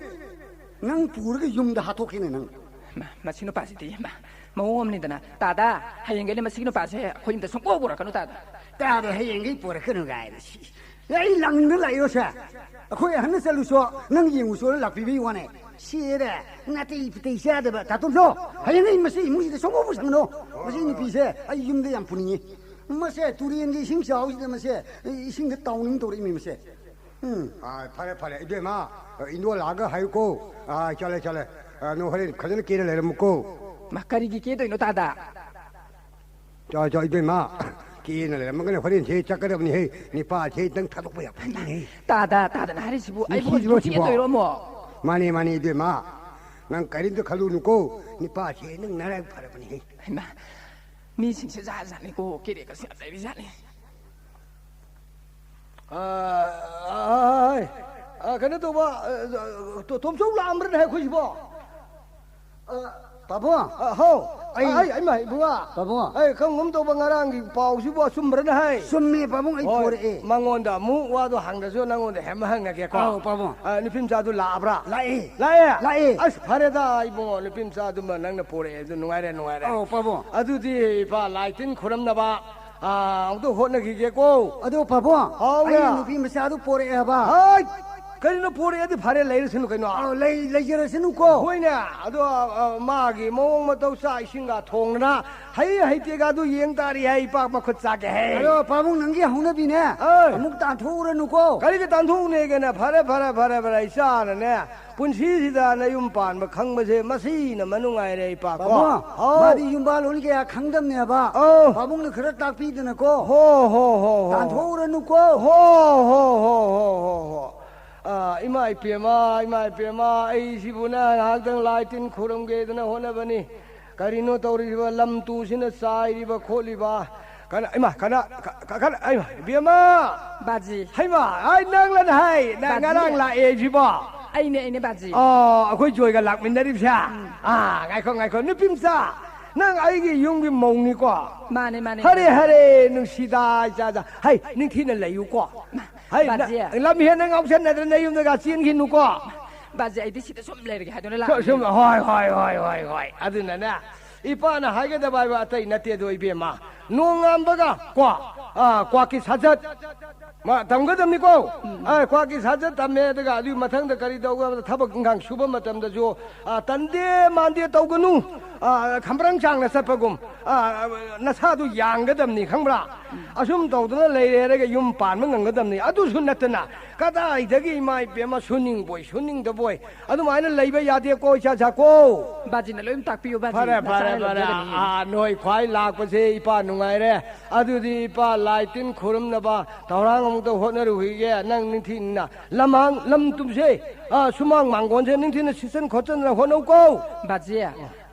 ꯅꯪ ꯄꯨꯔꯒ ꯌꯨꯝꯗ ꯍꯥꯠꯇꯣꯛꯀꯦꯅꯦ ꯅꯪ꯫ ꯃꯥ, ꯃꯁꯤ ꯅꯨꯄꯥꯁꯤꯗꯤ, ꯃꯥ, ꯃꯑꯣꯡ ꯑꯃꯅꯤꯗꯅ꯫ ꯇꯥꯗ, ꯍꯌꯦꯡꯒꯩꯗꯤ ꯃꯁꯤꯒꯤ ꯅꯨꯄꯥꯁꯦ ꯑꯩꯈꯣꯏ ꯌꯨꯝꯗ ꯁꯨꯡꯄꯨ ꯄꯨꯔꯛꯀꯅꯨ ꯇꯥꯗ꯫ ꯇꯥꯗ, ꯍꯌꯦꯡꯒꯩ ꯄꯨꯔꯛꯀꯅꯨ ꯀꯥꯏꯅ꯫ ꯁꯤ, ꯑꯩ ꯂꯪꯗ ꯂꯥꯛꯏꯔꯣ ꯁꯦ? ꯑꯩꯈꯣꯏ ꯑꯍꯟꯅ ꯆꯠꯂꯨꯁꯣ, ꯅꯪ ꯌꯦꯡꯉꯨꯁꯣꯅ ꯂꯥꯛꯄꯤꯕꯩ ꯋꯥꯅꯦ꯫ ꯁꯤꯔꯦ, ꯅꯥꯇꯩ ꯄꯨꯇꯩ ꯆꯥꯗꯕ꯫ ꯇꯥꯇꯣꯝꯆꯧ, ꯍꯌꯦꯡꯒꯩ ꯃꯁꯤ ꯏꯃꯨꯡꯁꯤꯗ ꯁꯨꯡꯄꯨ ꯄꯨꯁꯟꯒꯅꯨ꯫ ꯃꯁꯤ ꯅꯨꯄꯤꯁꯦ ꯑꯩ ꯌꯨꯝꯗ ꯌꯥꯝ ꯄꯨꯅꯤꯡꯉꯤ꯫ ꯃꯁꯦ ꯇꯨꯔꯦꯟꯒꯤ ꯏꯁꯤꯡ ꯆꯥꯎꯁꯤꯗ ꯃꯁꯦ ꯏꯁꯤꯡꯗ ꯇꯥꯎꯅꯤꯡ ꯇꯧꯔꯛꯏꯃꯤ ꯃꯁꯦ꯫ ꯎꯝ꯫ ꯑꯥ, ꯐꯔꯦ, ꯐꯔꯦ꯫ ꯏꯕꯦꯝꯃ, ꯏꯟꯗꯣ ꯂꯥꯛꯑꯒ ꯍꯥꯏꯌꯨꯀꯣ꯫ ꯑꯥ, ꯆꯠꯂꯦ, ꯆꯠꯂꯦ꯫ ꯑꯥ, ꯅꯪ ꯍꯣꯔꯦꯟ ꯐꯖꯅ ꯀꯦꯅ ꯂꯩꯔꯝꯃꯨꯀꯣ꯫ ꯃꯥ, ꯀꯔꯤꯒꯤ ꯀꯦꯗꯣꯏꯅꯣ ꯇꯥꯗ? ꯆꯣ, ꯆꯣ, ꯏꯕꯦꯝꯃ, ꯀꯦꯅ ꯂꯩꯔꯝꯃꯒꯅ ꯍꯣꯔꯦꯟꯁꯦ ꯆꯠꯀꯗꯕꯅꯤꯍꯦ꯫ ꯅꯤꯄꯥꯁꯦ ꯅꯪ ꯊꯥꯗꯣꯛꯄ ꯌꯥꯕ ꯅꯠꯇꯦꯅꯦ꯫ ꯇꯥꯗ, ꯇꯥꯗꯅ ꯍꯥꯏꯔꯤꯁꯤꯕꯨ ꯑꯩꯕꯨ ꯅꯨꯡꯁꯤꯗ꯭ꯔꯣ ꯍꯧꯖꯤꯛ ꯁꯤꯕꯣ? ꯀꯦꯗꯣꯏꯔꯣ ꯑꯃꯨꯛ? ꯃꯥꯅꯦ, ꯃꯥꯅꯦ, ꯏꯕꯦꯝꯃ, ꯅꯪ ꯀꯔꯤꯝꯇ ꯈꯜꯂꯨꯅꯨꯀꯣ꯫ ꯅꯤꯄꯥꯁꯦ ꯅꯪ ꯅꯔꯥꯏꯕꯛ ꯐꯔꯕꯅꯤꯍꯦ꯫ ꯍꯩꯃꯥ, ꯃꯤꯁꯤꯡꯁꯦ ꯖꯥꯠ ꯖꯥꯠꯅꯤꯀꯣ, ꯀꯦꯔꯦꯒꯁꯦ ꯌꯥꯝ ꯂꯩꯕꯖꯥꯠꯅꯤ꯫ ꯑ, ꯑ, ꯑ, ꯀꯩꯅꯣ ꯇꯧꯕ, ꯑ, ꯇꯣ-, ꯇꯣꯝꯆꯧ ꯂꯥꯛꯑꯝꯕ꯭ꯔꯅꯦ ꯑꯩꯈꯣꯏꯁꯤꯕꯣ? ꯑ, ꯄꯥꯕꯨꯡ꯫ ꯑ, ꯍꯥꯎ꯫ ꯑꯩ ꯑꯩ, ꯑꯩꯃ, ꯏꯕꯨꯡꯉꯣ꯫ ꯄꯥꯕꯨꯡ꯫ ꯑꯩ, ꯀꯔꯝ ꯀꯔꯝ ꯇꯧꯕ ꯉꯔꯥꯡꯒꯤ ꯄꯥꯎꯁꯤꯕꯨ ꯑꯆꯨꯝꯕ꯭ꯔꯅꯦ ꯍꯥꯏ? ꯆꯨꯝꯃꯦ, ꯄꯥꯕꯨꯡ, ꯑꯩ ꯍꯣꯏ, ꯄꯣꯔꯛꯑꯦ꯫ ꯃꯉꯣꯟꯗ ꯑꯃꯨꯛ ꯋꯥꯗꯣ ꯍꯪꯗ꯭ꯔꯁꯨ ꯅꯉꯣꯟꯗ ꯍꯦꯝꯃ ꯍꯪꯉꯒꯦꯀꯣ꯫ ꯑꯧ, ꯄꯥꯕꯨꯡ꯫ ꯑ, ꯅꯨꯄꯤ ꯃꯆꯥꯗꯨ ꯂꯥꯛꯑꯕ꯭ꯔꯥ? ꯂꯥꯛꯑꯦ꯫ ꯂꯥꯛꯑꯦ? ꯂꯥꯛꯑꯦ꯫ ꯑꯁ, ꯐꯔꯦꯗ, ꯏꯕꯨꯡꯉꯣ, ꯅꯨꯄꯤ ꯃꯆꯥꯗꯨꯃ ꯅꯪꯅ ꯄꯣꯔꯛꯑꯦ, ꯑꯗꯨ ꯅꯨꯡꯉꯥꯏꯔꯦ, ꯅꯨꯡꯉꯥꯏꯔꯦ꯫ ꯑꯧ, ꯄꯥꯕꯨꯡ꯫ ꯑꯗꯨꯗꯤ ꯏꯄꯥ ꯂꯥꯏ ꯇꯤꯟ ꯈꯨꯔꯝꯅꯕ, ꯑ, ꯑꯃꯨꯛꯇ ꯍꯣꯠꯅꯈꯤꯒꯦꯀꯣ꯫ ꯑꯗꯣ, ꯄꯥꯕꯨꯡ, ꯍꯥꯎꯅꯦ꯫ ꯑꯩꯅ ꯅꯨꯄꯤ ꯃꯆꯥꯗꯨ ꯄꯣꯔꯛꯑꯦ ꯍꯥꯏꯕ꯫ ꯍꯥꯏ! ꯀꯔꯤꯅꯣ ꯄꯣꯔꯛꯑꯦꯗꯤ ꯐꯔꯦ, ꯂꯩꯔꯁꯅꯨ ꯀꯩꯅꯣ꯫ ꯑꯧ, ꯂꯩ-, ꯂꯩꯖꯔꯁꯅꯨꯀꯣ꯫ ꯍꯣꯏꯅꯦ, ꯑꯗꯣ, ꯑ, ꯃꯥꯒꯤ ꯃꯑꯣꯡ ꯃꯇꯧ, ꯆꯥꯛ ꯏꯁꯤꯡꯒ ꯊꯣꯡꯗꯅ, ꯍꯩ ꯍꯩꯇꯦꯒ ꯑꯗꯨ ꯌꯦꯡ ꯇꯥꯔꯤ ꯍꯥꯏ, ꯏꯄꯥ ꯃꯈꯨꯠ ꯆꯥꯛꯀꯦ ꯍꯥꯏ꯫ ꯑꯗꯣ ꯄꯥꯕꯨꯡ, ꯅꯪꯒꯤ ꯍꯧꯅꯕꯤꯅꯦ꯫ ꯑꯩ꯫ ꯑꯃꯨꯛ ꯇꯥꯟꯊꯣꯛꯎꯔꯅꯨꯀꯣ꯫ ꯀꯔꯤꯒꯤ ꯇꯥꯟꯊꯣꯛꯎꯅꯦꯒꯦꯅꯦ? ꯐꯔꯦ, ꯐꯔꯦ, ꯐꯔꯦ, ꯐꯔꯦ, ꯏꯆꯥꯅꯅꯦ, ꯄꯨꯟꯁꯤꯁꯤꯗ ꯅꯌꯨꯝ ꯄꯥꯟꯕ ꯈꯪꯕꯁꯦ ꯃꯁꯤꯅ ꯃꯅꯨꯡꯉꯥꯏꯔꯦ, ꯏꯄꯥꯀꯣ꯫ ꯄꯥꯕꯨꯡ, ꯍꯥꯎ꯫ ꯃꯥꯗꯤ ꯌꯨꯝꯕꯥꯜꯂꯣꯟ ꯀꯌꯥ ꯈꯪꯗꯕꯅꯦꯕ꯫ ꯑꯧ꯫ ꯄꯥꯕꯨꯡꯅ ꯈꯔ ꯇꯥꯛꯄꯤꯗꯅꯀꯣ꯫ ꯍꯣ, ꯍꯣ, ꯍꯣ, ꯍꯣ꯫ ꯇꯥꯟꯊꯣꯛꯎꯔꯅꯨꯀꯣ꯫ ꯍꯣ, ꯍꯣ, ꯍꯣ, ꯍꯣ, ꯍꯣ꯫ ꯑ, ꯏꯃꯥ ꯏꯄꯦꯝꯃ, ꯏꯃꯥ ꯏꯄꯦꯝꯃ, ꯑꯩꯁꯤꯕꯨꯅꯦ ꯉꯥꯏꯍꯥꯛꯇꯪ ꯂꯥꯏ ꯇꯤꯟ ꯈꯨꯔꯨꯝꯒꯦꯗꯅ ꯍꯣꯠꯅꯕꯅꯤ꯫ ꯀꯔꯤꯅꯣ ꯇꯧꯔꯤꯕ? ꯂꯝ ꯇꯨꯁꯤꯅ ꯆꯥꯏꯔꯤꯕ ꯈꯣꯠꯂꯤꯕ꯫ ꯀꯅꯥ, ꯏꯃꯥ, ꯀꯅꯥ, ꯀ-, ꯀ-, ꯀꯅꯥ, ꯏꯃꯥ, ꯏꯕꯦꯝꯃ! ꯕꯥꯖꯤ꯫ ꯍꯩꯃꯥ, ꯑꯩ ꯅꯪꯂꯅ ꯍꯥꯏ, ꯅꯪ ꯕꯥꯖꯤ꯫ ꯉꯔꯥꯡ ꯂꯥꯛꯑꯦ ꯁꯤꯕꯣ? ꯑꯩꯅꯦ, ꯑꯩꯅꯦ, ꯕꯥꯖꯤ꯫ ꯑꯣ, ꯑꯩꯈꯣꯏ ꯖꯣꯏꯒ ꯂꯥꯛꯃꯤꯟꯅꯔꯤꯕꯁꯦ? ꯎꯝ꯫ ꯑꯥ, ꯉꯥꯏꯈꯣ, ꯉꯥꯏꯈꯣ, ꯅꯨꯄꯤ ꯃꯆꯥ, ꯅꯪ ꯑꯩꯒꯤ ꯌꯨꯝꯒꯤ ꯃꯧꯅꯤꯀꯣ? ꯃꯥꯅꯦ, ꯃꯥꯅꯦ, ꯍꯔꯦ, ꯃꯥꯅꯦ꯫ ꯍꯔꯦ, ꯅꯨꯡꯁꯤꯗ, ꯏꯆꯥꯗ꯫ ꯍꯩ, ꯅꯤꯡꯊꯤꯅ ꯂꯩꯌꯨꯀꯣ꯫ ꯍꯩ, ꯅ-, ꯕꯥꯖꯤ꯫ ꯂꯝ ꯍꯦꯟꯅ ꯉꯥꯎꯁꯟꯅꯗꯅ ꯅꯌꯨꯝꯗꯒ ꯆꯦꯟꯈꯤꯅꯨꯀꯣ꯫ ꯕꯥꯖꯤ, ꯑꯩꯗꯤ ꯁꯤꯗ ꯁꯨꯝ ꯂꯩꯔꯒꯦ ꯍꯥꯏꯗꯨꯅ ꯁꯨꯝ, ꯂꯥꯛꯄꯅꯦ꯫ ꯁꯨꯝ, ꯍꯣꯏ, ꯍꯣꯏ, ꯍꯣꯏ, ꯍꯣꯏ, ꯍꯣꯏ꯫ ꯑꯗꯨꯅꯅꯦ, ꯏꯄꯥꯅ ꯍꯥꯏꯒꯗꯕ ꯍꯥꯏꯕ ꯑꯇꯩ ꯅꯠꯇꯦ ꯑꯗꯣ, ꯏꯕꯦꯝꯃ꯫ ꯅꯣꯡꯉꯥꯟꯕꯒ ꯀꯣ, ꯑ, ꯀ꯭ꯋꯥꯛꯀꯤ ꯁꯥꯖꯠ ꯃꯥ ꯇꯝꯒꯗꯕꯅꯤꯀꯣ꯫ ꯎꯝ꯫ ꯑ, ꯀ꯭ꯋꯥꯛꯀꯤ ꯁꯥꯖꯠ ꯇꯝꯃꯦ, ꯑꯗꯨꯒ ꯑꯗꯨꯒꯤ ꯃꯊꯪꯗ ꯀꯔꯤ ꯇꯧꯒꯗꯕ? ꯊꯕꯛ ꯏꯪꯈꯥꯡ ꯁꯨꯕ ꯃꯇꯝꯗꯁꯨ, ꯑ, ꯇꯟꯗꯦ ꯃꯥꯟꯗꯦ ꯇꯧꯒꯅꯨ꯫ ꯑ, ꯈꯝꯕ꯭ꯔꯪ ꯆꯥꯡꯅ ꯆꯠꯄꯒꯨꯝ, ꯑ, ꯅꯁꯥꯗꯨ ꯌꯥꯡꯒꯗꯕꯅꯤ, ꯈꯪꯕ꯭ꯔꯥ? ꯑꯁꯨꯝ ꯇꯧꯗꯅ ꯂꯩꯔꯦ ꯍꯥꯏꯔꯒ ꯌꯨꯝ ꯄꯥꯟꯕ ꯉꯝꯒꯗꯕꯅꯤ꯫ ꯑꯗꯨꯁꯨ ꯅꯠꯇꯅ, ꯀꯗꯥꯏꯗꯒꯤ, ꯏꯃꯥ ꯏꯕꯦꯝꯃ, ꯁꯨꯅꯤꯡꯕꯣꯏ ꯁꯨꯅꯤꯡꯗꯕꯣꯏ ꯑꯗꯨꯃꯥꯏꯅ ꯂꯩꯕ ꯌꯥꯗꯦꯀꯣ, ꯏꯆꯥ ꯏꯆꯥꯀꯣ꯫ ꯕꯥꯖꯤꯅ ꯂꯣꯏ ꯇꯥꯛꯄꯤꯌꯨ, ꯕꯥꯖꯤ꯫ ꯐꯔꯦ, ꯐꯔꯦ, ꯅꯆꯥꯅ ꯐꯔꯦ꯫ ꯂꯧꯖꯒꯅꯤ꯫ ꯑꯥ, ꯅꯣꯏ ꯈ꯭ꯋꯥꯏ ꯂꯥꯛꯄꯁꯦ ꯏꯄꯥ ꯅꯨꯡꯉꯥꯏꯔꯦ꯫ ꯑꯗꯨꯗꯤ ꯏꯄꯥ ꯂꯥꯏ ꯇꯤꯟ ꯈꯨꯔꯨꯝꯅꯕ ꯊꯧꯔꯥꯡ ꯑꯃꯨꯛꯇ ꯍꯣꯠꯅꯔꯨꯈꯤꯒꯦ꯫ ꯅꯪ ꯅꯤꯡꯊꯤꯅ ꯂꯝꯍꯥꯡ, ꯂꯝ ꯇꯨꯝꯁꯦ, ꯑꯥ, ꯁꯨꯃꯥꯡ ꯃꯥꯡꯒꯣꯟꯁꯦ ꯅꯤꯡꯊꯤꯅ ꯁꯤꯠꯆꯟ ꯈꯣꯠꯆꯟꯗꯅ ꯍꯣꯠꯅꯧꯀꯣ꯫ ꯕꯥꯖꯤ,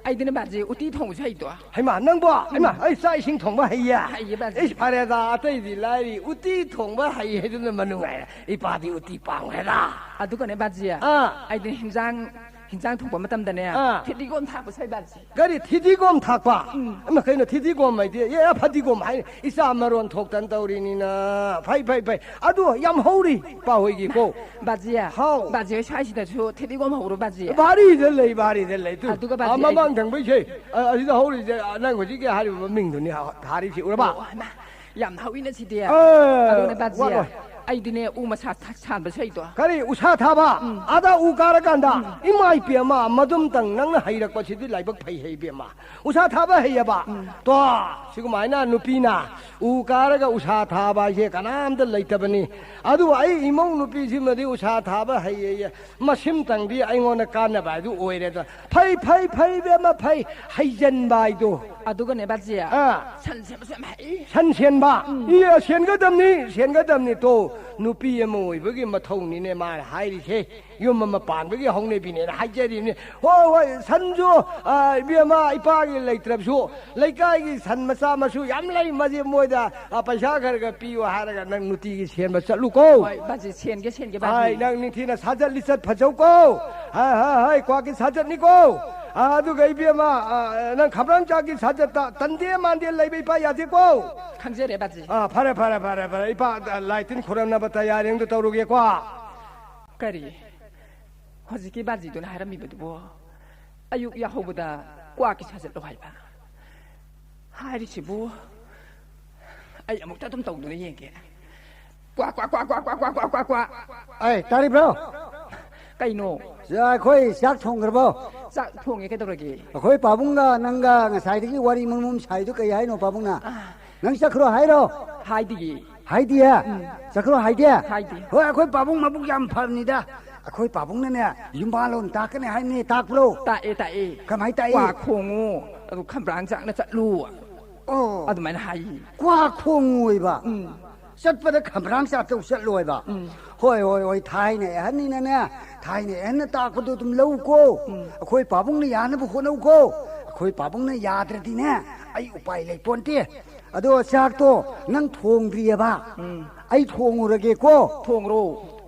ꯑꯩꯗꯤꯅꯦ ꯕꯥꯖꯤ, ꯎꯇꯤ ꯊꯣꯡꯕꯁꯨ ꯍꯩꯗꯣ꯫ ꯍꯩꯃꯥ, ꯅꯪꯕꯣ? ꯍꯩꯃꯥ, ꯑꯩ ꯆꯥꯛ ꯏꯁꯤꯡ ꯊꯣꯡꯕ ꯍꯩꯌꯦ? ꯍꯩꯌꯦ, ꯕꯥꯖꯤ꯫ ꯏꯁ, ꯐꯔꯦꯗ, ꯑꯇꯩꯗꯤ ꯂꯥꯏꯔꯤ, ꯎꯇꯤ ꯊꯣꯡꯕ ꯍꯩ ꯍꯥꯏꯗꯨꯅ ꯃꯅꯨꯡꯉꯥꯏꯔꯦ꯫ ꯏꯄꯥꯗꯤ ꯎꯇꯤ ꯄꯥꯝꯈ꯭ꯔꯦꯗ꯫ ꯑꯗꯨꯒꯅꯦ ꯕꯥꯖꯤ, ꯑꯥ꯫ ꯑꯩꯗꯤ ꯍꯤꯟꯖꯥꯡ, ꯍꯤꯟꯖꯥꯡ ꯊꯣꯡꯕ ꯃꯇꯝꯗꯅꯦ, ꯑꯥ꯫ ꯐꯗꯤꯒꯣꯝ ꯊꯥꯛꯄꯁꯨ ꯍꯩ ꯕꯥꯖꯤ꯫ ꯀꯔꯤ ꯊꯤꯗꯤꯒꯣꯝ ꯊꯥꯛꯄ? ꯎꯝ꯫ ꯑꯃ ꯀꯩꯅꯣ ꯊꯤꯗꯤꯒꯣꯝ ꯍꯥꯏꯗꯤ? ꯑꯦ, ꯐꯗꯤꯒꯣꯝ ꯍꯥꯏ꯫ ꯏꯆꯥ ꯃꯔꯣꯟ ꯊꯣꯛꯇꯅ ꯇꯧꯔꯤꯅꯤꯅ꯫ ꯐꯩ, ꯐꯩ, ꯐꯩ꯫ ꯑꯗꯨ ꯌꯥꯝ ꯍꯧꯔꯤ, ꯏꯄꯥ ꯍꯣꯏꯒꯤꯀꯣ꯫ ꯕꯥꯖꯤ꯫ ꯍꯥꯎ꯫ ꯕꯥꯖꯤ ꯍꯣꯏ ꯁ꯭ꯋꯥꯏꯁꯤꯗꯁꯨ ꯊꯤꯗꯤꯒꯣꯝ ꯍꯧꯔꯣ ꯕꯥꯖꯤ꯫ ꯕꯥꯔꯤꯗ ꯂꯩ, ꯕꯥꯔꯤꯗ ꯂꯩ꯫ ꯇꯨ, ꯑꯗꯨꯒ ꯕꯥꯖꯤ ꯑꯥ, ꯃꯃꯥꯡ ꯑꯩ ꯊꯪꯕꯩꯁꯦ, ꯑ, ꯑꯁꯤꯗ ꯍꯧꯔꯤꯁꯦ, ꯑ, ꯅꯪ ꯍꯧꯖꯤꯛꯀꯤ ꯍꯥꯏꯔꯤꯕ ꯃꯃꯤꯡꯗꯨꯅꯤ ꯍꯥ-, ꯊꯥꯔꯤꯁꯤ, ꯎꯔꯕ? ꯑꯣ, ꯍꯩꯃꯥ, ꯌꯥꯝ ꯍꯧꯏꯅ ꯁꯤꯗꯤ꯫ ꯑ, ꯑꯗꯨꯅꯦ ꯕꯥꯖꯤ, ꯋꯥꯠꯂꯣꯏ꯫ ꯑꯩꯗꯤꯅꯦ ꯎ ꯃꯁꯥ ꯊ-, ꯁꯥꯟꯕꯁꯨ ꯍꯩꯗꯣ꯫ ꯀꯔꯤ ꯎꯁꯥ ꯊꯥꯕ? ꯎꯝ꯫ ꯑꯥꯗ ꯎ ꯀꯥꯔꯀꯥꯟꯗ? ꯎꯝ꯫ ꯏꯃꯥ ꯏꯄꯦꯝꯃ, ꯃꯗꯨꯝꯇꯪ ꯅꯪꯅ ꯍꯩꯔꯛꯄꯁꯤꯗꯤ ꯂꯥꯏꯕꯛ ꯐꯩ ꯍꯦ ꯏꯕꯦꯝꯃ꯫ ꯎꯁꯥ ꯊꯥꯕ ꯍꯩꯌꯦꯕ? ꯎꯝ꯫ ꯇꯣ, ꯁꯤꯒꯨꯃꯥꯏꯅ ꯅꯨꯄꯤꯅ ꯎ ꯀꯥꯔꯒ ꯎꯁꯥ ꯊꯥꯕ ꯍꯥꯏꯁꯦ ꯀꯅꯥꯝꯇ ꯂꯩꯇꯕꯅꯤ꯫ ꯑꯗꯨꯕꯨ ꯑꯩ ꯏꯃꯧ ꯅꯨꯄꯤꯁꯤꯃꯗꯤ ꯎꯁꯥ ꯊꯥꯕ ꯍꯩꯌꯦꯌꯦ꯫ ꯃꯁꯤꯝꯇꯪꯗꯤ ꯑꯩꯉꯣꯟꯗ ꯀꯥꯟꯅꯕ ꯍꯥꯏꯗꯨ ꯑꯣꯏꯔꯦꯗꯅ꯫ ꯐꯩ, ꯐꯩ, ꯐꯩ, ꯏꯕꯦꯝꯃ, ꯐꯩ꯫ ꯍꯩꯖꯟꯕ ꯍꯥꯏꯗꯣ꯫ ꯑꯗꯨꯒꯅꯦ ꯕꯥꯖꯤ, ꯑꯥ꯫ ꯁꯟ ꯁꯦꯝꯕꯁꯨ ꯌꯥꯝ ꯍꯩ꯫ ꯁꯟ ꯁꯦꯟꯕ? ꯎꯝ꯫ ꯏ, ꯁꯦꯟꯒꯗꯕꯅꯤ, ꯁꯦꯟꯒꯗꯕꯅꯤ꯫ ꯇꯣ, ꯅꯨꯄꯤ ꯑꯃ ꯑꯣꯏꯕꯒꯤ ꯃꯊꯧꯅꯤꯅꯦ ꯃꯥꯅ ꯍꯥꯏꯔꯤꯁꯦ꯫ ꯌꯨꯝ ꯑꯃ ꯄꯥꯟꯕꯒꯤ ꯍꯧꯅꯕꯤꯅꯦꯅ ꯍꯥꯏꯖꯔꯤꯕꯅꯤ꯫ ꯍꯣꯏ, ꯍꯣꯏ, ꯁꯟꯁꯨ, ꯑ, ꯏꯕꯦꯝꯃ, ꯏꯄꯥꯒꯤ ꯂꯩꯇ꯭ꯔꯕꯁꯨ, ꯂꯩꯀꯥꯏꯒꯤ ꯁꯟ ꯃꯆꯥ ꯃꯁꯨ ꯌꯥꯝ ꯂꯩ, ꯃꯁꯤ ꯃꯣꯏꯗ, ꯑ, ꯄꯩꯁꯥ ꯈꯔ ꯈꯔ ꯄꯤꯌꯨ ꯍꯥꯏꯔꯒ ꯅꯪ ꯅꯨꯡꯇꯤꯒꯤ ꯁꯦꯟꯕ ꯆꯠꯂꯨꯀꯣ꯫ ꯍꯣꯏ, ꯕꯥꯖꯤ, ꯁꯦꯟꯒꯦ, ꯁꯦꯟꯒꯦ, ꯕꯥꯖꯤ꯫ ꯍꯥꯏ, ꯅꯪ ꯅꯤꯡꯊꯤꯅ ꯁꯥꯖꯠ ꯂꯤꯆꯠ ꯐꯖꯧꯀꯣ꯫ ꯍꯥꯏ, ꯍꯥꯏ, ꯍꯥꯏ, ꯀ꯭ꯋꯥꯛꯀꯤ ꯁꯥꯖꯠꯅꯤꯀꯣ꯫ ꯑ, ꯑꯗꯨꯒ ꯏꯕꯦꯝꯃ, ꯑ, ꯅꯪ ꯈꯝꯕ꯭ꯔꯪ ꯆꯥꯛꯀꯤ ꯁꯥꯖꯠꯇ ꯇꯟꯗꯦ ꯃꯥꯟꯗꯦ ꯂꯩꯕ ꯏꯄꯥ ꯌꯥꯗꯦꯀꯣ꯫ ꯈꯪꯖꯔꯦ, ꯕꯥꯖꯤ꯫ ꯑ, ꯐꯔꯦ, ꯐꯔꯦ, ꯐꯔꯦ, ꯐꯔꯦ꯫ ꯏꯄꯥ, ꯑ, ꯂꯥꯏ ꯇꯤꯟ ꯈꯨꯔꯝꯅꯕ ꯇꯌꯥꯔꯤ ꯑꯝꯇ ꯇꯧꯔꯨꯒꯦꯀꯣ꯫ ꯀꯔꯤ? ꯍꯧꯖꯤꯛꯀꯤ ꯕꯥꯖꯤꯗꯨꯅ ꯍꯥꯏꯔꯝꯃꯤꯕꯗꯨꯕꯨ ꯑꯌꯨꯛ ꯌꯥꯍꯧꯕꯗ ꯀ꯭ꯋꯥꯛꯀꯤ ꯁꯥꯖꯠꯂꯣ ꯍꯥꯏꯕ? ꯍꯥꯏꯔꯤꯁꯤꯕꯨ ꯑꯩ ꯑꯃꯨꯛꯇ ꯑꯗꯨꯝ ꯇꯧꯗꯨꯅ ꯌꯦꯡꯒꯦ꯫ ꯀ꯭ꯋꯥ, ꯀ꯭ꯋꯥ, ꯀ꯭ꯋꯥ꯫ ꯑꯩ, ꯇꯥꯔꯤꯕ꯭ꯔꯣ? ꯀꯩꯅꯣ? ꯁꯤꯗ ꯑꯩꯈꯣꯏ ꯆꯥꯛ ꯊꯣꯡꯈ꯭ꯔꯕꯣ? ꯆꯥꯛ ꯊꯣꯡꯉꯦ, ꯀꯩꯗꯧꯔꯒꯦ? ꯑꯩꯈꯣꯏ ꯄꯥꯕꯨꯡꯒ ꯅꯪꯒ ꯉꯁꯥꯏꯗꯒꯤ ꯋꯥꯔꯤ ꯃꯨꯝ ꯃꯨꯝ ꯁꯥꯏꯗꯨ ꯀꯩ ꯍꯥꯏꯅꯣ ꯄꯥꯕꯨꯡꯅ? ꯑꯥ, ꯅꯪ ꯆꯠꯈ꯭ꯔꯣ ꯍꯥꯏꯔꯣ? ꯍꯥꯏꯗꯤꯌꯦ꯫ ꯍꯥꯏꯗꯤꯌꯦ? ꯎꯝ꯫ ꯆꯠꯈ꯭ꯔꯣ ꯍꯥꯏꯗꯦ? ꯍꯥꯏꯗꯦ꯫ ꯍꯣꯏ, ꯑꯩꯈꯣꯏ ꯄꯥꯕꯨꯡ ꯃꯕꯨꯛ ꯌꯥꯝ ꯐꯕꯅꯤꯗ꯫ ꯑꯩꯈꯣꯏ ꯄꯥꯕꯨꯡꯅꯅꯦ, ꯌꯨꯝꯕꯥꯂꯣꯟ ꯇꯥꯛꯀꯅꯤ ꯍꯥꯏꯕꯅꯤ, ꯇꯥꯛꯄ꯭ꯔꯣ? ꯇꯥꯛꯑꯦ, ꯇꯥꯛꯑꯦ꯫ ꯀꯃꯥꯏ ꯇꯥꯛꯏ? ꯀ꯭ꯋꯥ ꯈꯣꯡꯉꯨ, ꯑꯗꯨ ꯈꯝꯕ꯭ꯔꯥꯡ ꯆꯥꯛꯅ ꯆꯠꯂꯨ꯫ ꯑꯣ꯫ ꯑꯗꯨꯃꯥꯏꯅ ꯍꯥꯏꯌꯦ꯫ ꯀ꯭ꯋꯥ ꯈꯣꯡꯉꯣꯏꯕ꯫ ꯎꯝ꯫ ꯆꯠꯄꯗ ꯈꯝꯕ꯭ꯔꯥꯡ ꯆꯥꯛꯇꯧ ꯆꯠꯂꯣꯏꯕ꯫ ꯎꯝ꯫ ꯍꯣꯏ, ꯍꯣꯏ, ꯍꯣꯏ, ꯊꯥꯏꯅ ꯑꯍꯟꯅꯤꯅꯅꯦ, ꯊꯥꯏꯅ ꯑꯍꯟꯅ ꯇꯥꯛꯄꯗꯣ ꯑꯗꯨꯝ ꯂꯧꯀꯣ꯫ ꯎꯝ꯫ ꯑꯩꯈꯣꯏ ꯄꯥꯕꯨꯡꯅ ꯌꯥꯅꯕ ꯍꯣꯠꯅꯧꯀꯣ꯫ ꯑꯩꯈꯣꯏ ꯄꯥꯕꯨꯡꯅ ꯌꯥꯗ꯭ꯔꯗꯤꯅꯦ, ꯑꯩ ꯎꯄꯥꯏ ꯂꯩ ꯄꯣꯟꯇꯦ꯫ ꯑꯗꯣ ꯆꯥꯛꯇꯣ ꯅꯪ ꯊꯣꯡꯗ꯭ꯔꯤꯑꯕ? ꯎꯝ꯫ ꯑꯩ ꯊꯣꯡꯉꯨꯔꯒꯦꯀꯣ꯫ ꯊꯣꯡꯔꯣ꯫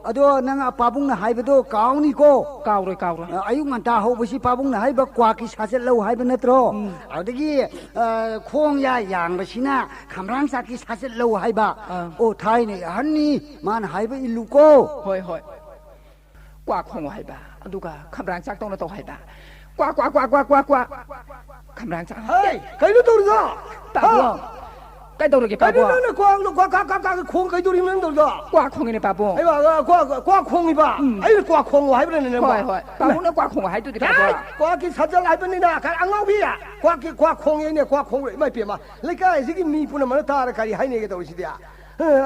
ꯑꯗꯣ ꯅꯪ ꯄꯥꯕꯨꯡꯅ ꯍꯥꯏꯕꯗꯣ ꯀꯥꯎꯅꯤꯀꯣ꯫ ꯀꯥꯎꯔꯣꯏ, ꯀꯥꯎꯔꯣꯏ꯫ ꯑ, ꯑꯌꯨꯛ ꯉꯟꯇꯥ ꯍꯧꯕꯁꯤ ꯄꯥꯕꯨꯡꯅ ꯍꯥꯏꯕ ꯀ꯭ꯋꯥꯛꯀꯤ ꯁꯥꯖꯠ ꯂꯧ ꯍꯥꯏꯕ ꯅꯠꯇ꯭ꯔꯣ? ꯎꯝ꯫ ꯑꯗꯨꯗꯒꯤ, ꯑ, ꯈꯣꯡ ꯌꯥ ꯌꯥꯡꯕꯁꯤꯅ ꯈꯝꯕ꯭ꯔꯥꯡ ꯆꯥꯛꯀꯤ ꯁꯥꯖꯠ ꯂꯧ ꯍꯥꯏꯕ꯫ ꯑꯥ꯫ ꯑꯣ, ꯊꯥꯏꯅ ꯑꯍꯟꯅꯤ, ꯃꯥꯅ ꯍꯥꯏꯕ ꯏꯜꯂꯨꯀꯣ꯫ ꯍꯣꯏ, ꯍꯣꯏ꯫ ꯀ꯭ꯋꯥ ꯈꯣꯡꯉꯣ ꯍꯥꯏꯕ, ꯑꯗꯨꯒ ꯈꯝꯕ꯭ꯔꯥꯡ ꯆꯥꯛ ꯇꯧꯅ ꯇꯧ ꯍꯥꯏꯕ꯫ ꯀ꯭ꯋꯥ, ꯀ꯭ꯋꯥ, ꯀ꯭ꯋꯥ, ꯀ꯭ꯋꯥ, ꯀ꯭ꯋꯥ, ꯀ꯭ꯋꯥ꯫ ꯈꯝꯕ꯭ꯔꯥꯡ ꯆꯥꯛ꯫ ꯍꯩ, ꯀꯩꯅꯣ ꯇꯧꯔꯤꯗꯣ? ꯄꯥꯕꯨꯡ, ꯍꯥ? ꯀꯩꯗꯧꯔꯒꯦ, ꯀꯩꯅꯣ ꯄꯥꯕꯨꯡ? ꯅꯪꯅ ꯀ꯭ꯋꯥꯡꯗꯣ ꯀ꯭ꯋꯥ, ꯀ꯭ꯋꯥ, ꯀ꯭ꯋꯥ, ꯀ꯭ꯋꯥ ꯈꯣꯡ ꯀꯩꯗꯧꯔꯤꯅꯣ ꯅꯪ ꯇꯧꯔꯤꯗꯣ? ꯀ꯭ꯋꯥ ꯈꯣꯡꯉꯤꯅꯦ, ꯄꯥꯕꯨꯡ꯫ ꯑꯩ ꯋꯥ, ꯀ꯭ꯋꯥ, ꯀ꯭ꯋꯥ ꯈꯣꯡꯉꯤꯕ? ꯎꯝ꯫ ꯑꯩꯅ ꯀ꯭ꯋꯥ ꯈꯣꯡꯉꯣ ꯍꯥꯏꯕ꯭ꯔꯅꯦ ꯅꯪꯕꯣ? ꯍꯣꯏ, ꯍꯣꯏ꯫ ꯄꯥꯕꯨꯡꯅ ꯀ꯭ꯋꯥ ꯈꯣꯡꯉꯣ ꯍꯥꯏꯗꯨꯗꯤ, ꯀꯥꯏ? ꯄꯥꯕꯨꯡ꯫ ꯀ꯭ꯋꯥꯒꯤ ꯁꯥꯖꯜ ꯍꯥꯏꯕꯅꯤꯅ, ꯀꯥꯏ ꯑꯉꯥꯎꯕꯤ? ꯀ꯭ꯋꯥꯒꯤ, ꯀ꯭ꯋꯥ ꯈꯣꯡꯉꯦꯅꯦ, ꯀ꯭ꯋꯥ ꯈꯣꯡꯉꯦ, ꯏꯃꯥ ꯏꯄꯦꯝꯃ꯫ ꯂꯩꯀꯥꯏꯁꯤꯒꯤ ꯃꯤ ꯄꯨꯝꯅꯃꯛꯅ ꯇꯥꯔ ꯀꯔꯤ ꯍꯥꯏꯅꯦꯒꯦ ꯇꯧꯔꯤꯁꯤꯗꯤ? ꯑ,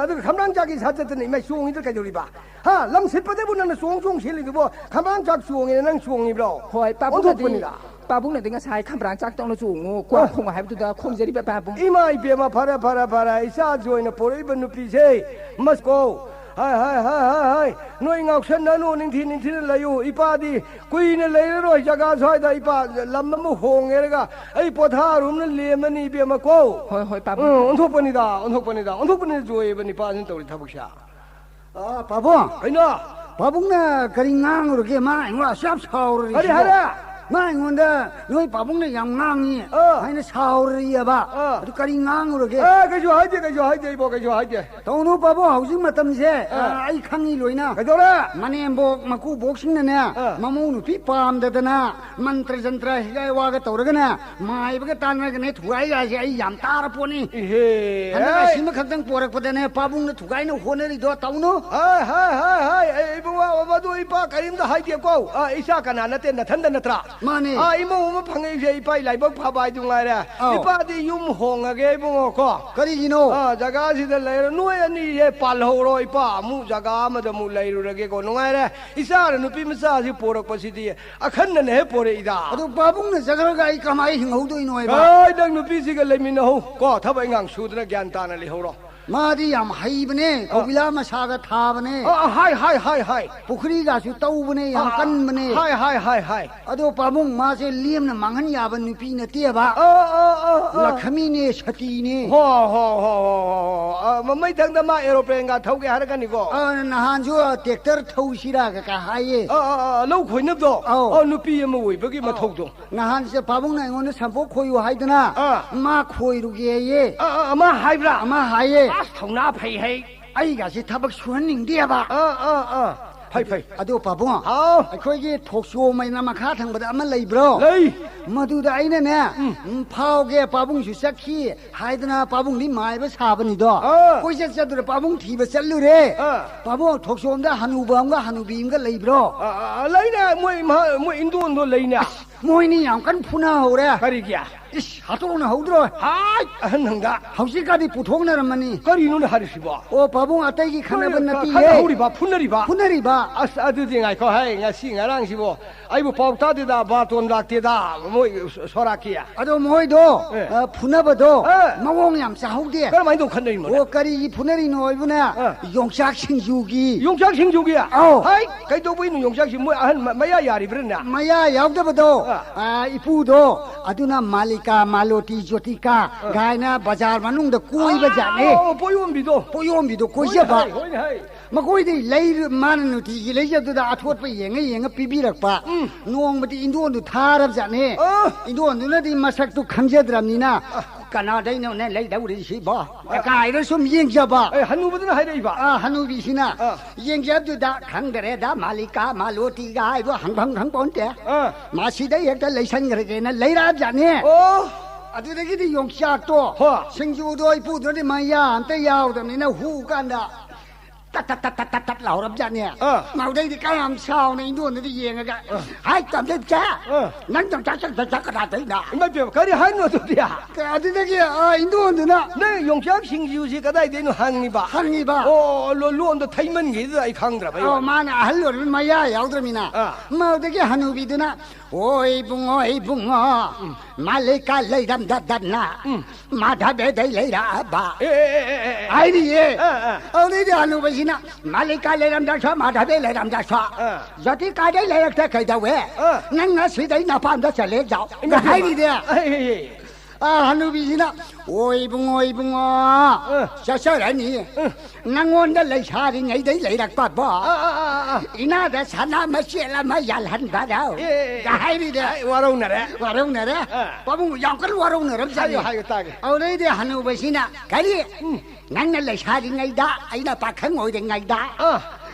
ꯑꯗꯨꯒ ꯈꯝꯕ꯭ꯔꯥꯡ ꯆꯥꯛꯀꯤ ꯁꯥꯖꯠꯇꯅ ꯏꯃꯥ ꯆꯣꯡꯉꯤꯗ ꯀꯩꯗꯧꯔꯤꯕ? ꯍꯥ? ꯂꯝ ꯁꯤꯠꯄꯗꯕꯨ ꯅꯪꯅ ꯆꯣꯡ ꯆꯣꯡ ꯁꯤꯠꯂꯤꯗꯨꯕꯣ? ꯈꯝꯕ꯭ꯔꯥꯡ ꯆꯥꯛ ꯆꯣꯡꯉꯦꯅ ꯅꯪ ꯆꯣꯡꯉꯤꯕ꯭ꯔꯣ? ꯍꯣꯏ, ꯄꯥꯕꯨꯡꯅꯗꯤ, ꯑꯣꯟꯊꯣꯛꯄꯅꯤꯗ꯫ ꯄꯥꯕꯨꯡꯅꯗꯤ ꯉꯁꯥꯏ ꯈꯝꯕ꯭ꯔꯥꯡ ꯆꯥꯛ ꯇꯧꯅ ꯆꯣꯡꯉꯨ, ꯀ꯭ꯋꯥ ꯑ꯫ ꯈꯣꯡꯉꯨ ꯍꯥꯏꯕꯗꯨꯗ ꯈꯣꯡꯖꯔꯤꯕ, ꯄꯥꯕꯨꯡ꯫ ꯏꯃꯥ ꯏꯕꯦꯝꯃ, ꯐꯔꯦ, ꯐꯔꯦ, ꯐꯔꯦ, ꯏꯆꯥꯁꯤ ꯑꯣꯏꯅ ꯄꯣꯔꯛꯏꯕ ꯅꯨꯄꯤꯁꯦ, ꯃꯁꯀꯣ, ꯍꯥꯏ, ꯍꯥꯏ, ꯍꯥꯏ, ꯍꯥꯏ, ꯍꯥꯏ, ꯅꯣꯏ ꯉꯥꯎꯁꯟꯅꯅꯨ, ꯅꯤꯡꯊꯤ ꯅꯤꯡꯊꯤꯅ ꯂꯩꯌꯨ, ꯏꯄꯥꯗꯤ ꯀꯨꯏꯅ ꯂꯩꯔꯔꯣꯏ ꯖꯒꯥ ꯁ꯭ꯋꯥꯏꯗ, ꯏꯄꯥ ꯂꯝ ꯑꯃ ꯍꯣꯡꯉꯦꯔꯒ ꯑꯩ ꯄꯣꯊꯥꯔꯨꯝꯅ ꯂꯦꯝꯃꯅꯤ, ꯏꯕꯦꯝꯃ ꯀꯣ꯫ ꯍꯣꯏ, ꯍꯣꯏ, ꯄꯥꯕꯨꯡ꯫ ꯎꯝ, ꯑꯣꯟꯊꯣꯛꯄꯅꯤꯗ, ꯑꯣꯟꯊꯣꯛꯄꯅꯤꯗ, ꯑꯣꯟꯊꯣꯛꯄꯅꯤꯗ, ꯖꯣꯏꯕ ꯅꯤꯄꯥꯁꯤꯅ ꯇꯧꯔꯤ ꯊꯕꯛꯁꯦ꯫ ꯑ, ꯄꯥꯕꯨꯡ, ꯀꯩꯅꯣ? ꯄꯥꯕꯨꯡꯅ ꯀꯔꯤ ꯉꯥꯡꯉꯨꯔꯒꯦ? ꯃꯥ ꯑꯩꯉꯣꯟꯗ ꯑꯁꯨꯛ ꯌꯥꯝ ꯁꯥꯎꯔꯤꯁꯤꯕꯣ? ꯀꯔꯤ ꯍꯥꯏꯔꯦ? ꯃꯥ ꯑꯩꯉꯣꯟꯗ ꯅꯣꯏ ꯄꯥꯕꯨꯡꯅ ꯌꯥꯝ ꯉꯥꯡꯉꯤ ꯑꯥ꯫ ꯍꯥꯏꯅ ꯁꯥꯎꯔꯤꯑꯕ꯫ ꯑꯥ꯫ ꯑꯗꯨ ꯀꯔꯤ ꯉꯥꯡꯉꯨꯔꯒꯦ? ꯑꯦ, ꯀꯩꯁꯨ ꯍꯥꯏꯗꯦ, ꯀꯩꯁꯨ ꯍꯥꯏꯗꯦ, ꯏꯕꯣ, ꯀꯩꯁꯨ ꯍꯥꯏꯗꯦ꯫ ꯇꯧꯅꯨ ꯄꯥꯕꯨꯡ, ꯍꯧꯖꯤꯛ ꯃꯇꯝꯁꯦ, ꯑꯥ꯫ ꯑ, ꯑꯩ ꯈꯪꯉꯤ ꯂꯣꯏꯅ꯫ ꯀꯩꯗꯧꯔꯦ? ꯃꯅꯦꯝꯕꯣꯛ ꯃꯀꯨꯕꯣꯛꯁꯤꯡꯅꯅꯦ, ꯑꯥ꯫ ꯃꯃꯧ ꯅꯨꯄꯤ ꯄꯥꯝꯗꯗꯅ ꯃꯟꯇ꯭ꯔ ꯖꯟꯇ꯭ꯔ ꯍꯤꯒꯥꯏ ꯋꯥꯒ ꯇꯧꯔꯒꯅꯦ, ꯃꯥꯏꯕꯒ ꯇꯥꯟꯅꯔꯒꯅꯦ, ꯊꯨꯒꯥꯏꯒꯥꯏꯁꯦ ꯑꯩ ꯌꯥꯝ ꯇꯥꯔ ꯄꯣꯠꯅꯤ꯫ ꯏꯍꯦ, ꯍꯟꯗꯛ ꯑꯦ꯫ ꯑꯁꯤꯃꯈꯛꯇꯪ ꯄꯣꯔꯛꯄꯗꯅꯦ, ꯄꯥꯕꯨꯡꯅ ꯊꯨꯒꯥꯏꯅ ꯍꯣꯠꯅꯔꯤꯗꯣ ꯇꯧꯅꯨ꯫ ꯍꯥꯏ, ꯍꯥꯏ, ꯍꯥꯏ, ꯍꯥꯏ, ꯑꯩ ꯏꯕꯨꯡꯉꯣ, ꯃꯗꯨ ꯏꯄꯥ ꯀꯔꯤꯝꯇ ꯍꯥꯏꯗꯦꯀꯣ꯫ ꯑ, ꯏꯆꯥ ꯀꯅꯥ ꯅꯠꯇꯦ, ꯅꯊꯟꯗ ꯅꯠꯇ꯭ꯔꯥ? ꯃꯥꯅꯦ꯫ ꯑꯥ, ꯏꯃꯧ ꯑꯃ ꯐꯪꯉꯛꯏꯁꯦ ꯏꯄꯥ ꯂꯥꯏꯕꯛ ꯐꯕ ꯍꯥꯏꯗꯨ ꯉꯥꯏꯔꯦ꯫ ꯑꯧ꯫ ꯏꯄꯥꯗꯤ ꯌꯨꯝ ꯍꯣꯡꯉꯒꯦ ꯏꯕꯨꯡꯉꯣ ꯀꯣ꯫ ꯀꯔꯤꯒꯤꯅꯣ? ꯑꯥ, ꯖꯒꯥꯁꯤꯗ ꯂꯩꯔꯣ꯫ ꯅꯣꯏ ꯑꯅꯤꯁꯦ ꯄꯥꯜꯍꯧꯔꯣ ꯏꯄꯥ꯫ ꯑꯃꯨꯛ ꯖꯒꯥ ꯑꯃꯗ ꯑꯃꯨꯛ ꯂꯩꯔꯨꯔꯒꯦꯀꯣ꯫ ꯅꯨꯡꯉꯥꯏꯔꯦ꯫ ꯏꯆꯥꯅ ꯅꯨꯄꯤ ꯃꯆꯥꯁꯤ ꯄꯣꯔꯛꯄꯁꯤꯗꯤ ꯑꯈꯟꯅꯅ ꯍꯦꯛ ꯄꯣꯔꯛꯏꯗ꯫ ꯑꯗꯨ ꯄꯥꯕꯨꯡꯅ ꯆꯠꯈ꯭ꯔꯒ ꯑꯩ ꯀꯃꯥꯏ ꯍꯤꯡꯍꯧꯗꯣꯏꯅꯣ ꯍꯥꯏꯕ? ꯑꯩ ꯅꯪ ꯅꯨꯄꯤꯁꯤꯒ ꯂꯩꯃꯤꯟꯅꯍꯧ ꯀꯣ꯫ ꯊꯕꯛ ꯏꯪꯈꯥꯡ ꯁꯨꯗꯅ ꯒ꯭ꯌꯥꯟ ꯇꯥꯅ ꯂꯩꯍꯧꯔꯣ꯫ ꯃꯥꯗꯤ ꯌꯥꯝ ꯍꯩꯕꯅꯦ, ꯑ꯫ ꯀꯧꯕꯤꯂꯥ ꯃꯁꯥꯒ ꯊꯥꯕꯅꯦ꯫ ꯑ, ꯑ, ꯍꯥꯏ, ꯍꯥꯏ, ꯍꯥꯏ, ꯍꯥꯏ꯫ ꯄꯨꯈ꯭ꯔꯤꯒꯁꯨ ꯇꯧꯕꯅꯦ, ꯌꯥꯝ ꯑ, ꯀꯟꯕꯅꯦ꯫ ꯍꯥꯏ, ꯍꯥꯏ, ꯍꯥꯏ, ꯍꯥꯏ꯫ ꯑꯗꯣ ꯄꯥꯕꯨꯡ, ꯃꯥꯁꯦ ꯂꯦꯝꯅ ꯃꯥꯡꯍꯟ ꯌꯥꯕ ꯅꯨꯄꯤ ꯅꯠꯇꯦꯕ꯫ ꯑ, ꯑ, ꯑ, ꯑ꯫ ꯂꯛꯈꯃꯤꯅꯦ, ꯁꯇꯤꯅꯦ꯫ ꯍꯣ, ꯍꯣ, ꯍꯣ, ꯍꯣ, ꯍꯣ, ꯍꯣ꯫ ꯑ, ꯃ-, ꯃꯩꯊꯪꯗ ꯃꯥ ꯑꯦꯔꯣꯄ꯭ꯂꯦꯟꯒ ꯊꯧꯒꯦ ꯍꯥꯏꯔꯛꯀꯅꯤꯀꯣ꯫ ꯑ, ꯅꯍꯥꯟꯁꯨ, ꯑ, ꯇ꯭ꯔꯦꯛꯇꯔ ꯊꯧꯁꯤꯔꯥꯒ ꯀ ꯍꯥꯏꯌꯦ꯫ ꯑ, ꯑ, ꯑ, ꯂꯧ ꯈꯣꯏꯅꯕꯗꯣ꯫ ꯑꯧ꯫ ꯑ, ꯅꯨꯄꯤ ꯑꯃ ꯑꯣꯏꯕꯒꯤ ꯃꯊꯧꯗꯣ꯫ ꯅꯍꯥꯟꯁꯦ ꯄꯥꯕꯨꯡꯅ ꯑꯩꯉꯣꯟꯗ ꯁꯝꯄꯣꯛ ꯈꯣꯏꯌꯨ ꯍꯥꯏꯗꯅ ꯑꯥ꯫ ꯃꯥ ꯈꯣꯏꯔꯨꯒꯦꯌꯦ꯫ ꯑꯥ, ꯑꯥ, ꯑꯃ ꯍꯥꯏꯕ꯭ꯔꯥ? ꯑꯃ ꯍꯥꯏꯌꯦ꯫ ꯑꯁ, ꯊꯧꯅꯥ ꯐꯩ ꯍꯩ꯫ ꯑꯩꯒꯥꯁꯦ ꯊꯕꯛ ꯁꯨꯍꯟꯅꯤꯡꯗꯦꯕ꯫ ꯑꯥ, ꯑꯥ, ꯑꯥ꯫ ꯐꯩ, ꯐꯩ꯫ ꯑꯗꯣ ꯄꯥꯕꯨꯡ, ꯍꯥꯎ꯫ ꯑꯩꯈꯣꯏꯒꯤ ꯊꯣꯛꯆꯣꯝ ꯍꯥꯏꯅ ꯃꯈꯥ ꯊꯪꯕꯗ ꯑꯃ ꯂꯩꯕ꯭ꯔꯣ? ꯂꯩ꯫ ꯃꯗꯨꯗ ꯑꯩꯅꯅꯦ, ꯎꯝ꯫ ꯎꯝ, ꯐꯥꯎꯒꯦ, ꯄꯥꯕꯨꯡꯁꯨ ꯆꯠꯈꯤ ꯍꯥꯏꯗꯅ ꯄꯥꯕꯨꯡꯗꯤ ꯃꯥꯏꯕ ꯁꯥꯕꯅꯤꯗꯣ꯫ ꯑꯥ꯫ ꯀꯣꯏꯆꯠ ꯆꯠꯇꯨꯔ ꯄꯥꯕꯨꯡ ꯊꯤꯕ ꯆꯠꯂꯨꯔꯦ꯫ ꯑꯥ꯫ ꯄꯥꯕꯨꯡ, ꯊꯣꯛꯆꯣꯝꯗ ꯍꯅꯨꯕ ꯑꯃꯒ ꯍꯅꯨꯕꯤ ꯑꯃꯒ ꯂꯩꯕ꯭ꯔꯣ? ꯑꯥ, ꯑꯥ, ꯑꯥ, ꯂꯩꯅꯦ, ꯃꯣꯏ ꯏꯃꯥ-, ꯃꯣꯏ ꯏꯟꯗꯣꯟꯗꯣ ꯂꯩꯅꯦ꯫ ꯃꯣꯏꯅꯤ ꯌꯥꯝ ꯀꯟꯅ ꯐꯨꯅꯍꯧꯔꯦ꯫ ꯀꯔꯤꯒꯤ? ꯏꯁ, ꯍꯥꯠꯇꯣꯛꯅꯍꯧꯗ꯭ꯔꯣ? ꯍꯥꯏ, ꯑꯍꯟ ꯍꯪꯗ꯫ ꯍꯧꯖꯤꯛꯀꯥꯗꯤ ꯄꯨꯊꯣꯛꯅꯔꯝꯃꯅꯤ꯫ ꯀꯔꯤꯅꯣꯅꯦ ꯍꯥꯏꯔꯤꯁꯤꯕꯣ? ꯑꯣ, ꯄꯥꯕꯨꯡ, ꯑꯇꯩꯒꯤ ꯈꯟꯅꯕ ꯀꯔꯤ, ꯅꯠꯇꯤꯌꯦ꯫ ꯈꯟꯅꯍꯧꯔꯤꯕ, ꯐꯨꯅꯔꯤꯕ? ꯐꯨꯅꯔꯤꯕ꯫ ꯑꯁ, ꯑꯗꯨꯗꯤ ꯉꯥꯏꯈꯣ, ꯍꯥꯏ, ꯉꯁꯤ ꯉꯔꯥꯡꯁꯤꯕꯣ ꯑꯩꯕꯨ ꯄꯥꯎ ꯇꯥꯗꯦꯗ, ꯕꯥꯇꯣꯟ ꯂꯥꯛꯇꯦꯗ, ꯃꯣꯏ ꯁꯣꯔꯥꯛꯀꯤ꯫ ꯑꯗꯣ ꯃꯣꯏꯗꯣ, ꯑꯦ꯫ ꯑ, ꯐꯨꯅꯕꯗꯣ ꯑꯦ꯫ ꯃꯑꯣꯡ ꯌꯥꯝ ꯆꯥꯍꯧꯗꯦ꯫ ꯀꯔꯝꯍꯥꯏꯅ ꯇꯧ ꯈꯠꯅꯔꯤꯅꯣꯅꯦ? ꯑꯣ, ꯀꯔꯤꯒꯤ ꯐꯨꯅꯔꯤꯅꯣ ꯍꯥꯏꯕꯨꯅꯦ, ꯑ꯫ ꯌꯣꯡꯆꯥꯛ ꯁꯤꯡꯖꯨꯒꯤ꯫ ꯌꯣꯡꯆꯥꯛ ꯁꯤꯡꯖꯨꯒꯤ? ꯑꯧ꯫ ꯍꯥꯏ, ꯀꯩꯗꯧꯕꯩꯅꯣ ꯌꯣꯡꯆꯥꯛꯁꯤ? ꯃꯣꯏ ꯑꯍꯟ ꯃ-, ꯃꯌꯥ ꯌꯥꯔꯤꯕ꯭ꯔꯥꯅꯦ? ꯃꯌꯥ ꯌꯥꯎꯗꯕꯗꯣ, ꯑ꯫ ꯑ, ꯏꯄꯨꯗꯣ, ꯑꯗꯨꯅ ꯃꯥꯂꯤꯀꯥ, ꯃꯥꯂꯣꯇꯤ, ꯖꯣꯇꯤꯀꯥ ꯑ꯫ ꯒꯥꯏꯅ ꯕꯖꯥꯔ ꯃꯅꯨꯡꯗ ꯀꯣꯏꯕ ꯖꯥꯠꯅꯦ꯫ ꯑꯣ, ꯄꯣꯌꯣꯝꯕꯤꯗꯣ꯫ ꯄꯣꯌꯣꯝꯕꯤꯗꯣ ꯍꯣꯏꯅꯦ ꯀꯣꯏꯖꯕ꯫ ꯍꯥꯏ, ꯍꯣꯏꯅꯦ ꯍꯥꯏ꯫ ꯃꯈꯣꯏꯗꯤ ꯂꯩꯔ-, ꯃꯥꯅ ꯅꯨꯡꯇꯤꯒꯤ ꯂꯩꯖꯕꯗꯨꯗ ꯑꯊꯣꯠꯄ ꯌꯦꯡꯉ ꯌꯦꯡꯉ ꯄꯤꯕꯤꯔꯛꯄ꯫ ꯎꯝ꯫ ꯅꯣꯡꯃꯗꯤ ꯏꯟꯗꯣꯟꯗꯨ ꯊꯥꯔꯕꯖꯥꯠꯅꯦ꯫ ꯑ꯫ ꯏꯟꯗꯣꯟꯗꯨꯅꯗꯤ ꯃꯁꯛꯇꯨ ꯈꯪꯖꯗ꯭ꯔꯕꯅꯤꯅ, ꯑ꯫ "ꯀꯅꯥꯗꯩꯅꯣꯅꯦ ꯂꯩꯗꯧꯔꯤꯁꯤꯕꯣ?" ꯑ꯫ ꯀꯥꯏꯅ ꯁꯨꯝ ꯌꯦꯡꯖꯕ꯫ ꯑꯦ, ꯍꯅꯨꯕꯗꯨꯅ ꯍꯥꯏꯔꯛꯏꯕ? ꯑ, ꯍꯅꯨꯕꯤꯁꯤꯅ꯫ ꯑ꯫ ꯌꯦꯡꯖꯕꯗꯨꯗ, "ꯈꯪꯗꯔꯦꯗ, ꯃꯥꯂꯤꯀꯥ, ꯃꯥꯂꯣꯇꯤꯒ ꯍꯥꯏꯕ ꯍꯪꯐꯝ ꯈꯪꯄꯣꯟꯇꯦ꯫ ꯑ꯫ ꯃꯁꯤꯗ ꯍꯦꯛꯇ ꯂꯩꯁꯟꯈ꯭ꯔꯒꯦꯅ" ꯂꯩꯔꯛꯑꯕꯖꯥꯠꯅꯦ꯫ ꯑꯣ꯫ ꯑꯗꯨꯗꯒꯤꯗꯤ ꯌꯣꯡꯆꯥꯛꯇꯣ ꯍꯣ꯫ ꯁꯤꯡꯖꯨꯗꯣ ꯏꯄꯨꯗꯨꯅꯗꯤ ꯃꯌꯥ ꯑꯝꯇ ꯌꯥꯎꯗꯕꯅꯤꯅ ꯍꯨ ꯀꯥꯟꯗ ꯇꯠ ꯇꯠ ꯇꯠ ꯇꯠ ꯇꯠ ꯇꯠ ꯂꯥꯎꯔꯕꯖꯥꯠꯅꯦ꯫ ꯑꯥ꯫ ꯃꯗꯩꯗꯤ ꯀꯌꯥꯝ ꯁꯥꯎꯅ ꯏꯟꯗꯣꯟꯗꯨꯗ ꯌꯦꯡꯉꯒ, ꯑꯥ꯫ "ꯍꯥꯏ, ꯇꯝꯆꯥ, ꯑꯥ꯫ ꯅꯪ ꯇꯝꯆꯥ ꯆꯠ-, ꯆꯠ-, ꯆꯠ ꯀꯅꯥꯗꯩꯅꯣ?" ꯏꯃꯥ ꯏꯕꯦꯝꯃ, ꯀꯔꯤ ꯍꯥꯏꯅꯣ ꯑꯗꯨꯗꯤ? ꯑꯗꯨꯗꯒꯤ, ꯑꯥ, ꯏꯟꯗꯣꯟꯗꯨꯅ "ꯅꯪ ꯌꯣꯡꯆꯥꯛ ꯁꯤꯡꯖꯨꯁꯤ ꯀꯗꯥꯏꯗꯩꯅꯣ?" ꯍꯪꯉꯤꯕ꯫ ꯍꯪꯉꯤꯕ꯫ ꯑꯣ, ꯂꯣ-, ꯂꯣꯟꯗꯣ ꯊꯩꯃꯟꯈꯤꯗꯨꯗ ꯑꯩ ꯈꯪꯗ꯭ꯔꯕ, ꯑꯩ ꯑꯣ, ꯋꯥꯅꯤ꯫ ꯃꯥꯅ ꯑꯍꯜ ꯑꯣꯏꯔꯕꯅꯤꯅ ꯃꯌꯥ ꯌꯥꯎꯗ꯭ꯔꯃꯤꯅ꯫ ꯑꯥ꯫ ꯃꯗꯒꯤ ꯍꯅꯨꯕꯤꯗꯨꯅ, "ꯑꯣ ꯏꯕꯨꯡꯉꯣ, ꯏꯕꯨꯡꯉꯣ, ꯎꯝ꯫ ꯃꯥꯂꯤꯀꯥ ꯂꯩꯔꯝꯗꯗꯅ ꯎꯝ꯫ ꯃꯥꯙꯕꯦꯗꯩ ꯂꯩꯔꯛꯑꯕ" ꯑꯦ, ꯑꯦ, ꯑꯦ, ꯑꯦ, ꯑꯦ꯫ ꯍꯥꯏꯔꯤꯌꯦ꯫ ꯑꯥ, ꯑꯥ꯫ ꯑꯗꯨꯗꯩꯗꯤ ꯍꯅꯨꯕꯁꯤꯅ, "ꯃꯥꯂꯤꯀꯥ ꯂꯩꯔꯝꯗ꯭ꯔꯁꯨ, ꯃꯥꯙꯕꯦ ꯂꯩꯔꯝꯗ꯭ꯔꯁꯨ, ꯑꯥ꯫ ꯖꯣꯇꯤꯀꯥꯗꯩ ꯂꯩꯔꯛꯇ ꯀꯩꯗꯧꯋꯦ? ꯑꯥ꯫ ꯅꯪ ꯉꯁꯤꯗꯩ ꯅꯄꯥꯝꯗ ꯆꯠꯂꯦ ꯖꯥꯎ" ꯏꯃꯥ, ꯍꯥꯏꯔꯤꯅꯦ꯫ ꯑꯩ, ꯑꯩ, ꯑꯩ꯫ ꯑꯥ, ꯍꯅꯨꯕꯤꯁꯤꯅ, "ꯑꯣ ꯏꯕꯨꯡꯉꯣ, ꯏꯕꯨꯡꯉꯣ, ꯑꯥ꯫ ꯆꯠꯆꯔꯅꯤ꯫ ꯑꯥ꯫ ꯅꯪꯉꯣꯟꯗ ꯂꯩꯁꯥꯔꯤꯉꯩꯗꯩ ꯂꯩꯔꯛꯄꯕꯣ? ꯑꯥ, ꯑꯥ, ꯑꯥ, ꯑꯥ꯫ ꯏꯅꯥꯗ ꯁꯅꯥ ꯃꯆꯦꯠ ꯑꯃ ꯌꯥꯜꯍꯟꯕꯔꯣ?" ꯑꯦ, ꯑꯦ, ꯑꯦ꯫ ꯍꯥꯏꯔꯤꯅꯦ꯫ ꯑꯩ ꯋꯥꯔꯧꯅꯔꯦ꯫ ꯋꯥꯔꯧꯅꯔꯦ꯫ ꯑꯥ꯫ ꯄꯥꯕꯨꯡ ꯌꯥꯝ ꯀꯟꯅ ꯋꯥꯔꯧꯅꯔꯕꯖꯥꯠꯅꯤ꯫ ꯍꯥꯏꯌꯨ, ꯍꯥꯏꯌꯨ, ꯇꯥꯒꯦ꯫ ꯑꯗꯩꯗꯤ ꯍꯅꯨꯕꯁꯤꯅ, "ꯀꯔꯤ? ꯎꯝ꯫ ꯅꯪꯅ ꯂꯩꯁꯥꯔꯤꯉꯩꯗ, ꯑꯩꯅ ꯄꯥꯈꯪ ꯑꯣꯏꯔꯤꯉꯩꯗ, ꯑꯥ꯫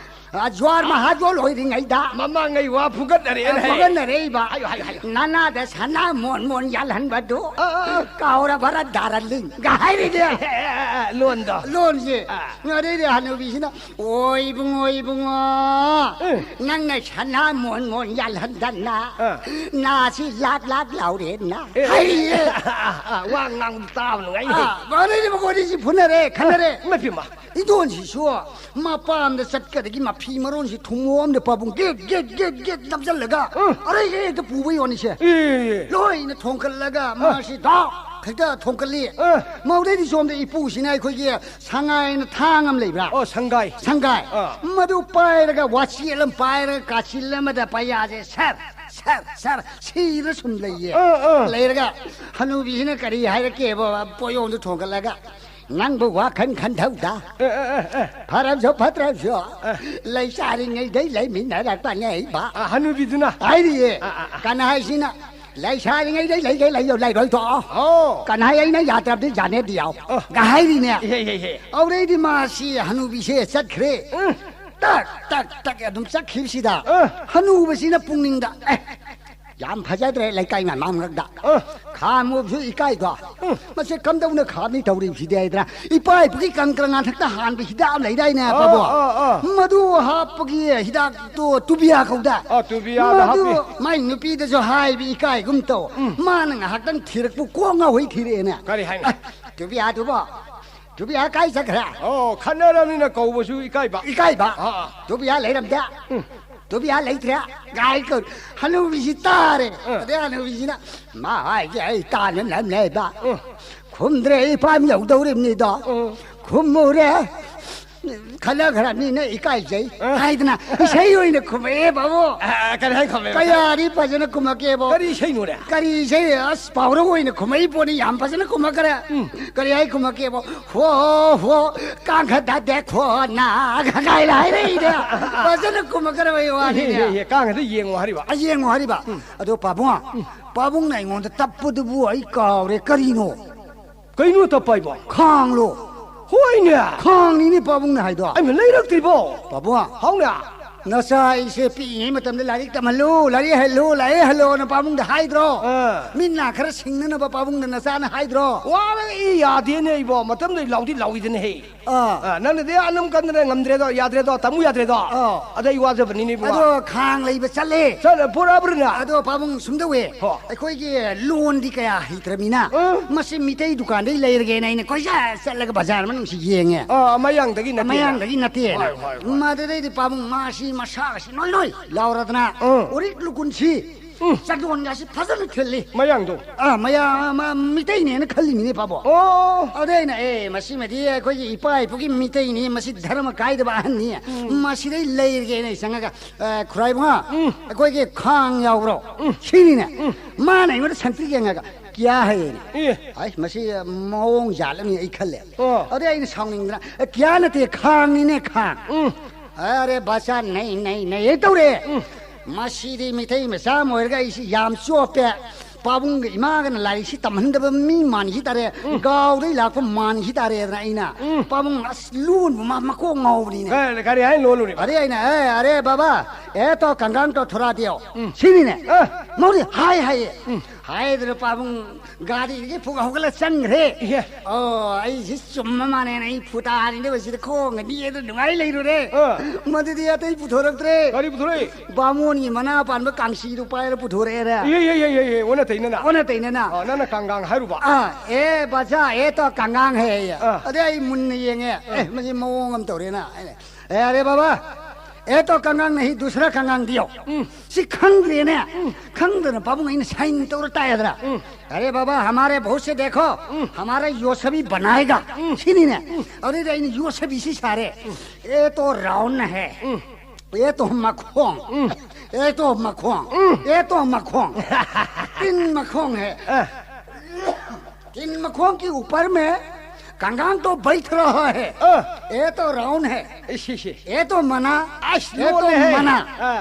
ꯑ, ꯖ꯭ꯋꯥꯔ ꯃꯍꯥꯖꯣꯟ ꯑꯣꯏꯔꯤꯉꯩꯗ, ꯃꯃꯥꯡꯉꯩ ꯋꯥ ꯐꯨꯒꯠꯅꯔꯦꯅ ꯑ, ꯍꯥꯏ꯫ ꯐꯨꯒꯠꯅꯔꯦ ꯏꯕ꯫ ꯍꯥꯏꯌꯨ, ꯍꯥꯏꯌꯨ, ꯍꯥꯏꯌꯨ꯫ ꯅꯅꯥꯗ ꯁꯅꯥ ꯃꯣꯟ ꯃꯣꯟ ꯌꯥꯜꯍꯟꯕꯗꯨ ꯑꯥ, ꯑꯥ, ꯑꯥ꯫ ꯀꯥꯎꯔꯕꯔꯥ, ꯗꯥꯔꯂꯤꯡꯒ ꯍꯥꯏꯔꯤꯅꯦ꯫ ꯑꯦ, ꯑꯦ, ꯑꯦ, ꯑꯦ, ꯂꯣꯟꯗꯣ꯫ ꯂꯣꯟꯁꯦ꯫ ꯑꯥ꯫ ꯑꯗꯩꯗꯤ ꯍꯅꯨꯕꯤꯁꯤꯅ, "ꯑꯣ ꯏꯕꯨꯡꯉꯣ, ꯏꯕꯨꯡꯉꯣ, ꯎꯝ꯫ ꯅꯪꯅ ꯁꯅꯥ ꯃꯣꯟ ꯃꯣꯟ ꯌꯥꯜꯍꯟꯗꯅ ꯑꯥ꯫ ꯅꯥꯁꯤ ꯂꯥꯛ ꯂꯥꯛ ꯂꯥꯎꯔꯦꯅ" ꯑꯦ, ꯑꯦ, ꯍꯥꯏꯔꯤꯌꯦ꯫ ꯑꯥ, ꯑꯥ, ꯑꯥ, ꯋꯥ ꯉꯥꯡꯕ ꯇꯥꯕ ꯅꯨꯡꯉꯥꯏꯅꯦ꯫ ꯑꯥ, ꯑꯗꯩꯗꯤ ꯃꯈꯣꯏꯅꯤꯁꯤ ꯐꯨꯅꯔꯦ, ꯈꯟꯅꯔꯦ꯫ ꯏꯃꯥ ꯏꯄꯦꯝꯃ꯫ ꯏꯟꯗꯣꯟꯁꯤꯁꯨ ꯃꯄꯥꯝꯗ ꯆꯠꯀꯗꯒꯤ ꯃꯐꯤ ꯃꯔꯣꯟꯁꯤ ꯊꯨꯝꯃꯣꯛ ꯑꯝꯗ ꯄꯥꯕꯨꯡ ꯒꯦꯠ, ꯒꯦꯠ, ꯒꯦꯠ, ꯒꯦꯠ ꯅꯝꯁꯤꯜꯂꯒ ꯎꯝ꯫ ꯑꯔꯩ ꯑꯔꯩ ꯍꯦꯛꯇ ꯄꯨꯕ ꯌꯣꯟꯅꯤꯁꯦ꯫ ꯑꯦ, ꯑꯦ, ꯑꯦ꯫ ꯂꯣꯏꯅ ꯊꯣꯡꯀꯠꯂꯒ ꯑ꯫ ꯃꯥꯁꯤ ꯗꯥꯎ ꯍꯦꯛꯇ ꯊꯣꯡꯀꯠꯂꯤ꯫ ꯑ꯫ ꯃꯧꯗꯩꯗꯤ ꯁꯣꯝꯗ ꯏꯄꯨꯁꯤꯅ ꯑꯩꯈꯣꯏꯒꯤ ꯁꯉꯥꯏꯅ ꯊꯥꯡ ꯑꯃ ꯂꯩꯕ꯭ꯔꯥ? ꯑꯣ, ꯁꯪꯒꯥꯏ꯫ ꯁꯪꯒꯥꯏ꯫ ꯑ꯫ ꯃꯗꯨ ꯄꯥꯏꯔꯒ ꯋꯥꯆꯦꯠ ꯑꯃ ꯄꯥꯏꯔꯒ ꯀꯥꯆꯤꯜ ꯑꯃꯗ ꯄꯩꯌꯥꯁꯦ ꯁꯔ, ꯁꯔ, ꯁꯔ ꯁꯤꯔ ꯁꯨꯝ ꯂꯩꯌꯦ꯫ ꯑ, ꯑ꯫ ꯂꯩꯔꯒ ꯍꯅꯨꯕꯤꯁꯤꯅ ꯀꯔꯤ ꯍꯥꯏꯔꯛꯀꯦꯕ ꯄꯣꯌꯣꯝꯗꯣ ꯊꯣꯡꯀꯠꯂꯒ? "ꯅꯪꯕꯨ ꯋꯥꯈꯜ ꯈꯟꯊꯧꯗ꯫ ꯑꯦ, ꯑꯦ, ꯑꯦ, ꯑꯦ꯫ ꯐꯔꯕꯁꯨ ꯐꯠꯇ꯭ꯔꯕꯁꯨ ꯑꯦ꯫ ꯂꯩꯁꯥꯔꯤꯉꯩꯗꯩ ꯂꯩꯃꯤꯟꯅꯔꯛꯄꯅꯦ ꯏꯕ"꯫ ꯑ, ꯍꯅꯨꯕꯤꯗꯨꯅ? ꯍꯥꯏꯔꯤꯌꯦ꯫ ꯑ, ꯑ, ꯑ꯫ ꯀꯅꯥ ꯍꯥꯏꯁꯤꯅ ꯂꯩꯁꯥꯔꯤꯉꯩꯗꯩ ꯂꯩꯒꯦ ꯂꯩꯌꯣ ꯂꯩꯔꯣꯏ ꯇꯣꯛꯑꯣ꯫ ꯑꯣ꯫ ꯀꯅꯥ ꯑꯩꯅ ꯌꯥꯗ꯭ꯔꯕꯗꯤ ꯖꯥꯅꯦꯠ ꯗꯤꯌꯥꯎ꯫ ꯑ꯫ ꯒ ꯍꯥꯏꯔꯤꯅꯦ꯫ ꯏꯍꯦ, ꯏꯍꯦ, ꯏꯍꯦ꯫ ꯑꯧꯔꯩꯗꯤ ꯃꯥꯁꯤ ꯍꯅꯨꯕꯤꯁꯦ ꯆꯠꯈ꯭ꯔꯦ꯫ ꯎꯝ꯫ ꯇꯛ, ꯇꯛ, ꯇꯛ ꯑꯗꯨꯝ ꯆꯠꯈꯤꯕꯁꯤꯗ ꯑ꯫ ꯍꯅꯨꯕꯁꯤꯅ ꯄꯨꯛꯅꯤꯡꯗ, "ꯑꯦ, ꯌꯥꯝ ꯐꯖꯗ꯭ꯔꯦ ꯂꯩꯀꯥꯏ ꯃꯌꯥꯝ ꯃꯔꯛꯇ꯫ ꯑ꯫ ꯈꯥꯝꯃꯨꯕꯁꯨ ꯏꯀꯥꯏꯗꯣ꯫ ꯎꯝ꯫ ꯃꯁꯤ ꯀꯝꯗꯧꯅ ꯈꯥꯝꯅꯤ ꯇꯧꯔꯤꯕꯁꯤꯗꯤ ꯍꯥꯏꯗꯅ꯫ ꯏꯄꯥ ꯏꯄꯨꯒꯤ ꯀꯪꯀꯔ ꯉꯥꯟꯊꯛꯇ ꯍꯥꯟꯕ ꯍꯤꯗꯥꯛ ꯑꯃ ꯂꯩꯗꯥꯏꯅꯦ, ꯑ, ꯄꯥꯕꯨꯡ? ꯑ, ꯑ꯫ ꯃꯗꯨ ꯍꯥꯞꯄꯒꯤ ꯍꯤꯗꯥꯛꯇꯣ ꯇꯨꯕꯤꯌꯥ ꯀꯧꯗꯥꯏ? ꯑ, ꯇꯨꯕꯤꯌꯥꯗ ꯃꯗꯨ ꯍꯥꯞꯄꯤ꯫ ꯃꯥꯏ ꯅꯨꯄꯤꯗꯁꯨ ꯍꯥꯏꯕ ꯏꯀꯥꯏꯒꯨꯝ ꯇꯧ꯫ ꯎꯝ꯫ ꯃꯥꯅ ꯉꯥꯏꯍꯥꯛꯇꯪ ꯊꯤꯔꯛꯄꯨ ꯀꯣꯛ ꯉꯥꯎꯍꯩ ꯊꯤꯔꯛꯑꯦꯅꯦ꯫ ꯀꯔꯤ ꯍꯥꯏꯅꯣ? ꯑ, ꯇꯨꯕꯤꯌꯥꯗꯨꯕꯣ? ꯇꯨꯕꯤꯌꯥ ꯀꯥꯏ ꯆꯠꯈ꯭ꯔꯦ? ꯑꯣ, ꯈꯠꯅꯔꯕꯅꯤꯅ ꯀꯧꯕꯁꯨ ꯏꯀꯥꯏꯕ꯫ ꯏꯀꯥꯏꯕ? ꯑꯥ, ꯑꯥ꯫ ꯇꯨꯕꯤꯌꯥ ꯂꯩꯔꯝꯗꯦ꯫ ꯎꯝ꯫ ꯇꯨꯕꯤꯌꯥ ꯂꯩꯇ꯭ꯔꯦ꯫ ꯒꯥꯏ ꯀꯧ-, ꯍꯅꯨꯕꯤꯁꯤ ꯇꯥꯔꯦ꯫ ꯑꯥ꯫ ꯑꯗꯩ ꯍꯅꯨꯕꯤꯁꯤꯅ, "ꯃꯥ ꯍꯥꯏꯁꯦ ꯑꯩ ꯇꯥꯟꯅ ꯂꯝ ꯂꯩꯕ꯫ ꯎꯝ꯫ ꯈꯨꯝꯗ꯭ꯔꯦ, ꯑꯩ ꯄꯥꯝ ꯌꯧꯗꯧꯔꯤꯕꯅꯤꯗꯣ꯫ ꯎꯝ꯫ ꯈꯨꯝꯃꯨꯔꯦ꯫ ꯈꯠꯅꯈ꯭ꯔꯕꯅꯤꯅ ꯏꯀꯥꯏꯖꯩ", ꯑꯥ꯫ ꯍꯥꯏꯗꯅ ꯏꯁꯩ ꯑꯣꯏꯅ ꯈꯨꯝꯃꯛꯑꯦ, ꯕꯥꯕꯨ꯫ ꯑꯥ, ꯀꯔꯤ ꯍꯥꯏꯅ ꯈꯨꯝꯃꯛꯑꯦꯕ? ꯀꯌꯥꯗꯤ ꯐꯖꯅ ꯈꯨꯝꯃꯛꯀꯦꯕꯣ꯫ ꯀꯔꯤ ꯏꯁꯩꯅꯣꯅꯦ? ꯀꯔꯤ ꯏꯁꯩ? ꯑꯁ, ꯄꯥꯎꯔꯧ ꯑꯣꯏꯅ ꯈꯨꯝꯃꯛꯏ ꯄꯣꯠꯅꯤ, ꯌꯥꯝ ꯐꯖꯅ ꯈꯨꯝꯃꯛꯈ꯭ꯔꯦ꯫ ꯎꯝ꯫ ꯀꯔꯤ ꯍꯥꯏ ꯈꯨꯝꯃꯛꯀꯦꯕꯣ? "ꯍꯣ, ꯍꯣ, ꯀꯥꯡꯈ ꯗꯥꯗꯦ ꯈꯣ ꯅꯥ" ꯀꯥꯏꯅ ꯍꯥꯏꯔꯛꯏꯅꯦ꯫ ꯐꯖꯅ ꯈꯨꯝꯃꯛꯈ꯭ꯔꯕ ꯋꯥꯅꯤꯅꯦ꯫ ꯏꯍꯦ, ꯏꯍꯦ, ꯀꯥꯡꯈꯗ ꯌꯦꯡꯉꯣ ꯍꯥꯏꯔꯤꯕ? ꯑ, ꯌꯦꯡꯉꯣ ꯍꯥꯏꯔꯤꯕ꯫ ꯎꯝ꯫ ꯑꯗꯣ ꯄꯥꯕꯨꯡ, ꯎꯝ꯫ ꯄꯥꯕꯨꯡꯅ ꯑꯩꯉꯣꯟꯗ ꯇꯞꯄꯗꯨꯕꯨ ꯑꯩ ꯀꯥꯎꯔꯦ꯫ ꯀꯔꯤꯅꯣ? ꯀꯩꯅꯣ ꯇꯞꯄ ꯍꯥꯏꯕꯣ? ꯈꯥꯡꯂꯣ꯫ ꯍꯣꯏꯅꯦ꯫ ꯈꯥꯡꯅꯤꯅꯦ ꯄꯥꯕꯨꯡꯅ ꯍꯥꯏꯗꯣ꯫ ꯑꯩꯅ ꯂꯩꯔꯛꯇ꯭ꯔꯤꯕꯣ? ꯄꯥꯕꯨꯡ꯫ ꯍꯥꯎꯅꯦ꯫ ꯅꯆꯥ ꯑꯩꯁꯦ ꯄꯤꯛꯏꯉꯩ ꯃꯇꯝꯗ ꯂꯥꯏꯔꯤꯛ ꯇꯝꯍꯜꯂꯨ, ꯂꯥꯏꯔꯤꯛ ꯍꯩꯍꯜꯂꯨ, ꯂꯥꯏꯔꯤꯛ ꯍꯩꯍꯜꯂꯣꯅ ꯄꯥꯕꯨꯡꯗ ꯍꯥꯏꯗ꯭ꯔꯣ? ꯑꯥ꯫ ꯃꯤꯠ ꯅꯥ ꯈꯔ ꯁꯤꯡꯅꯅꯕ ꯄꯥꯕꯨꯡꯗ ꯅꯆꯥꯅ ꯍꯥꯏꯗ꯭ꯔꯣ? ꯋꯥꯔꯛꯏ ꯌꯥꯗꯦꯅꯦ ꯏꯕꯣ, ꯃꯇꯝꯗ ꯂꯥꯎꯗꯤ ꯂꯥꯎꯏꯗꯅ ꯍꯦ꯫ ꯑꯥ꯫ ꯑꯥ, ꯅꯪꯅꯗꯤ ꯑꯅꯝ ꯀꯟꯗꯅ ꯉꯝꯗ꯭ꯔꯦꯗꯣ, ꯌꯥꯗ꯭ꯔꯦꯗꯣ, ꯇꯥꯃꯨ ꯌꯥꯗ꯭ꯔꯦꯗꯣ꯫ ꯑꯥ꯫ ꯑꯗ ꯑꯩ ꯋꯥꯖꯕꯅꯤꯅꯦ ꯏꯕꯨꯡꯉꯣ꯫ ꯑꯗꯣ ꯈꯥꯡ ꯂꯩꯕ ꯆꯠꯂꯦ꯫ ꯆꯠꯂ ꯄꯨꯔꯛꯑꯕ꯭ꯔꯅ? ꯑꯗꯣ ꯄꯥꯕꯨꯡ ꯁꯨꯝ ꯇꯧꯋꯦ꯫ ꯍꯣ꯫ ꯑꯩꯈꯣꯏꯒꯤ ꯂꯣꯟꯗꯤ ꯀꯌꯥ ꯍꯩꯇ꯭ꯔꯃꯤꯅ, ꯑꯥ꯫ ꯃꯁꯤ ꯃꯤꯇꯩ ꯗꯨꯀꯥꯟꯗꯩ ꯂꯩꯔꯒꯦꯅ ꯑꯩꯅ ꯀꯣꯏꯆꯠ ꯆꯠꯂꯒ ꯕꯖꯥꯔ ꯃꯅꯨꯡꯁꯤ ꯌꯦꯡꯉꯦ꯫ ꯑꯥ, ꯃꯌꯥꯡꯗꯒꯤ ꯅꯠꯇꯦꯅ꯫ ꯃꯌꯥꯡꯗꯒꯤ ꯅꯠꯇꯦꯅ꯫ ꯍꯣꯏ, ꯍꯣꯏ, ꯍꯣꯏ꯫ ꯃꯗꯨꯗꯩꯗꯤ ꯄꯥꯕꯨꯡ ꯃꯥꯁꯤ ꯃꯁꯥꯒꯁꯤ ꯅꯣꯏ ꯅꯣꯏ ꯂꯥꯎꯔꯗꯅ, ꯑꯥ꯫ ꯎꯔꯤꯛ ꯂꯨꯀꯨꯟꯁꯤ ꯎꯝ꯫ ꯆꯟꯗꯣꯟꯒꯁꯤ ꯐꯖꯅ ꯊꯤꯜꯂꯤ꯫ ꯃꯌꯥꯡꯗꯣ? ꯑꯥ, ꯃꯌꯥ-, ꯃ-, ꯃꯤꯇꯩꯅꯦꯅ ꯈꯜꯂꯤꯃꯤꯅꯦ ꯄꯥꯕꯣ꯫ ꯑꯣ꯫ ꯑꯗꯨꯗ ꯑꯩꯅ, "ꯑꯦ, ꯃꯁꯤꯃꯗꯤ ꯑꯩꯈꯣꯏꯒꯤ ꯏꯄꯥ ꯏꯄꯨꯒꯤ ꯃꯤꯇꯩꯅꯤ, ꯃꯁꯤ ꯙꯔꯃ ꯀꯥꯏꯗꯕ ꯑꯍꯟꯅꯤ, ꯎꯝ꯫ ꯃꯁꯤꯗꯩ ꯂꯩꯔꯒꯦꯅ" ꯑꯩ ꯆꯪꯉꯒ, "ꯑ, ꯈꯨꯔꯥꯏꯕꯨꯡꯉꯣ, ꯎꯝ꯫ ꯑꯩꯈꯣꯏꯒꯤ ꯈꯥꯡ ꯌꯥꯎꯕ꯭ꯔꯣ?" ꯎꯝ꯫ ꯁꯤꯅꯤꯅꯦ꯫ ꯎꯝ꯫ ꯃꯥꯅ ꯑꯩꯉꯣꯟꯗ ꯁꯟꯇ꯭ꯔꯤ ꯌꯦꯡꯉꯒ, "ꯀ꯭ꯌꯥ ꯍꯥꯏꯌꯦꯅꯦ?" ꯑꯦ꯫ ꯑꯩ, ꯃꯁꯤ ꯃꯑꯣꯡ ꯖꯥꯠ ꯑꯃꯅꯤ ꯑꯩ ꯈꯜꯂꯦ꯫ ꯑꯣ꯫ ꯑꯗꯩ ꯑꯩꯅ ꯁꯥꯎꯅꯤꯡꯗꯅ, "ꯑꯦ, ꯀ꯭ꯌꯥ ꯅꯠꯇꯦ, ꯈꯥꯡꯅꯤꯅꯦ, ꯈꯥꯡ꯫ ꯎꯝ꯫ ꯑꯔꯦ, ꯕꯥꯆꯥ, ꯅꯩ, ꯅꯩ, ꯅꯩ" ꯇꯧꯔꯦ꯫ ꯎꯝ꯫ ꯃꯁꯤꯗꯤ ꯃꯤꯇꯩ ꯃꯆꯥ ꯑꯃ ꯑꯣꯏꯔꯒ ꯑꯩꯁꯤ ꯌꯥꯝ ꯆꯣꯞꯄꯦ꯫ ꯄꯥꯕꯨꯡꯒ ꯏꯃꯥꯒꯅ ꯂꯥꯏꯔꯤꯛꯁꯤ ꯇꯝꯍꯟꯗꯕ ꯃꯤ ꯃꯥꯟꯈꯤ ꯇꯥꯔꯦ, ꯎꯝ꯫ ꯒꯥꯎꯗꯩ ꯂꯥꯛꯄ ꯃꯥꯟꯈꯤ ꯇꯥꯔꯦꯗꯅ ꯑꯩꯅ ꯎꯝ꯫ ꯄꯥꯕꯨꯡ ꯑꯁ ꯂꯣꯟꯕ ꯃꯥ ꯃꯀꯣꯛ ꯉꯥꯎꯕꯅꯤꯅꯦ꯫ ꯀꯔꯤ, ꯀꯔꯤ ꯍꯥꯏꯅ ꯂꯣꯜꯂꯨꯔꯤꯕ? ꯑꯗꯩ ꯑꯩꯅ, "ꯑꯦ, ꯑꯔꯦ ꯕꯥꯕꯥ, ꯑꯦ ꯇꯣ ꯀꯪꯒꯥꯡ ꯇꯣ ꯊꯣꯔꯥ ꯗꯤꯌꯣ"꯫ ꯎꯝ꯫ ꯁꯤꯅꯤꯅꯦ꯫ ꯑ꯫ ꯃꯧꯗꯤ ꯍꯥꯏ ꯍꯥꯏꯌꯦ꯫ ꯎꯝ꯫ ꯍꯥꯏꯗꯅ ꯄꯥꯕꯨꯡ ꯒꯥꯔꯤꯗꯒꯤ ꯐꯨꯛ ꯍꯧꯒꯠꯂ ꯆꯪꯈ꯭ꯔꯦ꯫ ꯏꯍꯦ꯫ ꯑꯣ, ꯑꯩꯁꯤ ꯆꯨꯝꯕ ꯃꯥꯟꯅꯦꯅ ꯑꯩ ꯐꯨꯇꯥ ꯍꯥꯟꯅꯤꯡꯗꯕꯁꯤꯗ ꯈꯣꯡꯒ ꯅꯦꯠꯂ ꯅꯨꯡꯉꯥꯏ ꯂꯩꯔꯨꯔꯦ꯫ ꯑ꯫ ꯃꯗꯨꯗꯤ ꯑꯇꯩ ꯄꯨꯊꯣꯔꯛꯇ꯭ꯔꯦ꯫ ꯀꯔꯤ ꯄꯨꯊꯣꯔꯛꯏ? ꯕꯥꯃꯣꯟꯒꯤ ꯃꯅꯥ ꯄꯥꯟꯕ ꯀꯥꯡꯁꯤꯗꯨ ꯄꯥꯏꯔ ꯄꯨꯊꯣꯔꯛꯑꯦꯅꯦ꯫ ꯏꯍꯦ, ꯏꯍꯦ, ꯏꯍꯦ, ꯏꯍꯦ, ꯑꯣꯟꯅ ꯇꯩꯅꯅ꯫ ꯑꯣꯟꯅ ꯇꯩꯅꯅ꯫ ꯑ, ꯅꯪꯅ ꯀꯥꯡꯒꯥꯡ ꯍꯥꯏꯔꯨꯕ? ꯑꯥ, "ꯑꯦ ꯕꯥꯆꯥ, ꯑꯦ ꯇꯣ ꯀꯥꯡꯒꯥꯡ ꯍꯦ"꯫ ꯑꯥ꯫ ꯑꯗꯩ ꯑꯩ ꯃꯨꯟꯅ ꯌꯦꯡꯉꯦ꯫ "ꯑꯦ, ꯑꯥ꯫ ꯃꯁꯤ ꯃꯑꯣꯡ ꯑꯃ ꯇꯧꯔꯦꯅ"꯫ ꯑꯩꯅ, "ꯑꯦ, ꯑꯔꯦ ꯕꯥꯕꯥ, ꯑꯦ ꯇꯣ ꯀꯥꯡꯒꯥꯡ ꯅꯍꯤ ꯗꯨꯁꯔꯥ ꯀꯥꯡꯒꯥꯡ ꯗꯤꯌꯣ"꯫ ꯎꯝ꯫ ꯁꯤ ꯈꯪꯗ꯭ꯔꯦꯅꯦ꯫ ꯎꯝ꯫ ꯈꯪꯗꯅ ꯄꯥꯕꯨꯡ ꯑꯩꯅ ꯁꯥꯏꯟ ꯇꯧꯔ ꯇꯥꯏꯗ꯭ꯔꯥ? ꯎꯝ꯫ "ꯑꯔꯦ ꯕꯥꯕꯥ, ꯍꯃꯥꯔꯦ ꯕꯍꯨꯠ ꯁꯦ ꯗꯦꯈꯣ, ꯎꯝ꯫ ꯍꯃꯥꯔꯥ ꯌꯣ ꯁꯕꯤ ꯕꯅꯥꯏꯒꯥ"꯫ ꯎꯝ꯫ ꯁꯤꯅꯤꯅꯦ꯫ ꯎꯝ꯫ ꯑꯗꯨꯗꯩꯗꯤ ꯑꯩꯅ ꯌꯣ ꯁꯕꯤ ꯁꯤ ꯁꯥꯔꯦ꯫ ꯎꯝ꯫ "ꯑꯦ ꯇꯣ ꯔꯥꯎꯟ ꯍꯦ"꯫ ꯎꯝ꯫ "ꯑꯦ ꯇꯣ ꯃꯈꯣꯡ"꯫ ꯎꯝ꯫ "ꯑꯦ ꯇꯣ ꯃꯈꯣꯡ"꯫ ꯎꯝ꯫ "ꯑꯦ ꯇꯣ ꯃꯈꯣꯡ"꯫ "ꯇꯤꯟ ꯃꯈꯣꯡ ꯍꯦ"꯫ ꯑ꯫ "ꯇꯤꯟ ꯃꯈꯣꯡ ꯀꯤ ꯎꯄꯔ ꯃꯦ ꯀꯥꯡꯒꯥꯡ ꯇꯣ ꯕꯩꯊ ꯔꯍꯥ ꯍꯦ"꯫ ꯑ꯫ "ꯑꯦ ꯇꯣ ꯔꯥꯎꯟ ꯍꯦ"꯫ ꯏꯁ, ꯏꯁ, ꯏꯁ꯫ "ꯑꯦ ꯇꯣ ꯃꯅꯥ"꯫ ꯑꯁ, "ꯑꯦ ꯇꯣ ꯂꯣꯜꯂꯦꯍꯦ꯫ ꯃꯅꯥ"꯫ ꯑ꯫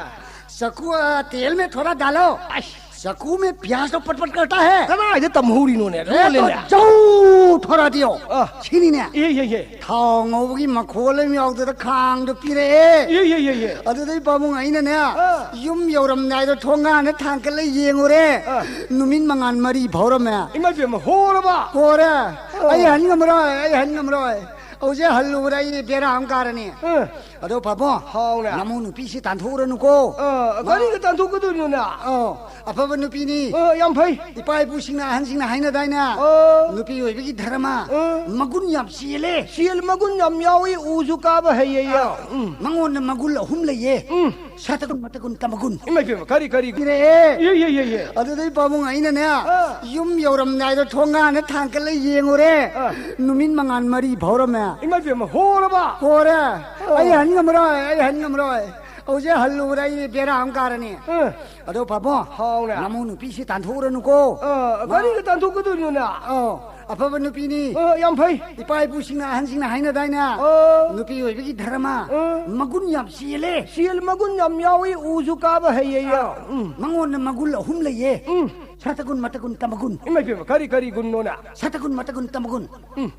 "ꯆꯀꯨ, ꯑ, ꯇꯦꯜ ꯃꯦ ꯊꯣꯔꯥ ꯗꯥꯂꯣ"꯫ ꯑꯁ꯫ "ꯆꯀꯨ ꯃꯦ ꯄꯤꯌꯥꯖ ꯇꯣ ꯄꯠ ꯄꯠ ꯀꯔꯇꯥ ꯍꯦ"꯫ ꯀꯗꯥꯏꯗ ꯇꯝꯍꯧꯔꯤꯅꯣꯅꯦ? ꯑꯦ ꯇꯣ ꯂꯣꯜꯂꯦꯅꯦ꯫ ꯖꯧ ꯊꯣꯔꯥ ꯗꯤꯌꯣ꯫ ꯑ꯫ ꯁꯤꯅꯤꯅꯦ꯫ ꯏꯍꯦ, ꯏꯍꯦ, ꯏꯍꯦ꯫ ꯊꯥꯎ ꯉꯧꯕꯒꯤ ꯃꯈꯣꯜ ꯑꯃ ꯌꯥꯎꯗꯅ ꯈꯥꯡꯗꯣ ꯄꯤꯔꯛꯑꯦ꯫ ꯏꯍꯦ, ꯏꯍꯦ, ꯏꯍꯦ, ꯏꯍꯦ꯫ ꯑꯗꯨꯗꯩ ꯄꯥꯕꯨꯡ ꯑꯩꯅꯅꯦ, ꯑ꯫ ꯌꯨꯝ ꯌꯧꯔꯝꯗꯥꯏꯗ ꯊꯣꯡꯒꯥꯟꯗ ꯊꯥꯡꯀꯠꯂ ꯌꯦꯡꯉꯨꯔꯦ꯫ ꯑ꯫ ꯅꯨꯃꯤꯠ ꯃꯉꯥꯜ ꯃꯔꯤ ꯐꯥꯎꯔꯝꯃꯦ꯫ ꯏꯃꯥ ꯏꯕꯦꯝꯃ, ꯍꯣꯔꯕ? ꯍꯣꯔꯦ꯫ ꯑ꯫ "ꯑꯩ ꯍꯟ ꯉꯝꯃꯔꯣꯏ, ꯑꯩ ꯍꯟ ꯉꯝꯃꯔꯣꯏ꯫ ꯍꯧꯖꯤꯛ ꯍꯜꯂꯨꯕꯗ ꯑꯩ ꯕꯦꯔꯥ ꯑꯃ ꯀꯥꯔꯅꯤ"꯫ ꯑ꯫ ꯑꯗꯣ ꯄꯥꯕꯨꯡ, ꯍꯥꯎꯅꯦ꯫ ꯅꯃꯧ ꯅꯨꯄꯤꯁꯤ ꯇꯥꯟꯊꯣꯛꯎꯔꯅꯨꯀꯣ꯫ ꯑ, ꯃꯥ ꯀꯔꯤꯒꯤ ꯇꯥꯟꯊꯣꯛꯀꯗꯣꯏꯅꯣꯅꯦ? ꯑꯧ, ꯑꯐꯕ ꯅꯨꯄꯤꯅꯤ꯫ ꯑ, ꯌꯥꯝ ꯐꯩ꯫ ꯏꯄꯥ ꯏꯄꯨꯁꯤꯡꯅ, ꯑꯍꯟꯁꯤꯡꯅ ꯍꯥꯏꯅꯗꯥꯏꯅꯦ? ꯑ꯫ ꯅꯨꯄꯤ ꯑꯣꯏꯕꯒꯤ ꯙꯔꯃ, ꯑ꯫ ꯃꯒꯨꯟ ꯌꯥꯝ ꯆꯦꯜꯂꯦ꯫ ꯆꯦꯜ ꯃꯒꯨꯟ ꯌꯥꯝ ꯌꯥꯎꯏ, ꯎꯁꯨ ꯀꯥꯕ ꯍꯩꯌꯦ꯫ ꯑ, ꯎꯝ꯫ ꯃꯉꯣꯟꯗ ꯃꯒꯨꯟ ꯑꯍꯨꯝ ꯂꯩꯌꯦ꯫ ꯎꯝ꯫ ꯁꯇꯒꯨꯟ, ꯃꯇꯒꯨꯟ, ꯀꯃꯒꯨꯟ꯫ ꯏꯃꯥ ꯏꯕꯦꯝꯃ, ꯀꯔꯤ, ꯀꯔꯤ? ꯄꯤꯔꯛꯑꯦ꯫ ꯌꯦ, ꯌꯦ, ꯌꯦ, ꯌꯦ꯫ ꯑꯗꯨꯗꯩ ꯄꯥꯕꯨꯡ ꯑꯩꯅꯅꯦ, ꯑ꯫ ꯌꯨꯝ ꯌꯧꯔꯝꯗꯥꯏꯗ ꯊꯣꯡꯒꯥꯟꯗ ꯊꯥꯡꯀꯠꯂ ꯌꯦꯡꯉꯨꯔꯦ꯫ ꯑ꯫ ꯅꯨꯃꯤꯠ ꯃꯉꯥꯜ ꯃꯔꯤ ꯐꯥꯎꯔꯝꯃꯦ꯫ ꯏꯃꯥ ꯏꯕꯦꯝꯃ, ꯍꯣꯔꯕ? ꯍꯣꯔꯦ꯫ ꯑ꯫ "ꯑꯩ ꯍꯟ ꯉꯝꯃꯔꯣꯏ, ꯑꯩ ꯍꯟ ꯉꯝꯃꯔꯣꯏ꯫ ꯍꯧꯖꯤꯛ ꯍꯜꯂꯨꯕꯗ ꯑꯩ ꯕꯦꯔꯥ ꯑꯃ ꯀꯥꯔꯅꯤ"꯫ ꯑ꯫ ꯑꯗꯣ ꯄꯥꯕꯨꯡ, ꯍꯥꯎꯅꯦ꯫ ꯅꯃꯧ ꯅꯨꯄꯤꯁꯤ ꯇꯥꯟꯊꯣꯛꯎꯔꯅꯨꯀꯣ꯫ ꯑ, ꯃꯥ ꯀꯔꯤꯒꯤ ꯇꯥꯟꯊꯣꯛꯀꯗꯣꯏꯅꯣꯅꯦ? ꯑꯧ, ꯑꯐꯕ ꯅꯨꯄꯤꯅꯤ꯫ ꯑ, ꯌꯥꯝ ꯐꯩ꯫ ꯏꯄꯥ ꯏꯄꯨꯁꯤꯡꯅ, ꯑꯍꯟꯁꯤꯡꯅ ꯍꯥꯏꯅꯗꯥꯏꯅꯦ? ꯑ꯫ ꯅꯨꯄꯤ ꯑꯣꯏꯕꯒꯤ ꯙꯔꯃ, ꯑ꯫ ꯃꯒꯨꯟ ꯌꯥꯝ ꯆꯦꯜꯂꯦ꯫ ꯆꯦꯜ ꯃꯒꯨꯟ ꯌꯥꯝ ꯌꯥꯎꯏ, ꯎꯁꯨ ꯀꯥꯕ ꯍꯩꯌꯦ꯫ ꯑ, ꯎꯝ꯫ ꯃꯉꯣꯟꯗ ꯃꯒꯨꯟ ꯑꯍꯨꯝ ꯂꯩꯌꯦ꯫ ꯎꯝ꯫ ꯁꯇꯒꯨꯟ, ꯃꯇꯒꯨꯟ, ꯇꯃꯒꯨꯟ꯫ ꯏꯃꯥ ꯏꯕꯦꯝꯃ, ꯀꯔꯤ, ꯀꯔꯤ ꯒꯨꯟꯅꯣꯅꯦ? ꯁꯇꯒꯨꯟ, ꯃꯇꯒꯨꯟ, ꯇꯃꯒꯨꯟ꯫ ꯎꯝ꯫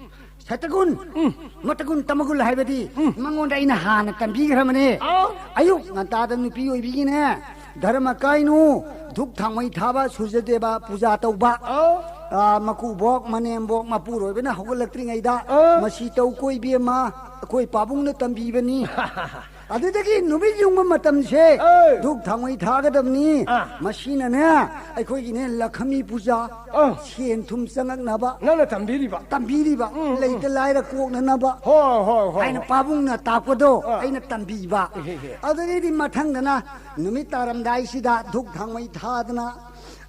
ꯁꯇꯒꯨꯟ, ꯎꯝ꯫ ꯃꯇꯒꯨꯟ, ꯇꯃꯒꯨꯟ ꯍꯥꯏꯕꯗꯤ ꯎꯝ꯫ ꯃꯉꯣꯟꯗ ꯑꯩꯅ ꯍꯥꯟꯅ ꯇꯝꯕꯤꯈ꯭ꯔꯕꯅꯦ꯫ ꯑꯥꯎ꯫ ꯑꯌꯨꯛ ꯉꯟꯇꯥꯗ ꯅꯨꯄꯤ ꯑꯣꯏꯕꯤꯒꯤꯅꯦ, ꯙꯔꯃ ꯀꯥꯏꯅꯨ, ꯙꯨꯛ ꯊꯥꯡꯃꯩ ꯊꯥꯕ, ꯁꯨꯔꯖꯗꯦꯕ ꯄꯨꯖꯥ ꯇꯧꯕ꯫ ꯑꯥꯎ꯫ ꯑꯥ, ꯃꯀꯨꯕꯣꯛ, ꯃꯅꯦꯝꯕꯣꯛ, ꯃꯄꯨꯔꯣꯏꯕꯅ ꯍꯧꯒꯠꯂꯛꯇ꯭ꯔꯤꯉꯩꯗ ꯑꯥ꯫ ꯃꯁꯤ ꯇꯧ ꯀꯣ ꯏꯕꯦꯝꯃ, ꯑꯩꯈꯣꯏ ꯄꯥꯕꯨꯡꯅ ꯇꯝꯕꯤꯕꯅꯤ꯫ ꯑꯗꯨꯗꯒꯤ ꯅꯨꯃꯤꯠ ꯌꯨꯡꯕ ꯃꯇꯝꯁꯦ ꯑꯦ꯫ ꯙꯨꯛ ꯊꯥꯡꯃꯩ ꯊꯥꯒꯗꯕꯅꯤ꯫ ꯑꯥ꯫ ꯃꯁꯤꯅꯅꯦ ꯑꯩꯈꯣꯏꯒꯤꯅꯦ ꯂꯛꯈꯃꯤ ꯄꯨꯖꯥ, ꯑꯥ꯫ ꯁꯦꯟ ꯊꯨꯝ ꯆꯪꯉꯛꯅꯕ ꯅꯪꯅ ꯇꯝꯕꯤꯔꯤꯕ? ꯇꯝꯕꯤꯔꯤꯕ, ꯎꯝ, ꯎꯝ꯫ ꯂꯩꯇ ꯂꯥꯏꯔ ꯀꯣꯛꯅꯅꯕ ꯍꯣꯏ, ꯍꯣꯏ, ꯍꯣꯏ, ꯍꯥꯏꯅ ꯍꯣꯏ꯫ ꯄꯥꯕꯨꯡꯅ ꯇꯥꯛꯄꯗꯣ ꯑꯥ꯫ ꯑꯩꯅ ꯇꯝꯕꯤꯕ꯫ ꯏꯍꯦ, ꯏꯍꯦ꯫ ꯑꯗꯨꯗꯒꯤꯗꯤ ꯃꯊꯪꯗꯅ ꯅꯨꯃꯤꯠ ꯇꯥꯔꯝꯗꯥꯏꯁꯤꯗ ꯙꯨꯛ ꯊꯥꯡꯃꯩ ꯊꯥꯗꯅ,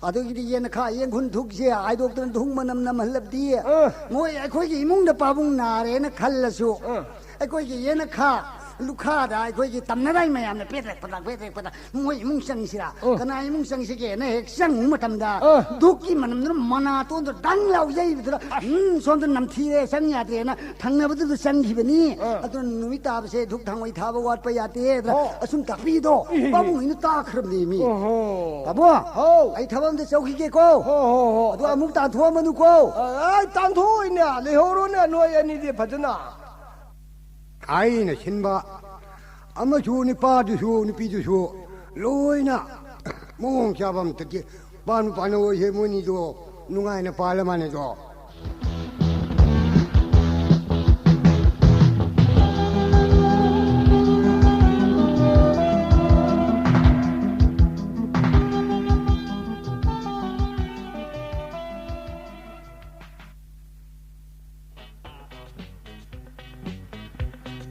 ꯑꯗꯨꯒꯤꯗꯤ ꯌꯦꯟꯅꯈꯥ ꯌꯦꯡꯈꯨꯟ ꯙꯨꯛꯁꯦ ꯍꯥꯏꯗꯣꯛꯇꯅ ꯙꯨꯛ ꯃꯅꯝ ꯅꯝꯍꯜꯂꯕꯗꯤ ꯑꯥ꯫ ꯃꯣꯏ ꯑꯩꯈꯣꯏꯒꯤ ꯏꯃꯨꯡꯗ ꯄꯥꯕꯨꯡ ꯅꯥꯔꯦꯅ ꯈꯜꯂꯁꯨ, ꯑꯥ꯫ ꯑꯩꯈꯣꯏꯒꯤ ꯌꯦꯅꯈꯥ ꯂꯨꯈꯥꯗ ꯑꯩꯈꯣꯏꯒꯤ ꯇꯝꯅꯔꯥꯏ ꯃꯌꯥꯝꯅ ꯄꯦꯗ꯭ꯔꯦꯛ ꯄꯗ꯭ꯔꯥꯛ, ꯄꯦꯗ꯭ꯔꯦꯛ ꯄꯗ꯭ꯔꯥꯛ, "ꯃꯣꯏ ꯏꯃꯨꯡ ꯆꯪꯁꯤꯔꯥ? ꯑꯣ꯫ ꯀꯅꯥ ꯏꯃꯨꯡ ꯆꯪꯁꯤꯒꯦꯅ?" ꯍꯦꯛ ꯆꯪꯉꯨ ꯃꯇꯝꯗ, ꯑꯣ꯫ ꯙꯨꯛꯀꯤ ꯃꯅꯝꯗꯨꯅ ꯃꯅꯥꯇꯣꯟꯗꯣ ꯗꯪ ꯂꯥꯎ ꯌꯩꯕꯗꯨꯗ, "ꯎꯝ, ꯁꯣꯝꯗ ꯅꯝꯊꯤꯔꯦ, ꯆꯪ ꯌꯥꯗ꯭ꯔꯦꯅ" ꯊꯪꯅꯕꯗꯨꯗ ꯆꯪꯈꯤꯕꯅꯤ꯫ ꯑꯣ꯫ ꯑꯗꯨꯅ ꯅꯨꯃꯤꯠ ꯇꯥꯕꯁꯦ ꯙꯨꯛ ꯊꯥꯡꯃꯩ ꯊꯥꯕ ꯋꯥꯠꯄ ꯌꯥꯗꯦ꯫ ꯑꯗꯨꯅ ꯑꯣ꯫ ꯑꯁꯨꯝ ꯇꯥꯛꯄꯤꯗꯣ ꯏꯍꯦ꯫ ꯄꯥꯕꯨꯡ ꯍꯣꯏꯅ ꯇꯥꯈ꯭ꯔꯕꯅꯦ ꯃꯤ꯫ ꯑꯣꯍꯣ꯫ ꯇꯥꯃꯣ, ꯍꯥꯎ꯫ ꯑꯩ ꯊꯕꯛ ꯑꯝꯇ ꯆꯧꯈꯤꯒꯦꯀꯣ꯫ ꯍꯣ, ꯍꯣ, ꯍꯣ꯫ ꯑꯗꯣ ꯑꯃꯨꯛ ꯇꯥꯟꯊꯣꯛꯑꯝꯃꯅꯨꯀꯣ꯫ ꯑ, ꯑ, ꯇꯥꯟꯊꯣꯛꯑꯣꯏꯅꯦ, ꯂꯩꯍꯧꯔꯣꯅꯦ ꯅꯣꯏ ꯑꯅꯤꯗꯤ ꯐꯖꯅ꯫ ꯑꯩꯅ ꯁꯤꯟꯕ ꯑꯃꯁꯨ ꯅꯨꯄꯥꯗꯨꯁꯨ ꯅꯨꯄꯤꯗꯨꯁꯨ ꯂꯣꯏꯅ ꯃꯑꯣꯡ ꯆꯥꯕ ꯑꯝꯇ ꯄꯥ ꯅꯨꯄꯥꯅ ꯑꯣꯏꯁꯦ ꯃꯣꯏꯅꯤꯗꯣ ꯅꯨꯡꯉꯥꯏꯅ ꯄꯥꯜꯂ ꯃꯥꯅꯦꯗꯣ꯫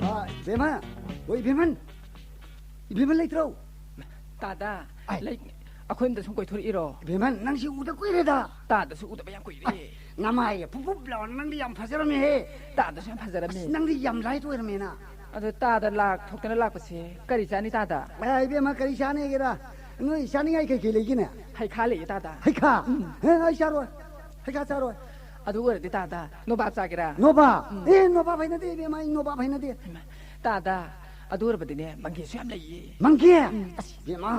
ꯑ, ꯏꯕꯦꯝꯃ, ꯑꯣ, ꯏꯕꯦꯝꯃꯟ, ꯏꯕꯦꯝꯃꯟ ꯂꯩꯇ꯭ꯔꯣ? ꯇꯥꯗ, ꯑꯥꯏ꯫ ꯂꯩ-, ꯑꯩꯈꯣꯏ ꯑꯝꯗ ꯁꯨꯝ ꯀꯣꯏꯊꯣꯔꯛꯏꯔꯣ? ꯏꯕꯦꯝꯃꯟ, ꯅꯪꯁꯤ ꯎꯗ ꯀꯨꯏꯔꯦꯗ꯫ ꯇꯥꯗꯁꯨ ꯎꯗꯕ ꯌꯥꯝ ꯀꯨꯏꯔꯦ꯫ ꯑꯥꯏ, ꯅꯃꯥꯏꯒ ꯄꯨꯞ ꯄꯨꯞ ꯂꯥꯎꯔ ꯅꯪꯗꯤ ꯌꯥꯝ ꯐꯖꯔꯝꯃꯦꯍꯦ꯫ ꯇꯥꯗꯁꯨ ꯌꯥꯝ ꯐꯖꯔꯝꯃꯦ꯫ ꯑꯁ, ꯅꯪꯗꯤ ꯌꯥꯝ ꯂꯥꯏꯠ ꯑꯣꯏꯔꯝꯃꯦꯅ꯫ ꯑꯗꯣ ꯇꯥꯗ ꯂꯥꯛ ꯊꯣꯛꯇꯅ ꯂꯥꯛꯄꯁꯦ ꯀꯔꯤ ꯆꯥꯅꯤ ꯇꯥꯗ? ꯑꯦ, ꯏꯕꯦꯝꯃ, ꯀꯔꯤ ꯆꯥꯅꯤꯒꯦꯔꯥ? ꯅꯣꯏ ꯆꯥꯅꯤꯡꯉꯥꯏ ꯀꯩꯀꯩ ꯂꯩꯒꯦꯅꯦ? ꯍꯩꯈꯥ ꯂꯩꯌꯦ ꯇꯥꯗ꯫ ꯍꯩꯈꯥ? ꯎꯝ꯫ ꯑꯦ, ꯑꯩ ꯆꯥꯔꯣꯏ꯫ ꯍꯩꯈꯥ ꯆꯥꯔꯣꯏ꯫ ꯑꯗꯨ ꯑꯣꯏꯔꯗꯤ ꯇꯥꯗ, ꯅꯣꯕꯥꯞ ꯆꯥꯒꯦꯔꯥ? ꯅꯣꯕꯥꯞ? ꯎꯝ꯫ ꯑꯦ, ꯅꯣꯕꯥꯞ ꯍꯩꯅꯗꯦ, ꯏꯕꯦꯝꯃ, ꯑꯩ ꯅꯣꯕꯥꯞ ꯍꯩꯅꯗꯦ꯫ ꯍꯩꯃꯥ, ꯇꯥꯗ, ꯑꯗꯨ ꯑꯣꯏꯔꯕꯗꯤꯅꯦ, ꯃꯪꯒꯦꯁꯨ ꯌꯥꯝ ꯂꯩꯌꯦ꯫ ꯃꯪꯒꯦ? ꯎꯝ꯫ ꯑꯁ, ꯏꯕꯦꯝꯃ,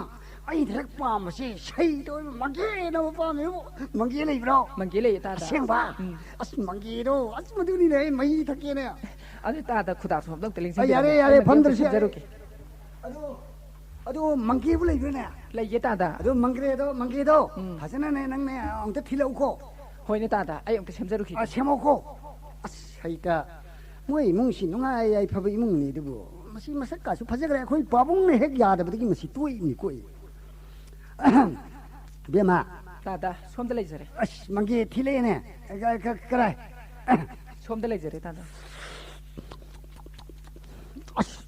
ꯑꯩꯅ ꯍꯦꯛ ꯄꯥꯝꯕꯁꯦ ꯁꯩꯗ ꯑꯣꯏꯕ ꯃꯪꯒꯦꯅ ꯑꯃ ꯄꯥꯝꯃꯦꯕꯨ꯫ ꯃꯪꯒꯦ ꯂꯩꯕ꯭ꯔꯣ? ꯃꯪꯒꯦ ꯂꯩꯌꯦ ꯇꯥꯗ꯫ ꯑꯁꯦꯡꯕ? ꯎꯝ꯫ ꯑꯁ, ꯃꯪꯒꯦꯗꯣ ꯑꯁ ꯃꯗꯨꯅꯤꯅꯦ ꯑꯩ ꯃꯍꯤ ꯊꯛꯀꯦꯅꯦ꯫ ꯑꯗꯨ ꯇꯥꯗ, ꯈꯨꯗꯥꯛꯁꯨ ꯑꯝꯇ ꯑ, ꯌꯥꯔꯦ, ꯂꯦꯡꯁꯤꯟꯕꯤꯔꯝꯃꯣ꯫ ꯌꯥꯔꯦ, ꯑꯩ ꯃꯇꯦꯛ ꯑꯝꯇ ꯐꯝꯗ꯭ꯔꯁꯨ ꯌꯥꯔꯦ꯫ ꯁꯦꯝꯖꯔꯨꯒꯦ꯫ ꯑꯗꯣ, ꯑꯗꯣ ꯃꯪꯒꯦꯕꯨ ꯂꯩꯕ꯭ꯔꯅꯦ? ꯂꯩꯌꯦ ꯇꯥꯗ꯫ ꯑꯗꯣ ꯃꯪꯒ꯭ꯔꯦꯗꯣ, ꯃꯪꯒꯦꯗꯣ ꯎꯝ꯫ ꯐꯖꯅꯅꯦ ꯅꯪꯅꯦ ꯑꯃꯨꯛꯇ ꯊꯤꯜꯂꯛꯎꯀꯣ꯫ ꯍꯣꯏꯅꯦ ꯇꯥꯗ, ꯑꯩ ꯑꯃꯨꯛꯇ ꯁꯦꯝꯖꯔꯨꯈꯤꯒꯦ꯫ ꯑ, ꯁꯦꯝꯃꯛꯎꯀꯣ꯫ ꯑꯁ, ꯍꯩꯇ꯫ ꯃꯣꯏ ꯏꯃꯨꯡꯁꯤ ꯅꯨꯡꯉꯥꯏ ꯌꯥꯏꯐꯕ ꯏꯃꯨꯡꯅꯤ ꯑꯗꯨꯕꯨ꯫ ꯃꯁꯤ ꯃꯁꯛ ꯀꯥꯁꯨ ꯐꯖꯈ꯭ꯔꯦ꯫ ꯑꯩꯈꯣꯏ ꯄꯥꯕꯨꯡꯅ ꯍꯦꯛ ꯌꯥꯗꯕꯗꯒꯤ ꯃꯁꯤ ꯇꯣꯛꯏꯅꯤꯀꯣ꯫ ꯏꯕꯦꯝꯃ꯫ ꯇꯥꯗ, ꯁꯣꯝꯗ ꯂꯩꯖꯔꯦ꯫ ꯑꯁ, ꯃꯪꯒꯦ ꯊꯤꯜꯂꯛꯑꯦꯅꯦ꯫ ꯀ-, ꯀ-, ꯀꯔꯥꯏ? ꯁꯣꯝꯗ ꯂꯩꯖꯔꯦ ꯇꯥꯗ꯫ ꯑꯁ,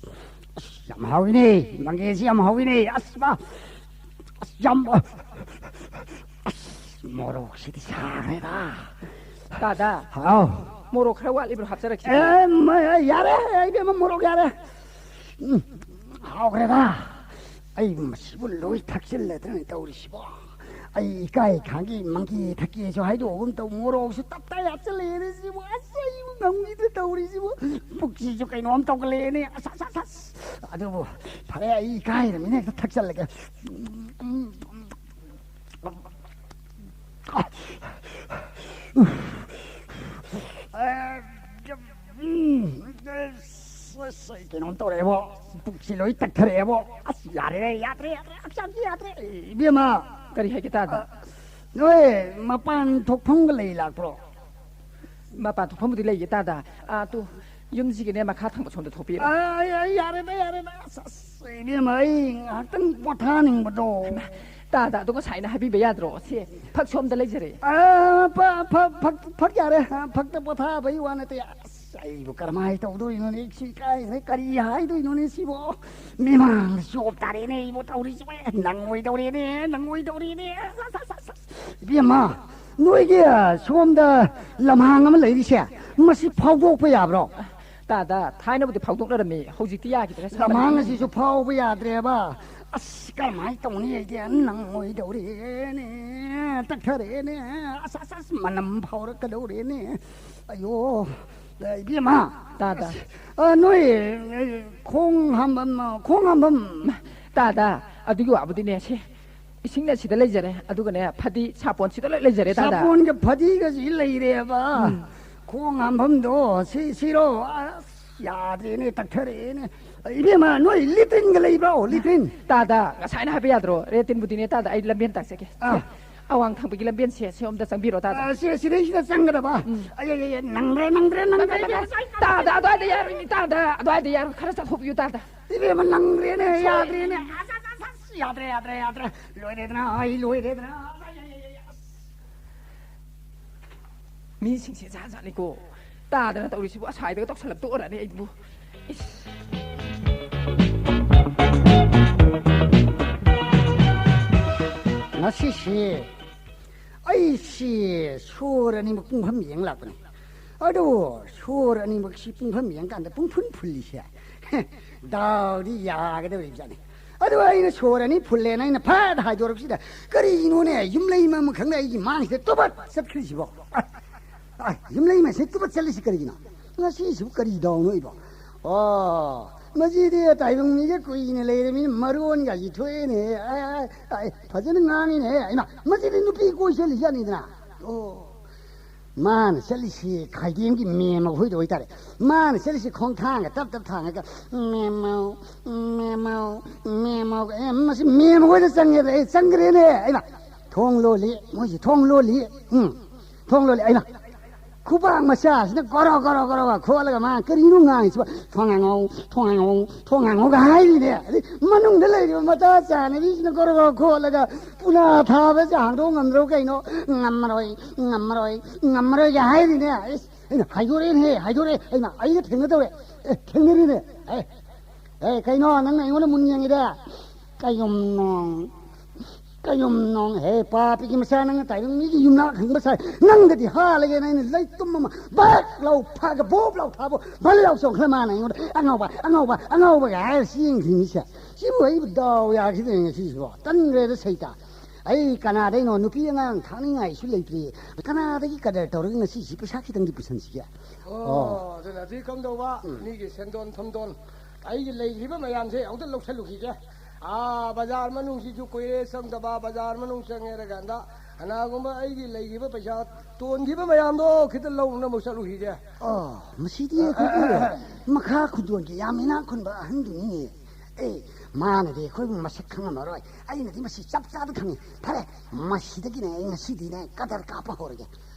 ꯑꯁ, ꯌꯥꯝ ꯍꯥꯎꯋꯤꯅꯦ꯫ ꯃꯪꯒꯦꯁꯤ ꯌꯥꯝ ꯍꯥꯎꯋꯤꯅꯦ꯫ ꯑꯁ, ꯃꯥ, ꯑꯁ, ꯌꯥꯝ, ꯑꯁ, ꯃꯣꯔꯣꯛꯁꯤꯗꯤ ꯁꯥꯈ꯭ꯔꯦꯗ꯫ ꯇꯥꯗ, ꯍꯥꯎ꯫ ꯃꯣꯔꯣꯛ ꯈꯔ ꯋꯥꯠꯂꯤꯕ꯭ꯔꯣ? ꯍꯥꯞꯆꯔꯛꯈꯤꯒꯦ꯫ ꯑꯦ, ꯃ-, ꯌꯥꯔꯦ, ꯏꯕꯦꯝꯃ, ꯃꯣꯔꯣꯛ ꯌꯥꯔꯦ꯫ ꯎꯝ, ꯍꯥꯎꯈ꯭ꯔꯦꯗ꯫ ꯑꯩ ꯃꯁꯤꯕꯨ ꯂꯣꯏ ꯊꯛꯆꯤꯜꯂꯗ꯭ꯔꯅꯦ ꯇꯧꯔꯤꯁꯤꯕꯣ꯫ ꯑꯩ ꯏꯀꯥꯏ ꯈꯥꯡꯒꯤ ꯃꯪꯒꯦ ꯊꯛꯀꯦꯁꯨ ꯍꯥꯏꯗꯣꯛꯑꯒꯨꯝ ꯇꯧ, ꯃꯣꯔꯣꯛꯁꯨ ꯇꯞꯇꯥꯏ ꯍꯥꯞꯆꯤꯜꯂꯛꯑꯦꯅꯦ ꯁꯤꯕꯨ꯫ ꯑꯁ, ꯑꯩꯕꯨ ꯉꯝꯈꯤꯗ꯭ꯔꯦ ꯇꯧꯔꯤꯁꯤꯕꯨ꯫ ꯄꯨꯛꯁꯤꯁꯨ ꯀꯩꯅꯣꯝ ꯇꯧꯈꯠꯂꯛꯑꯦꯅꯦ꯫ ꯑꯁ, ꯑꯁ, ꯑꯁ, ꯑꯁ꯫ ꯑꯗꯨꯕꯨ ꯐꯔꯦ, ꯑꯩ ꯏꯀꯥꯏꯔꯕꯅꯤꯅ ꯍꯦꯛꯇ ꯊꯛꯆꯜꯂꯒꯦ꯫ ꯑꯁ, ꯑꯩ ꯀꯩꯅꯣꯝ ꯇꯧꯔꯛꯑꯦꯕꯣ꯫ ꯄꯨꯛꯁꯤ ꯂꯣꯏ ꯇꯠꯊꯔꯛꯑꯦꯕꯣ꯫ ꯑꯁ, ꯌꯥꯔꯦ, ꯌꯥꯗ꯭ꯔꯦ, ꯌꯥꯗ꯭ꯔꯦ, ꯍꯛꯆꯥꯡꯁꯤ ꯌꯥꯗ꯭ꯔꯦ꯫ ꯏꯕꯦꯝꯃ, ꯀꯔꯤ ꯍꯥꯏꯒꯦ ꯇꯥꯗ? ꯅꯣꯏ ꯃꯄꯥꯟ ꯊꯣꯛꯐꯝꯒ ꯂꯩ ꯂꯥꯛꯄ꯭ꯔꯣ? ꯃꯄꯥꯟ ꯊꯣꯛꯐꯝꯕꯨꯗꯤ ꯂꯩꯌꯦ ꯇꯥꯗ꯫ ꯑꯥ, ꯇꯨ, ꯌꯨꯝꯁꯤꯒꯤꯅꯦ, ꯃꯈꯥ ꯊꯪꯕ ꯁꯣꯝꯗ ꯊꯣꯛꯄꯤꯔꯣ꯫ ꯑ, ꯑꯩ, ꯑꯩ, ꯌꯥꯔꯦꯗ, ꯌꯥꯔꯦꯗ꯫ ꯑꯁ, ꯑꯁ, ꯏꯕꯦꯝꯃ, ꯑꯩ ꯉꯥꯏꯍꯥꯛꯇꯪ ꯄꯣꯊꯥꯅꯤꯡꯕꯗꯣ꯫ ꯇꯥꯗ, ꯑꯗꯣ ꯉꯁꯥꯏꯅ ꯍꯥꯏꯕꯤꯕ ꯌꯥꯗ꯭ꯔꯣ? ꯁꯦ, ꯐꯛ ꯁꯣꯝꯗ ꯂꯩꯖꯔꯦ꯫ ꯑ, ꯐ-, ꯐ-, ꯐꯛ, ꯐꯛ ꯌꯥꯔꯦ꯫ ꯑ, ꯐꯛꯇ ꯄꯣꯊꯥꯕꯩ ꯋꯥ ꯅꯠꯇꯦ꯫ ꯑꯁ, ꯑꯩꯕꯨ ꯀꯔꯝꯍꯥꯏꯅ ꯇꯧꯗꯣꯏꯅꯣꯅꯦ? ꯁꯤ ꯀꯥꯏꯗꯅ ꯀꯔꯤ ꯍꯥꯏꯗꯣꯏꯅꯣꯅꯦ ꯁꯤꯕꯣ? ꯃꯤꯃꯥꯡꯗ ꯆꯣꯞ ꯇꯥꯔꯦꯅꯦ ꯑꯩꯕꯨ ꯇꯧꯔꯤꯁꯤꯕꯣ꯫ ꯅꯪꯉꯣꯏꯗꯧꯔꯦꯅꯦ, ꯅꯪꯉꯣꯏꯗꯧꯔꯦꯅꯦ꯫ ꯑꯁ, ꯑꯁ, ꯑꯁ, ꯑꯁ, ꯑꯁ꯫ ꯏꯕꯦꯝꯃ, ꯅꯣꯏꯒꯤ, ꯑ, ꯁꯣꯝꯗ ꯂꯝꯍꯥꯡ ꯑꯃ ꯂꯩꯔꯤꯁꯦ, ꯃꯁꯤ ꯐꯥꯎꯗꯣꯛꯄ ꯌꯥꯕ꯭ꯔꯣ? ꯇꯥꯗ, ꯊꯥꯏꯅꯕꯨꯗꯤ ꯐꯥꯎꯗꯣꯛꯅꯔꯝꯃꯤ, ꯍꯧꯖꯤꯛꯇꯤ ꯌꯥꯈꯤꯗ꯭ꯔꯦ꯫ ꯂꯝꯍꯥꯡ ꯑꯁꯤꯁꯨ ꯐꯥꯎꯕ ꯌꯥꯗ꯭ꯔꯦꯕ꯫ ꯑꯁ, ꯀꯔꯝꯍꯥꯏꯅ ꯇꯧꯅꯤ? ꯑꯩꯗꯤ ꯅꯪꯉꯣꯏꯗꯧꯔꯦꯅꯦ, ꯇꯠꯊꯔꯦꯅꯦ꯫ ꯑꯁ, ꯑꯁ, ꯑꯁ, ꯃꯅꯝ ꯐꯥꯎꯔꯛꯀꯗꯧꯔꯦꯅꯦ꯫ ꯑꯌꯣ, ꯏꯕꯦꯝꯃ꯫ ꯇꯥꯗ꯫ ꯑ, ꯅꯣꯏ, ꯑ, ꯈꯣꯡ ꯍꯥꯝꯕꯝ, ꯈꯣꯡ ꯍꯥꯝꯕꯝ꯫ ꯇꯥꯗ, ꯑꯗꯨꯒꯤ ꯋꯥꯕꯨꯗꯤꯅꯦ, ꯁꯦ, ꯏꯁꯤꯡꯅ ꯁꯤꯗ ꯂꯩꯖꯔꯦ, ꯑꯗꯨꯒꯅꯦ, ꯐꯗꯤ ꯁꯥꯄꯣꯟ ꯁꯤꯗ ꯂꯣꯏ ꯂꯩꯖꯔꯦ, ꯇꯥꯗ꯫ ꯁꯥꯄꯣꯟꯒ ꯐꯗꯤꯒꯁꯤ ꯂꯩꯔꯦꯕ꯫ ꯎꯝ꯫ ꯈꯣꯡ ꯍꯥꯝꯐꯝꯗꯣ ꯁꯤ, ꯁꯤꯔꯣ? ꯑꯁ, ꯌꯥꯗ꯭ꯔꯦꯅꯦ, ꯇꯛꯊꯔꯛꯑꯦꯅꯦ꯫ ꯏꯕꯦꯝꯃ, ꯅꯣꯏ ꯂꯤꯇ꯭ꯔꯤꯟꯒ ꯂꯩꯕ꯭ꯔꯣ, ꯂꯤꯇ꯭ꯔꯤꯟ? ꯇꯥꯗ, ꯉꯁꯥꯏꯅ ꯍꯥꯏꯕ ꯌꯥꯗ꯭ꯔꯣ? ꯂꯦꯇ꯭ꯔꯤꯟꯕꯨꯗꯤꯅꯦ, ꯇꯥꯗ, ꯑꯩ ꯂꯝꯕꯦꯟ ꯇꯥꯛꯆꯒꯦ꯫ ꯑꯥ꯫ ꯁꯦ, ꯑꯋꯥꯡ ꯊꯪꯕꯒꯤ ꯂꯝꯕꯦꯟꯁꯦ, ꯁꯤ ꯑꯝꯇ ꯆꯪꯕꯤꯔꯣ, ꯇꯥꯗ꯫ ꯑꯥ, ꯁꯤ, ꯁꯤꯗꯩꯁꯤꯗ ꯆꯪꯒꯗꯕ꯫ ꯎꯝ꯫ ꯑꯩ, ꯑꯩ, ꯑꯩ, ꯅꯪꯗ꯭ꯔꯦ, ꯅꯪꯗ꯭ꯔꯦ, ꯅꯪꯗ꯭ꯔꯦ, ꯏꯕꯦꯝꯃ, ꯁ꯭ꯋꯥꯏ ꯇꯥꯗ, ꯑꯗ꯭ꯋꯥꯏꯗ ꯌꯥꯔꯣꯏꯅꯦ, ꯇꯥꯗ, ꯑꯗ꯭ꯋꯥꯏꯗ ꯌꯥꯔꯣꯏ, ꯈꯔ ꯆꯠꯊꯣꯛꯄꯤꯌꯨ, ꯇꯥꯗ꯫ ꯏꯕꯦꯝꯃ, ꯅꯪꯗ꯭ꯔꯦꯅꯦ, ꯌꯥꯗ꯭ꯔꯦꯅꯦ꯫ ꯑꯁ, ꯑꯁ, ꯑꯁ, ꯑꯁ, ꯌꯥꯗ꯭ꯔꯦ, ꯌꯥꯗ꯭ꯔꯦ, ꯌꯥꯗ꯭ꯔꯦ꯫ ꯂꯣꯏꯔꯦꯗꯅ, ꯑꯩ ꯂꯣꯏꯔꯦꯗꯅ꯫ ꯑꯁ, ꯑꯩ, ꯑꯩ, ꯑꯩ, ꯑꯩ, ꯑꯁ꯫ ꯃꯤꯁꯤꯡꯁꯦ ꯖꯥꯠ ꯖꯥꯠꯅꯤꯀꯣ꯫ ꯇꯥꯗꯅ ꯇꯧꯔꯤꯁꯤꯕꯨ, ꯑꯁ꯭ꯋꯥꯏꯗꯒ ꯇꯧꯁꯜꯂꯛꯇ ꯑꯣꯏꯔꯅꯤ ꯑꯩꯕꯨ꯫ ꯏꯁ꯫ ꯉꯁꯤꯁꯤ ꯑꯩꯁꯤ ꯁꯣꯔ ꯑꯅꯤꯃꯛ ꯄꯨꯡꯐꯝ ꯌꯦꯡ ꯂꯥꯛꯄꯅꯤ꯫ ꯑꯗꯨ ꯁꯣꯔ ꯑꯅꯤꯃꯛꯁꯤ ꯄꯨꯡꯐꯝ ꯌꯦꯡꯀꯥꯟꯗ ꯄꯨꯡꯐꯨꯟ ꯐꯨꯜꯂꯤꯁꯦ, ꯗꯥꯎꯗꯤ ꯌꯥꯒꯗꯧꯔꯤꯕꯖꯥꯠꯅꯤ꯫ ꯑꯗꯨ ꯑꯩꯅ ꯁꯣꯔ ꯑꯅꯤ ꯐꯨꯜꯂꯦꯅ ꯑꯩꯅ ꯐꯠ ꯍꯥꯏꯗꯣꯔꯛꯄꯁꯤꯗ, ꯀꯔꯤꯅꯣꯅꯦ, ꯌꯨꯝꯂꯩ ꯑꯃ ꯈꯪꯗꯦ ꯑꯩꯒꯤ ꯃꯥꯡꯁꯤꯗ ꯇꯨꯕꯠ ꯆꯠꯈ꯭ꯔꯤꯁꯤꯕꯣ? ꯑ, ꯑ, ꯌꯨꯝꯂꯩ ꯃꯁꯦ ꯇꯨꯕꯠ ꯆꯠꯂꯤꯁꯤ ꯀꯔꯤꯒꯤꯅꯣ? ꯉꯁꯤꯁꯤꯕꯨ ꯀꯔꯤ ꯗꯥꯎꯅꯣ ꯑꯩꯕꯣ? ꯑꯣ, ꯃꯁꯤꯗꯤ ꯇꯥꯏꯕꯪ ꯃꯤꯒ ꯀꯨꯏꯅ ꯂꯩꯔꯃꯤꯅ ꯃꯔꯣꯟꯒꯁꯤ ꯊꯣꯛꯑꯦꯅꯦ꯫ ꯑ, ꯑ, ꯑ, ꯐꯖꯅ ꯉꯥꯡꯉꯤꯅꯦ꯫ ꯑꯩꯃ, ꯃꯁꯤꯗꯤ ꯅꯨꯄꯤ ꯀꯣꯏ ꯆꯠꯂꯤꯖꯥꯠꯅꯤꯗꯅ꯫ ꯑꯣ, ꯃꯥꯅ ꯆꯠꯂꯤꯁꯤ ꯈꯥꯏꯗꯦꯝꯒꯤ ꯃꯦꯝꯃ ꯍꯣꯏꯗ ꯑꯣꯏꯇꯥꯔꯦ꯫ ꯃꯥꯅ ꯆꯠꯂꯤꯁꯤ ꯈꯣꯡꯊꯥꯡꯒ ꯇꯞ ꯇꯞ ꯊꯥꯡꯉꯒ, "ꯃꯦꯝꯃꯧ, ꯃꯦꯝꯃꯧ, ꯃꯦꯝꯃꯧ", ꯑꯦ, ꯃꯁꯤ ꯃꯦꯝꯃ ꯍꯣꯏꯗ ꯆꯪꯉꯦꯗ꯫ ꯑꯩ ꯆꯪꯈ꯭ꯔꯦꯅꯦ꯫ ꯑꯩꯃ, ꯊꯣꯡ ꯂꯣꯜꯂꯤ, ꯃꯣꯏꯁꯤ ꯊꯣꯡ ꯂꯣꯜꯂꯤ꯫ ꯎꯝ, ꯊꯣꯡ ꯂꯣꯜꯂꯤ꯫ ꯑꯩꯃ, ꯈꯨꯕꯥꯛ ꯃꯆꯥꯁꯤꯅ ꯒꯣꯔꯣ ꯒꯣꯔꯣ ꯒꯣꯔꯣ ꯈꯣꯠꯂꯒ ꯃꯥ ꯀꯔꯤꯅꯣ ꯉꯥꯡꯉꯤꯁꯤꯕꯣ? "ꯊꯣꯡ ꯍꯥꯡꯉꯧ, ꯊꯣꯡ ꯍꯥꯡꯉꯧ, ꯊꯣꯡ ꯍꯥꯡꯉꯧꯒ" ꯍꯥꯏꯔꯤꯅꯦ꯫ ꯑꯗꯩ ꯃꯅꯨꯡꯗ ꯂꯩꯔꯤꯕ ꯃꯇꯥ ꯆꯥꯅꯕꯤꯁꯤꯅ ꯒꯣꯔꯣ ꯒꯣꯔꯣ ꯈꯣꯠꯂꯒ ꯄꯨꯅꯥ ꯊꯥꯕꯁꯦ ꯍꯥꯡꯗꯣꯛ ꯉꯝꯗ꯭ꯔꯣ ꯀꯩꯅꯣ? "ꯉꯝꯃꯔꯣꯏ, ꯉꯝꯃꯔꯣꯏ, ꯉꯝꯃꯔꯣꯏꯒ" ꯍꯥꯏꯔꯤꯅꯦ꯫ ꯑꯩꯁ, ꯑꯩꯅ ꯍꯥꯏꯗꯣꯔꯛꯑꯦꯅꯦꯍꯦ, ꯍꯥꯏꯗꯣꯔꯛꯑꯦ꯫ ꯑꯩꯅ, ꯑꯩꯒ ꯊꯦꯡꯅꯗꯧꯔꯦ꯫ ꯑꯦ, ꯊꯦꯡꯅꯔꯤꯅꯦ꯫ ꯑꯦ, ꯑꯦ, ꯀꯩꯅꯣ ꯅꯪꯅ ꯑꯩꯉꯣꯟꯗ ꯃꯨꯟ ꯌꯦꯡꯉꯤꯗ? ꯀꯌꯨꯝ ꯅꯣꯡ, ꯀꯌꯨꯝ ꯅꯣꯡ, ꯍꯦ ꯄꯥꯄꯤꯒꯤ ꯃꯆꯥ, ꯅꯪꯅ ꯇꯥꯏꯕꯪ ꯃꯤꯒꯤ ꯌꯨꯝꯅꯥꯛ ꯍꯪꯕ ꯁꯥꯏ꯫ ꯅꯪꯗꯗꯤ ꯍꯥꯜꯂꯒꯦꯅ ꯑꯩꯅ ꯂꯩꯇꯨꯝ ꯑꯃ ꯕꯛ ꯂꯥꯎ ꯐꯥꯒ ꯕꯣꯞ ꯂꯥꯎ ꯊꯥꯕ, ꯕꯜ ꯂꯥꯎ ꯆꯣꯡꯈ꯭ꯔ ꯃꯥꯅ ꯑꯩꯉꯣꯟꯗ "ꯑꯉꯥꯎꯕ, ꯑꯉꯥꯎꯕ, ꯑꯉꯥꯎꯕꯒ" ꯍꯥꯏꯔ ꯆꯦꯟꯈ꯭ꯔꯤꯅꯤꯁꯦ꯫ ꯁꯤꯕꯨ ꯑꯩꯕꯨ ꯗꯥꯎ ꯌꯥꯈꯤꯗ꯭ꯔꯦ ꯉꯁꯤꯁꯤꯕꯣ꯫ ꯇꯟꯈ꯭ꯔꯦꯗ ꯁꯩꯇ꯫ ꯑꯩ ꯀꯅꯥꯗꯩꯅꯣ? ꯅꯨꯄꯤ ꯑꯉꯥꯡ ꯊꯥꯛꯅꯤꯡꯉꯥꯏꯁꯨ ꯂꯩꯇ꯭ꯔꯤ꯫ ꯀꯅꯥꯗꯒꯤ ꯀꯗꯔ ꯇꯧꯔꯒ ꯉꯁꯤꯁꯤ ꯄꯩꯁꯥ ꯈꯤꯇꯪꯗꯤ ꯄꯨꯁꯟꯁꯤꯒꯦ? ꯑꯣ, ꯑꯣ꯫ ꯑꯗꯨꯅꯗꯤ ꯀꯝꯗꯧꯕ? ꯎꯝ꯫ ꯃꯤꯒꯤ ꯁꯦꯟꯗꯣꯟ ꯊꯨꯝꯗꯣꯟ ꯑꯩꯒꯤ ꯂꯩꯈꯤꯕ ꯃꯌꯥꯝꯁꯦ ꯑꯃꯨꯛꯇ ꯂꯧꯁꯜꯂꯨꯈꯤꯒꯦ꯫ ꯑꯥ, ꯕꯖꯥꯔ ꯃꯅꯨꯡꯁꯤꯁꯨ ꯀꯨꯏꯔꯦ ꯆꯪꯗꯕ, ꯕꯖꯥꯔ ꯃꯅꯨꯡ ꯆꯪꯉꯦ ꯍꯥꯏꯔꯀꯥꯟꯗ ꯀꯅꯥꯒꯨꯝꯕ ꯑꯩꯒꯤ ꯂꯩꯈꯤꯕ ꯄꯩꯁꯥ ꯇꯣꯟꯈꯤꯕ ꯃꯌꯥꯝꯗꯣ ꯈꯤꯇ ꯂꯧꯅꯕ ꯆꯠꯂꯨꯈꯤꯒꯦ꯫ ꯑꯣ, ꯃꯁꯤꯗꯤ ꯑꯩꯈꯣꯏꯒꯤ ꯃꯈꯥ ꯈꯨꯟꯗꯣꯟꯒꯤ ꯌꯥꯝ ꯏꯅꯥꯛ ꯈꯨꯟꯕ ꯑꯍꯟꯗꯨꯅꯤꯅꯦ꯫ ꯑꯦ, ꯃꯥꯅꯗꯤ ꯑꯩꯈꯣꯏꯕꯨ ꯃꯁꯛ ꯈꯪꯉꯝꯃꯔꯣꯏ, ꯑꯩꯅꯗꯤ ꯃꯁꯤ ꯆꯞ ꯆꯥꯗ ꯈꯪꯉꯤ꯫ ꯐꯔꯦ, ꯃꯁꯤꯗꯒꯤꯅꯦ ꯑꯩ ꯉꯁꯤꯗꯤꯅꯦ ꯀꯗꯔ ꯀꯥꯞꯄ ꯍꯧꯔꯒꯦ꯫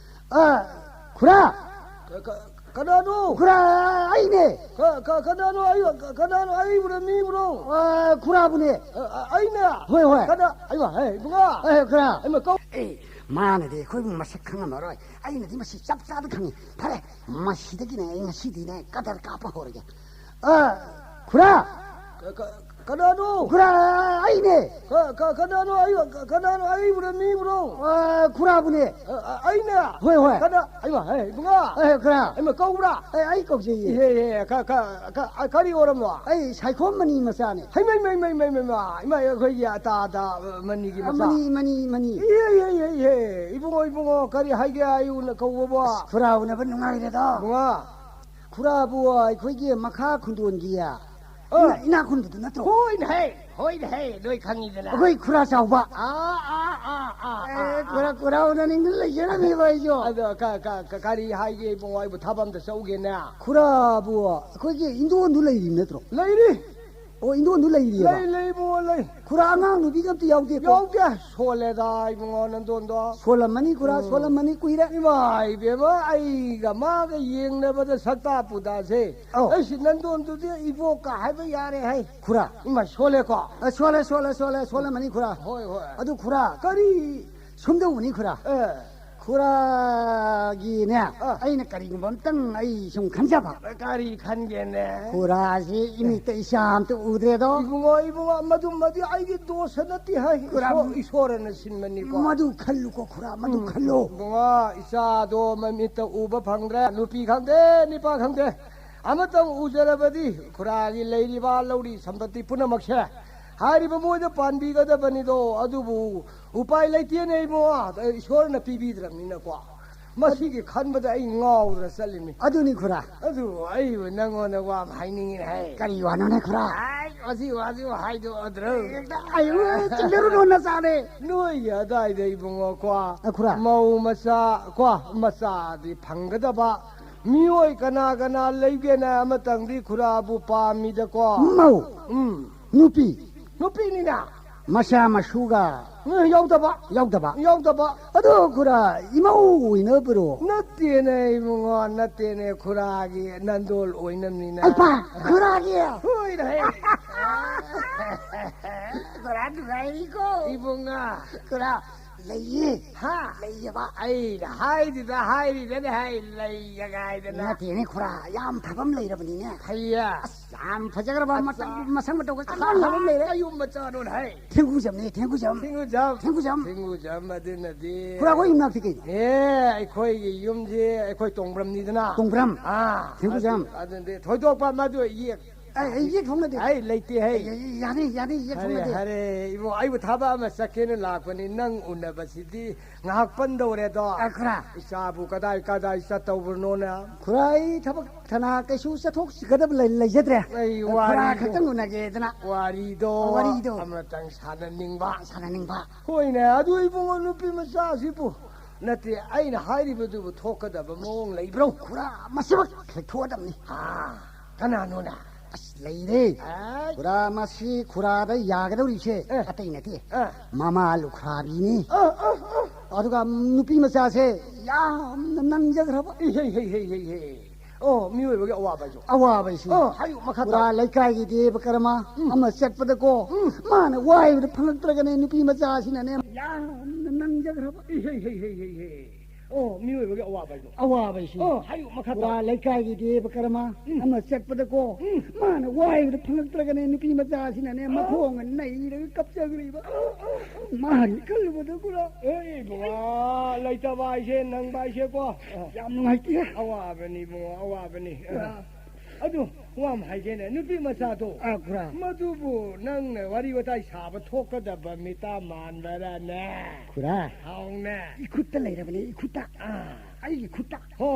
ꯑ, ꯈꯨꯔꯥ! ꯀ-, ꯀ-, ꯀꯅꯥꯅꯣ? ꯈꯨꯔꯥ, ꯑꯩꯅꯦ꯫ ꯀ-, ꯀ-, ꯀꯅꯥꯅꯣ? ꯑꯩ, ꯀ-, ꯀꯅꯥꯅꯣ? ꯑꯩꯕꯨꯔꯣ, ꯃꯤꯕꯨꯔꯣ? ꯑ, ꯈꯨꯔꯥꯕꯨꯅꯦ꯫ ꯑ, ꯑ, ꯑꯩꯅ? ꯍꯣꯏ, ꯍꯣꯏ꯫ ꯀꯅꯥ? ꯑꯩꯃ, ꯍꯦ, ꯏꯕꯨꯡꯉꯣ꯫ ꯑꯦ, ꯈꯨꯔꯥ꯫ ꯑꯩꯃ, ꯀꯧ-, ꯑꯦ, ꯃꯥꯅꯗꯤ ꯑꯩꯈꯣꯏꯕꯨ ꯃꯁꯛ ꯈꯪꯉꯝꯃꯔꯣꯏ, ꯑꯩꯅꯗꯤ ꯃꯁꯤ ꯆꯞ ꯆꯥꯗ ꯈꯪꯉꯤ꯫ ꯐꯔꯦ, ꯃꯁꯤꯗꯒꯤꯅꯦ ꯑꯩ ꯉꯁꯤꯗꯤꯅꯦ ꯀꯗꯔ ꯀꯥꯞꯄ ꯍꯧꯔꯒꯦ꯫ ꯑ, ꯈꯨꯔꯥ! ꯀ-, ꯀ-, ꯀꯅꯥꯅꯣ? ꯈꯨꯔꯥ, ꯑꯩꯅꯦ꯫ ꯀ-, ꯀ-, ꯀꯅꯥꯅꯣ? ꯑꯩ, ꯀ-, ꯀꯅꯥꯅꯣ? ꯑꯩꯕꯨꯔꯣ, ꯃꯤꯕꯨꯔꯣ? ꯑ, ꯈꯨꯔꯥꯕꯨꯅꯦ꯫ ꯑ, ꯑ, ꯑꯩꯅ? ꯍꯣꯏ, ꯍꯣꯏ꯫ ꯀꯅꯥ? ꯑꯩꯃ, ꯍꯦ, ꯏꯕꯨꯡꯉꯣ꯫ ꯑꯦ, ꯈꯨꯔꯥ꯫ ꯑꯩꯃ ꯀꯧꯕ꯭ꯔꯥ? ꯑꯦ, ꯑꯩ ꯀꯧꯖꯩꯌꯦ꯫ ꯏꯍꯦ, ꯏꯍꯦ, ꯀ-, ꯀ-, ꯀ-, ꯑ, ꯀꯔꯤ ꯑꯣꯏꯔꯝꯅꯣ? ꯑꯩ ꯁꯥꯏꯈꯣꯝ ꯃꯅꯤ ꯃꯆꯥꯅꯦ꯫ ꯍꯩ, ꯃꯩ, ꯃꯩ, ꯃꯩ, ꯃꯩ, ꯃꯩ, ꯃꯥ, ꯏꯃꯥ, ꯑꯩꯈꯣꯏꯒꯤ ꯑꯇꯥ, ꯑꯇꯥ, ꯃꯅꯤꯒꯤ ꯑ, ꯃꯆꯥ꯫ ꯃꯅꯤ, ꯃꯅꯤ, ꯃꯅꯤ꯫ ꯏꯍꯦ, ꯏꯍꯦ, ꯏꯍꯦ, ꯏꯍꯦ꯫ ꯏꯕꯨꯡꯉꯣ, ꯏꯕꯨꯡꯉꯣ, ꯀꯔꯤ ꯍꯥꯏꯒꯦ ꯑꯩ ꯎꯅ ꯀꯧꯕꯕꯣ? ꯑꯁ, ꯈꯨꯔꯥ ꯎꯅꯕ ꯅꯨꯡꯉꯥꯏꯔꯦꯗ꯫ ꯏꯕꯨꯡꯉꯣ꯫ ꯈꯨꯔꯥꯕꯨ ꯑꯩꯈꯣꯏꯒꯤ ꯃꯈꯥ ꯈꯨꯟꯗꯣꯟꯒꯤ ꯑ꯫ ꯏꯅꯥ-, ꯏꯅꯥꯛ ꯈꯨꯟꯕꯗꯨ ꯅꯠꯇ꯭ꯔꯣ? ꯍꯣꯏꯅꯦ ꯍꯦ, ꯍꯣꯏꯅꯦ ꯍꯦ, ꯂꯣꯏ ꯈꯪꯉꯤꯗꯅ꯫ ꯑꯩꯈꯣꯏ ꯈꯨꯔꯥ ꯆꯥꯎꯕ꯫ ꯑꯥ, ꯑꯥ, ꯑꯥ, ꯑꯥ, ꯑꯦ, ꯑꯥ, ꯈꯨꯔꯥ, ꯑꯥ꯫ ꯈꯨꯔꯥ ꯎꯅꯅꯤꯡꯗꯅ ꯂꯩꯖꯔꯝꯃꯤꯕ ꯑꯩꯁꯨ꯫ ꯑꯗꯣ ꯀ-, ꯀ-, ꯀ-, ꯀꯔꯤ ꯍꯥꯏꯒꯦ ꯏꯕꯨꯡꯉꯣ, ꯑꯩꯕꯨ ꯊꯕꯛ ꯑꯝꯇ ꯆꯧꯒꯦꯅꯦ꯫ ꯈꯨꯔꯥꯕꯨ ꯑꯩꯈꯣꯏꯒꯤ ꯏꯟꯗꯣꯟꯗꯨ ꯂꯩꯔꯤꯕ ꯅꯠꯇ꯭ꯔꯣ? ꯂꯩꯔꯤ꯫ ꯑꯣ, ꯏꯟꯗꯣꯟꯗꯨ ꯂꯩꯔꯤꯑꯕ? ꯂꯩ, ꯂꯩ ꯏꯕꯨꯡꯉꯣ, ꯂꯩ꯫ ꯈꯨꯔꯥ, ꯑꯉꯥꯡ ꯅꯨꯄꯤꯒ ꯑꯝꯇ ꯌꯥꯎꯗꯦꯀꯣ? ꯌꯥꯎꯗꯦ꯫ ꯁꯣꯜꯂꯦꯗ ꯏꯕꯨꯡꯉꯣ ꯅꯟꯗꯣꯟꯗꯣ꯫ ꯁꯣꯜꯂꯝꯃꯅꯤ ꯈꯨꯔꯥ, ꯎꯝ꯫ ꯁꯣꯜꯂꯝꯃꯅꯤ ꯀꯨꯏꯔꯦ꯫ ꯏꯃꯥ ꯏꯕꯦꯝꯃ, ꯑꯩꯒ ꯃꯥꯒ ꯌꯦꯡꯅꯕꯗ ꯁꯛꯇꯥ ꯄꯨꯗꯥꯁꯦ꯫ ꯑꯧ꯫ ꯑꯩꯁꯤ ꯅꯟꯗꯣꯟꯗꯨꯗꯤ ꯏꯕꯣꯛꯀ ꯍꯥꯏꯕ ꯌꯥꯔꯦ ꯍꯥꯏ꯫ ꯈꯨꯔꯥ꯫ ꯏꯃꯥ ꯁꯣꯜꯂꯦꯀꯣ? ꯑ, ꯁꯣꯜꯂꯦ, ꯁꯣꯜꯂꯦ, ꯁꯣꯜꯂꯦ, ꯁꯣꯜꯂꯝꯃꯅꯤ ꯈꯨꯔꯥ꯫ ꯍꯣꯏ, ꯍꯣꯏ꯫ ꯑꯗꯨ ꯈꯨꯔꯥ, ꯀꯔꯤ? ꯁꯨꯝꯗꯧꯕꯅꯤ ꯈꯨꯔꯥ꯫ ꯑꯦ꯫ ꯈꯨꯔꯥꯒꯤꯅꯦ, ꯑ꯫ ꯑꯩꯅ ꯀꯔꯤꯒꯨꯝꯕ ꯑꯝꯇꯪ ꯑꯩ ꯁꯨꯝ ꯈꯟꯖꯕ꯫ ꯀꯔꯤ ꯈꯟꯒꯦꯅꯦ? ꯈꯨꯔꯥꯁꯤ ꯏꯃꯤꯠꯇ ꯏꯆꯥ ꯑꯝꯇ ꯎꯗ꯭ꯔꯦꯗꯣ꯫ ꯏꯕꯨꯡꯉꯣ, ꯏꯕꯨꯡꯉꯣ, ꯃꯗꯨꯃꯗꯤ ꯑꯩꯒꯤ ꯗꯣꯁ ꯅꯠꯇꯦ ꯍꯥꯏ꯫ ꯈꯨꯔꯥ, ꯏꯁꯣꯔ, ꯏꯁꯣꯔꯅ ꯁꯤꯟꯕꯅꯤꯀꯣ꯫ ꯃꯗꯨ ꯈꯜꯂꯨꯀꯣ ꯈꯨꯔꯥ, ꯃꯗꯨ ꯎꯝ, ꯈꯜꯂꯣ꯫ ꯏꯕꯨꯡꯉꯣ, ꯏꯆꯥꯗꯣ ꯃꯃꯤꯠꯇ ꯎꯕ ꯐꯪꯗ꯭ꯔꯦ꯫ ꯅꯨꯄꯤ ꯈꯪꯗꯦ, ꯅꯨꯄꯥ ꯈꯪꯗꯦ꯫ ꯑꯃꯇꯪ ꯎꯖꯔꯕꯗꯤ ꯈꯨꯔꯥꯒꯤ ꯂꯩꯔꯤꯕ ꯂꯧꯔꯤ ꯁꯝꯄꯇꯤ ꯄꯨꯝꯅꯃꯛꯁꯦ ꯍꯥꯏꯔꯤꯕ ꯃꯣꯏꯗ ꯄꯥꯟꯕꯤꯒꯗꯕꯅꯤꯗꯣ꯫ ꯑꯗꯨꯕꯨ ꯎꯄꯥꯏ ꯂꯩꯇꯦꯅꯦ ꯏꯕꯨꯡꯉꯣ, ꯏꯁꯣꯔꯅ ꯄꯤꯕꯤꯗ꯭ꯔꯕꯅꯤꯅꯀꯣ꯫ ꯃꯁꯤꯒꯤ ꯈꯟꯕꯗ ꯑꯩ ꯉꯥꯎꯗꯅ ꯆꯠꯂꯤꯃꯤ꯫ ꯑꯗꯨꯅꯤ ꯈꯨꯔꯥ꯫ ꯑꯗꯨ ꯑꯩꯕꯨ ꯅꯪꯉꯣꯟꯗ ꯋꯥ ꯑꯃ ꯍꯥꯏꯅꯤꯡꯉꯤꯅꯦ ꯍꯦ꯫ ꯀꯔꯤ ꯋꯥꯅꯣꯅꯦ ꯈꯨꯔꯥ? ꯑꯩ ꯃꯁꯤ ꯋꯥꯁꯤꯕꯨ ꯍꯥꯏꯗꯣꯛꯑꯗ꯭ꯔꯣ? ꯍꯦꯛꯇ ꯑꯌꯨ ꯆꯤꯡꯗꯔꯨꯅꯣ ꯅꯆꯥꯅꯦ꯫ ꯅꯣꯏꯒꯤ ꯑꯗꯥꯏꯗ ꯏꯕꯨꯡꯉꯣ ꯀꯣ, ꯑ, ꯈꯨꯔꯥ꯫ ꯃꯧ ꯃꯆꯥ ꯀꯣ, ꯃꯆꯥꯗꯤ ꯐꯪꯒꯗꯕ ꯃꯤꯑꯣꯏ ꯀꯅꯥ ꯀꯅꯥ ꯂꯩꯒꯦꯅ ꯑꯃꯇꯪꯗꯤ ꯈꯨꯔꯥꯕꯨ ꯄꯥꯝꯃꯤꯗꯀꯣ꯫ ꯃꯧ? ꯎꯝ꯫ ꯅꯨꯄꯤ? ꯅꯨꯄꯤꯅꯤꯅ꯫ ꯃꯆꯥ ꯃꯁꯨꯒ? ꯎꯝ, ꯌꯥꯎꯗꯕ꯫ ꯌꯥꯎꯗꯕ? ꯌꯥꯎꯗꯕ꯫ ꯑꯗꯣ ꯈꯨꯔꯥ, ꯏꯃꯧ ꯑꯣꯏꯅꯕꯔꯣ? ꯅꯠꯇꯦꯅꯦ ꯏꯕꯨꯡꯉꯣ, ꯅꯠꯇꯦꯅꯦ, ꯈꯨꯔꯥꯒꯤ ꯅꯟꯗꯣꯜ ꯑꯣꯏꯅꯕꯅꯤꯅ꯫ ꯑꯩꯄꯥ, ꯈꯨꯔꯥꯒꯤ? ꯍꯣꯏꯅꯦ ꯍꯦ꯫ ꯈꯨꯔꯥ ꯅꯨꯡꯉꯥꯏꯔꯤꯀꯣ? ꯏꯕꯨꯡꯉꯣ꯫ ꯈꯨꯔꯥ, ꯂꯩꯌꯦ꯫ ꯍꯥ? ꯂꯩꯌꯦꯕ꯫ ꯑꯩꯅ ꯍꯥꯏꯔꯤꯗꯅ, ꯍꯥꯏꯔꯤꯗꯅ, ꯍꯥꯏ, ꯂꯩꯌꯦ ꯀꯥꯏꯗꯅ꯫ ꯅꯠꯇꯦꯅꯦ ꯈꯨꯔꯥ, ꯌꯥꯝ ꯐꯕ ꯑꯃ ꯂꯩꯔꯕꯅꯤꯅꯦ꯫ ꯐꯩꯌꯦ꯫ ꯑꯁ, ꯌꯥꯝ ꯐꯖꯈ꯭ꯔꯕ, ꯑꯠꯆꯥ꯫ ꯃꯇꯧ, ꯃꯁꯛ ꯃꯇꯧꯒ ꯆꯞ ꯃꯥꯟꯅꯕ ꯑꯃ ꯂꯩꯔꯦ꯫ ꯑꯍꯥ, ꯀꯌꯨꯝ ꯃꯆꯥꯅꯣꯅꯦ ꯍꯥꯏ꯫ ꯊꯦꯡꯒꯨꯖꯝꯅꯦ, ꯊꯦꯡꯒꯨꯖꯝ꯫ ꯊꯦꯡꯒꯨꯖꯝ꯫ ꯊꯦꯡꯒꯨꯖꯝ꯫ ꯊꯦꯡꯒꯨꯖꯝ ꯑꯗꯨꯅꯗꯤ꯫ ꯈꯨꯔꯥ, ꯑꯩꯈꯣꯏ ꯌꯨꯝꯅꯥꯛꯇꯤ ꯀꯩꯅꯣ? ꯑꯦ, ꯑꯩꯈꯣꯏꯒꯤ ꯌꯨꯝꯁꯦ ꯑꯩꯈꯣꯏ ꯇꯣꯡꯕ꯭ꯔꯝꯅꯤꯗꯅ꯫ ꯇꯣꯡꯕ꯭ꯔꯝ꯫ ꯑꯥ, ꯊꯦꯡꯒꯨꯖꯝ꯫ ꯑꯗꯨ, ꯑꯗꯨꯗꯤ ꯊꯣꯏꯗꯣꯛꯄ ꯃꯗꯨ ꯌꯦꯛ ꯑꯦ, ꯑꯦ, ꯌꯦꯛ ꯊꯣꯛꯅꯗꯦ꯫ ꯑꯩ ꯂꯩꯇꯦ ꯍꯦ꯫ ꯑꯦ, ꯑꯦ, ꯌꯥꯅꯤ, ꯌꯥꯅꯤ, ꯌꯦꯛ ꯍꯔꯦ, ꯊꯣꯛꯅꯗꯦ꯫ ꯍꯔꯦ, ꯏꯕꯣ, ꯑꯩꯕꯨ ꯊꯕꯛ ꯑꯃ ꯆꯠꯀꯦꯅ ꯂꯥꯛꯄꯅꯤ, ꯅꯪ ꯎꯅꯕꯁꯤꯗꯤ ꯉꯥꯏꯍꯥꯛ ꯄꯟꯗꯧꯔꯦꯗꯣ꯫ ꯑ, ꯈꯨꯔꯥ꯫ ꯏꯆꯥꯕꯨ ꯀꯗꯥꯏ, ꯀꯗꯥꯏ ꯆꯠꯇꯧꯕꯅꯣꯅ? ꯈꯨꯔꯥ, ꯑꯩ ꯊꯕꯛ ꯊꯅꯥ ꯀꯩꯁꯨ ꯆꯠꯊꯣꯛꯀꯗꯕ ꯂꯩ-, ꯂꯩꯖꯗ꯭ꯔꯦ꯫ ꯑꯩ ꯈꯨꯔꯥ ꯋꯥꯔꯤꯗꯣ, ꯈꯛꯇꯪ ꯎꯅꯒꯦꯗꯅ꯫ ꯋꯥꯔꯤꯗꯣ ꯋꯥꯔꯤꯗꯣ꯫ ꯑꯃꯇꯪ ꯁꯥꯟꯅꯅꯤꯡꯕ꯫ ꯁꯥꯟꯅꯅꯤꯡꯕ꯫ ꯍꯣꯏꯅꯦ, ꯑꯗꯨ ꯏꯕꯨꯡꯉꯣ, ꯅꯨꯄꯤ ꯃꯆꯥꯁꯤꯕꯨ ꯅꯠꯇꯦ, ꯑꯩꯅ ꯍꯥꯏꯔꯤꯕꯗꯨꯕꯨ ꯊꯣꯛꯀꯗꯕ ꯃꯑꯣꯡ ꯂꯩꯕ꯭ꯔꯣ? ꯈꯨꯔꯥ, ꯃꯁꯤꯃꯛ ꯂꯩꯊꯣꯛꯑꯗꯕꯅꯤ꯫ ꯑꯥ, ꯀꯅꯥꯅꯣꯅ? ꯑꯁ, ꯂꯩꯔꯦ꯫ ꯑꯥꯏ꯫ ꯈꯨꯔꯥ, ꯃꯁꯤ ꯈꯨꯔꯥꯗ ꯌꯥꯒꯗꯧꯔꯤꯁꯦ ꯑꯦ꯫ ꯑꯇꯩ ꯅꯠꯇꯦ꯫ ꯑꯦ꯫ ꯃꯃꯥ ꯂꯨꯈ꯭ꯔꯥꯕꯤꯅꯤ꯫ ꯑ, ꯑ, ꯑ꯫ ꯑꯗꯨꯒ ꯅꯨꯄꯤ ꯃꯆꯥꯁꯦ ꯌꯥꯝꯅ ꯅꯪꯖꯈ꯭ꯔꯕ꯫ ꯏꯍꯦ, ꯍꯦ, ꯍꯦ, ꯍꯦ, ꯍꯦ꯫ ꯑꯣ, ꯃꯤꯑꯣꯏꯕꯒꯤ ꯑꯋꯥꯕ ꯍꯥꯏꯁꯨ꯫ ꯑꯋꯥꯕ ꯍꯥꯏꯁꯤ꯫ ꯑꯣ, ꯍꯥꯏꯌꯨ, ꯃꯈꯥ ꯇꯥꯎ꯫ ꯄꯨꯔꯥ ꯂꯩꯀꯥꯏꯒꯤ ꯗꯦꯕ ꯀꯔꯃ ꯎꯝ꯫ ꯑꯃ ꯆꯠꯄꯗꯀꯣ, ꯎꯝ꯫ ꯃꯥꯅ ꯋꯥꯏꯕꯗ ꯐꯪꯉꯛꯇ꯭ꯔꯒꯅꯦ, ꯅꯨꯄꯤ ꯃꯆꯥꯁꯤꯅꯅꯦ ꯌꯥꯝꯅ ꯅꯪꯖꯈ꯭ꯔꯕ꯫ ꯏꯍꯦ, ꯍꯦ, ꯍꯦ, ꯍꯦ, ꯍꯦ꯫ ꯑꯣ, ꯃꯤꯑꯣꯏꯕꯒꯤ ꯑꯋꯥꯕ ꯍꯥꯏꯁꯨ꯫ ꯑꯋꯥꯕ ꯍꯥꯏꯁꯤ꯫ ꯑꯣ, ꯍꯥꯏꯌꯨ, ꯃꯈꯥ ꯇꯥꯎ꯫ ꯄꯨꯔꯥ ꯂꯩꯀꯥꯏꯒꯤ ꯗꯦꯕ ꯀꯔꯃ ꯎꯝ꯫ ꯑꯃ ꯆꯠꯄꯗꯀꯣ, ꯎꯝ꯫ ꯃꯥꯅ ꯋꯥꯏꯕꯗ ꯐꯪꯉꯛꯇ꯭ꯔꯒꯅꯦ, ꯅꯨꯄꯤ ꯃꯆꯥꯁꯤꯅꯅꯦ, ꯑ꯫ ꯃꯈꯣꯡꯅ ꯅꯩꯔꯒ ꯀꯞꯆꯈ꯭ꯔꯤꯕ꯫ ꯃꯥꯅꯤ ꯈꯜꯂꯨꯕꯗ ꯈꯨꯔꯥ꯫ ꯑꯦ, ꯏꯕꯨꯡꯉꯣ, ꯂꯩꯇꯕ ꯍꯥꯏꯁꯦ, ꯅꯪꯕ ꯍꯥꯏꯁꯦꯀꯣ꯫ ꯌꯥꯝ ꯅꯨꯡꯉꯥꯏꯇꯦ꯫ ꯑꯋꯥꯕꯅꯤ, ꯏꯕꯨꯡꯉꯣ, ꯑꯋꯥꯕꯅꯤ꯫ ꯑ꯫ ꯑꯗꯨ, ꯋꯥ ꯑꯃ ꯍꯥꯏꯒꯦꯅꯦ, ꯅꯨꯄꯤ ꯃꯆꯥꯗꯣ꯫ ꯑ, ꯈꯨꯔꯥ꯫ ꯃꯗꯨꯕꯨ ꯅꯪꯅ ꯋꯥꯔꯤ ꯋꯥꯇꯥꯏ ꯁꯥꯕ ꯊꯣꯛꯀꯗꯕ ꯃꯤꯇꯥ ꯃꯥꯟꯕꯔꯅꯦ? ꯈꯨꯔꯥ꯫ ꯍꯥꯎꯅꯦ꯫ ꯏꯈꯨꯠꯇ ꯂꯩꯔꯕꯅꯦ, ꯏꯈꯨꯠꯇ꯫ ꯑꯥ꯫ ꯑꯩꯒꯤ ꯈꯨꯠꯇ꯫ ꯍꯣ,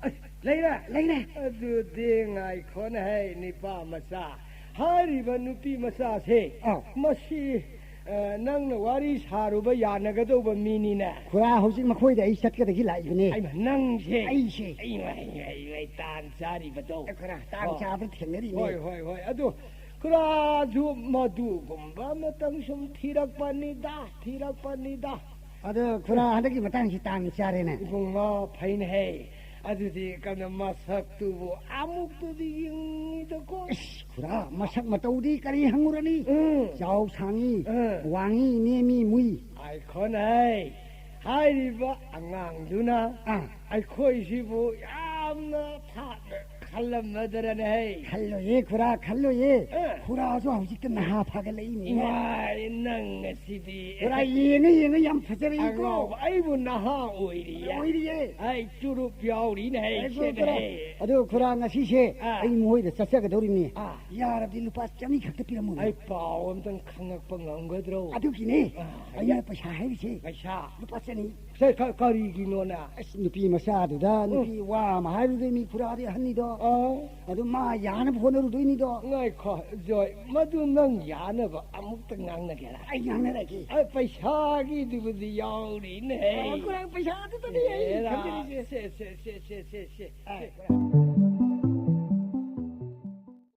ꯑꯁ, ꯂꯩꯔꯦ? ꯂꯩꯔꯦ꯫ ꯑꯗꯨꯗꯤ ꯉꯥꯏꯈꯣꯅꯦ ꯍꯦ, ꯅꯤꯄꯥ ꯃꯆꯥ꯫ ꯍꯥꯏꯔꯤꯕ ꯅꯨꯄꯤ ꯃꯆꯥꯁꯦ, ꯑꯥ꯫ ꯃꯁꯤ, ꯑ, ꯅꯪꯅ ꯋꯥꯔꯤ ꯁꯥꯔꯨꯕ ꯌꯥꯅꯒꯗꯧꯕ ꯃꯤꯅꯤꯅꯦ꯫ ꯈꯨꯔꯥ, ꯍꯧꯖꯤꯛ ꯃꯈꯣꯏꯗ ꯑꯩ ꯆꯠꯀꯗꯒꯤ ꯂꯥꯛꯏꯕꯅꯦ꯫ ꯑꯩꯃ, ꯅꯪꯁꯦ? ꯑꯩꯁꯦ꯫ ꯑꯩꯃ, ꯑꯩꯃ, ꯑꯩꯃ, ꯑꯩ ꯇꯥꯟ ꯆꯥꯔꯤꯕꯗꯣ꯫ ꯑꯦ, ꯈꯨꯔꯥ, ꯇꯥꯟ ꯑꯣ꯫ ꯆꯥꯕ ꯊꯦꯡꯅꯔꯤꯅꯦ꯫ ꯍꯣꯏ, ꯍꯣꯏ, ꯍꯣꯏ꯫ ꯑꯗꯨ ꯈꯨꯔꯥꯁꯨ ꯃꯗꯨꯒꯨꯝꯕ ꯑꯃꯇꯪ ꯁꯨꯝ ꯊꯤꯔꯛꯄꯅꯤꯗ, ꯊꯤꯔꯛꯄꯅꯤꯗ꯫ ꯑꯗꯣ ꯈꯨꯔꯥ, ꯍꯟꯗꯛꯀꯤ ꯃꯇꯥꯡꯁꯤ ꯇꯥꯟ ꯆꯥꯔꯦꯅꯦ꯫ ꯏꯕꯨꯡꯉꯣ, ꯐꯩꯅꯦꯍꯦ꯫ ꯑꯗꯨꯗꯤ ꯀꯩꯅꯣ, ꯃꯁꯛꯇꯨꯕꯨ ꯑꯃꯨꯛꯇꯗꯤ ꯌꯦꯡꯉꯤꯗꯀꯣ꯫ ꯏꯁ, ꯈꯨꯔꯥ, ꯃꯁꯛ ꯃꯇꯧꯗꯤ ꯀꯔꯤ ꯍꯪꯉꯨꯔꯅꯤ? ꯎꯝ꯫ ꯆꯥꯎ ꯁꯥꯡꯉꯤ, ꯎꯝ꯫ ꯋꯥꯡꯉꯤ, ꯅꯦꯝꯃꯤ, ꯃꯨꯏ꯫ ꯉꯥꯏꯈꯣꯅꯦꯍꯦ꯫ ꯍꯥꯏꯔꯤꯕ ꯑꯉꯥꯡꯗꯨꯅ ꯑꯥ꯫ ꯑꯩꯈꯣꯏꯁꯤꯕꯨ ꯌꯥꯝꯅ ꯊꯥꯞꯅ ꯈꯜꯂꯝꯃꯗ꯭ꯔꯅꯦꯍꯦ? ꯈꯜꯂꯣꯏꯌꯦ ꯈꯨꯔꯥ, ꯈꯜꯂꯣꯏꯌꯦ꯫ ꯑ꯫ ꯈꯨꯔꯥꯁꯨ ꯍꯧꯖꯤꯛꯇ ꯅꯍꯥ ꯐꯒꯠꯂꯛꯏꯅꯤꯅꯦ꯫ ꯏꯃꯥꯏ, ꯅꯪ ꯑꯁꯤꯗꯤ꯫ ꯈꯨꯔꯥ, ꯌꯦꯡꯉ ꯌꯦꯡꯉ ꯌꯥꯝ ꯐꯖꯔꯛꯏꯀꯣ꯫ ꯑꯉꯥꯎꯕ, ꯑꯩꯕꯨ ꯅꯍꯥ ꯑꯣꯏꯔꯤꯌꯦ꯫ ꯑꯣꯏꯔꯤꯌꯦ꯫ ꯑꯩ ꯆꯨꯔꯨꯞ ꯌꯥꯎꯔꯤꯅꯦꯍꯦ, ꯑꯩ ꯁꯦꯅꯦꯍꯦ꯫ ꯑꯗꯨ ꯈꯨꯔꯥ, ꯉꯁꯤꯁꯦ ꯑꯥ꯫ ꯑꯩ ꯃꯈꯣꯏꯗ ꯆꯠꯆꯒꯗꯧꯔꯤꯅꯤ꯫ ꯑꯥ꯫ ꯌꯥꯔꯕꯗꯤ ꯂꯨꯄꯥ ꯆꯅꯤ ꯈꯛꯇ ꯄꯤꯔꯝꯃꯨꯅꯦ꯫ ꯑꯩ ꯄꯥꯎ ꯑꯝꯇꯪ ꯈꯪꯉꯛꯄ ꯉꯝꯒꯗ꯭ꯔꯣ? ꯑꯗꯨꯒꯤꯅꯦ ꯑꯥ, ꯑꯩꯅ ꯌꯥ-, ꯄꯩꯁꯥ ꯍꯥꯏꯔꯤꯁꯦ꯫ ꯄꯩꯁꯥ? ꯂꯨꯄꯥ ꯆꯅꯤ꯫ ꯁꯦ, ꯀ-, ꯀꯔꯤꯒꯤꯅꯣꯅꯦ? ꯑꯁ, ꯅꯨꯄꯤ ꯃꯆꯥꯗꯨꯗ ꯎꯝ꯫ ꯅꯨꯄꯤ ꯋꯥ ꯑꯃ ꯍꯥꯏꯔꯨꯗꯣꯏ, ꯃꯤ ꯈꯨꯔꯥꯗꯤ ꯑꯍꯟꯅꯤꯗꯣ꯫ ꯑꯥ꯫ ꯑꯗꯨ ꯃꯥ ꯌꯥꯅꯕ ꯍꯣꯠꯅꯔꯨꯗꯣꯏꯅꯤꯗꯣ꯫ ꯉꯥꯏꯈꯣ, ꯖꯣꯏ, ꯃꯗꯨ ꯅꯪ ꯌꯥꯅꯕ ꯑꯃꯨꯛꯇ ꯉꯥꯡꯅꯒꯦꯔꯥ? ꯑꯩ ꯉꯥꯡꯅꯔꯒꯦ꯫ ꯑ, ꯄꯩꯁꯥꯒꯤꯗꯨꯕꯨꯗꯤ ꯌꯥꯎꯔꯤꯅꯦ꯫ ꯑ, ꯈꯨꯔꯥ, ꯄꯩꯁꯥꯗꯨꯗꯅꯤ ꯑꯩ ꯑꯦꯔꯥ, ꯈꯟꯖꯔꯤꯁꯦ꯫ ꯁꯦ, ꯁꯦ, ꯁꯦ꯫ ꯑ, ꯈꯨꯔꯥ꯫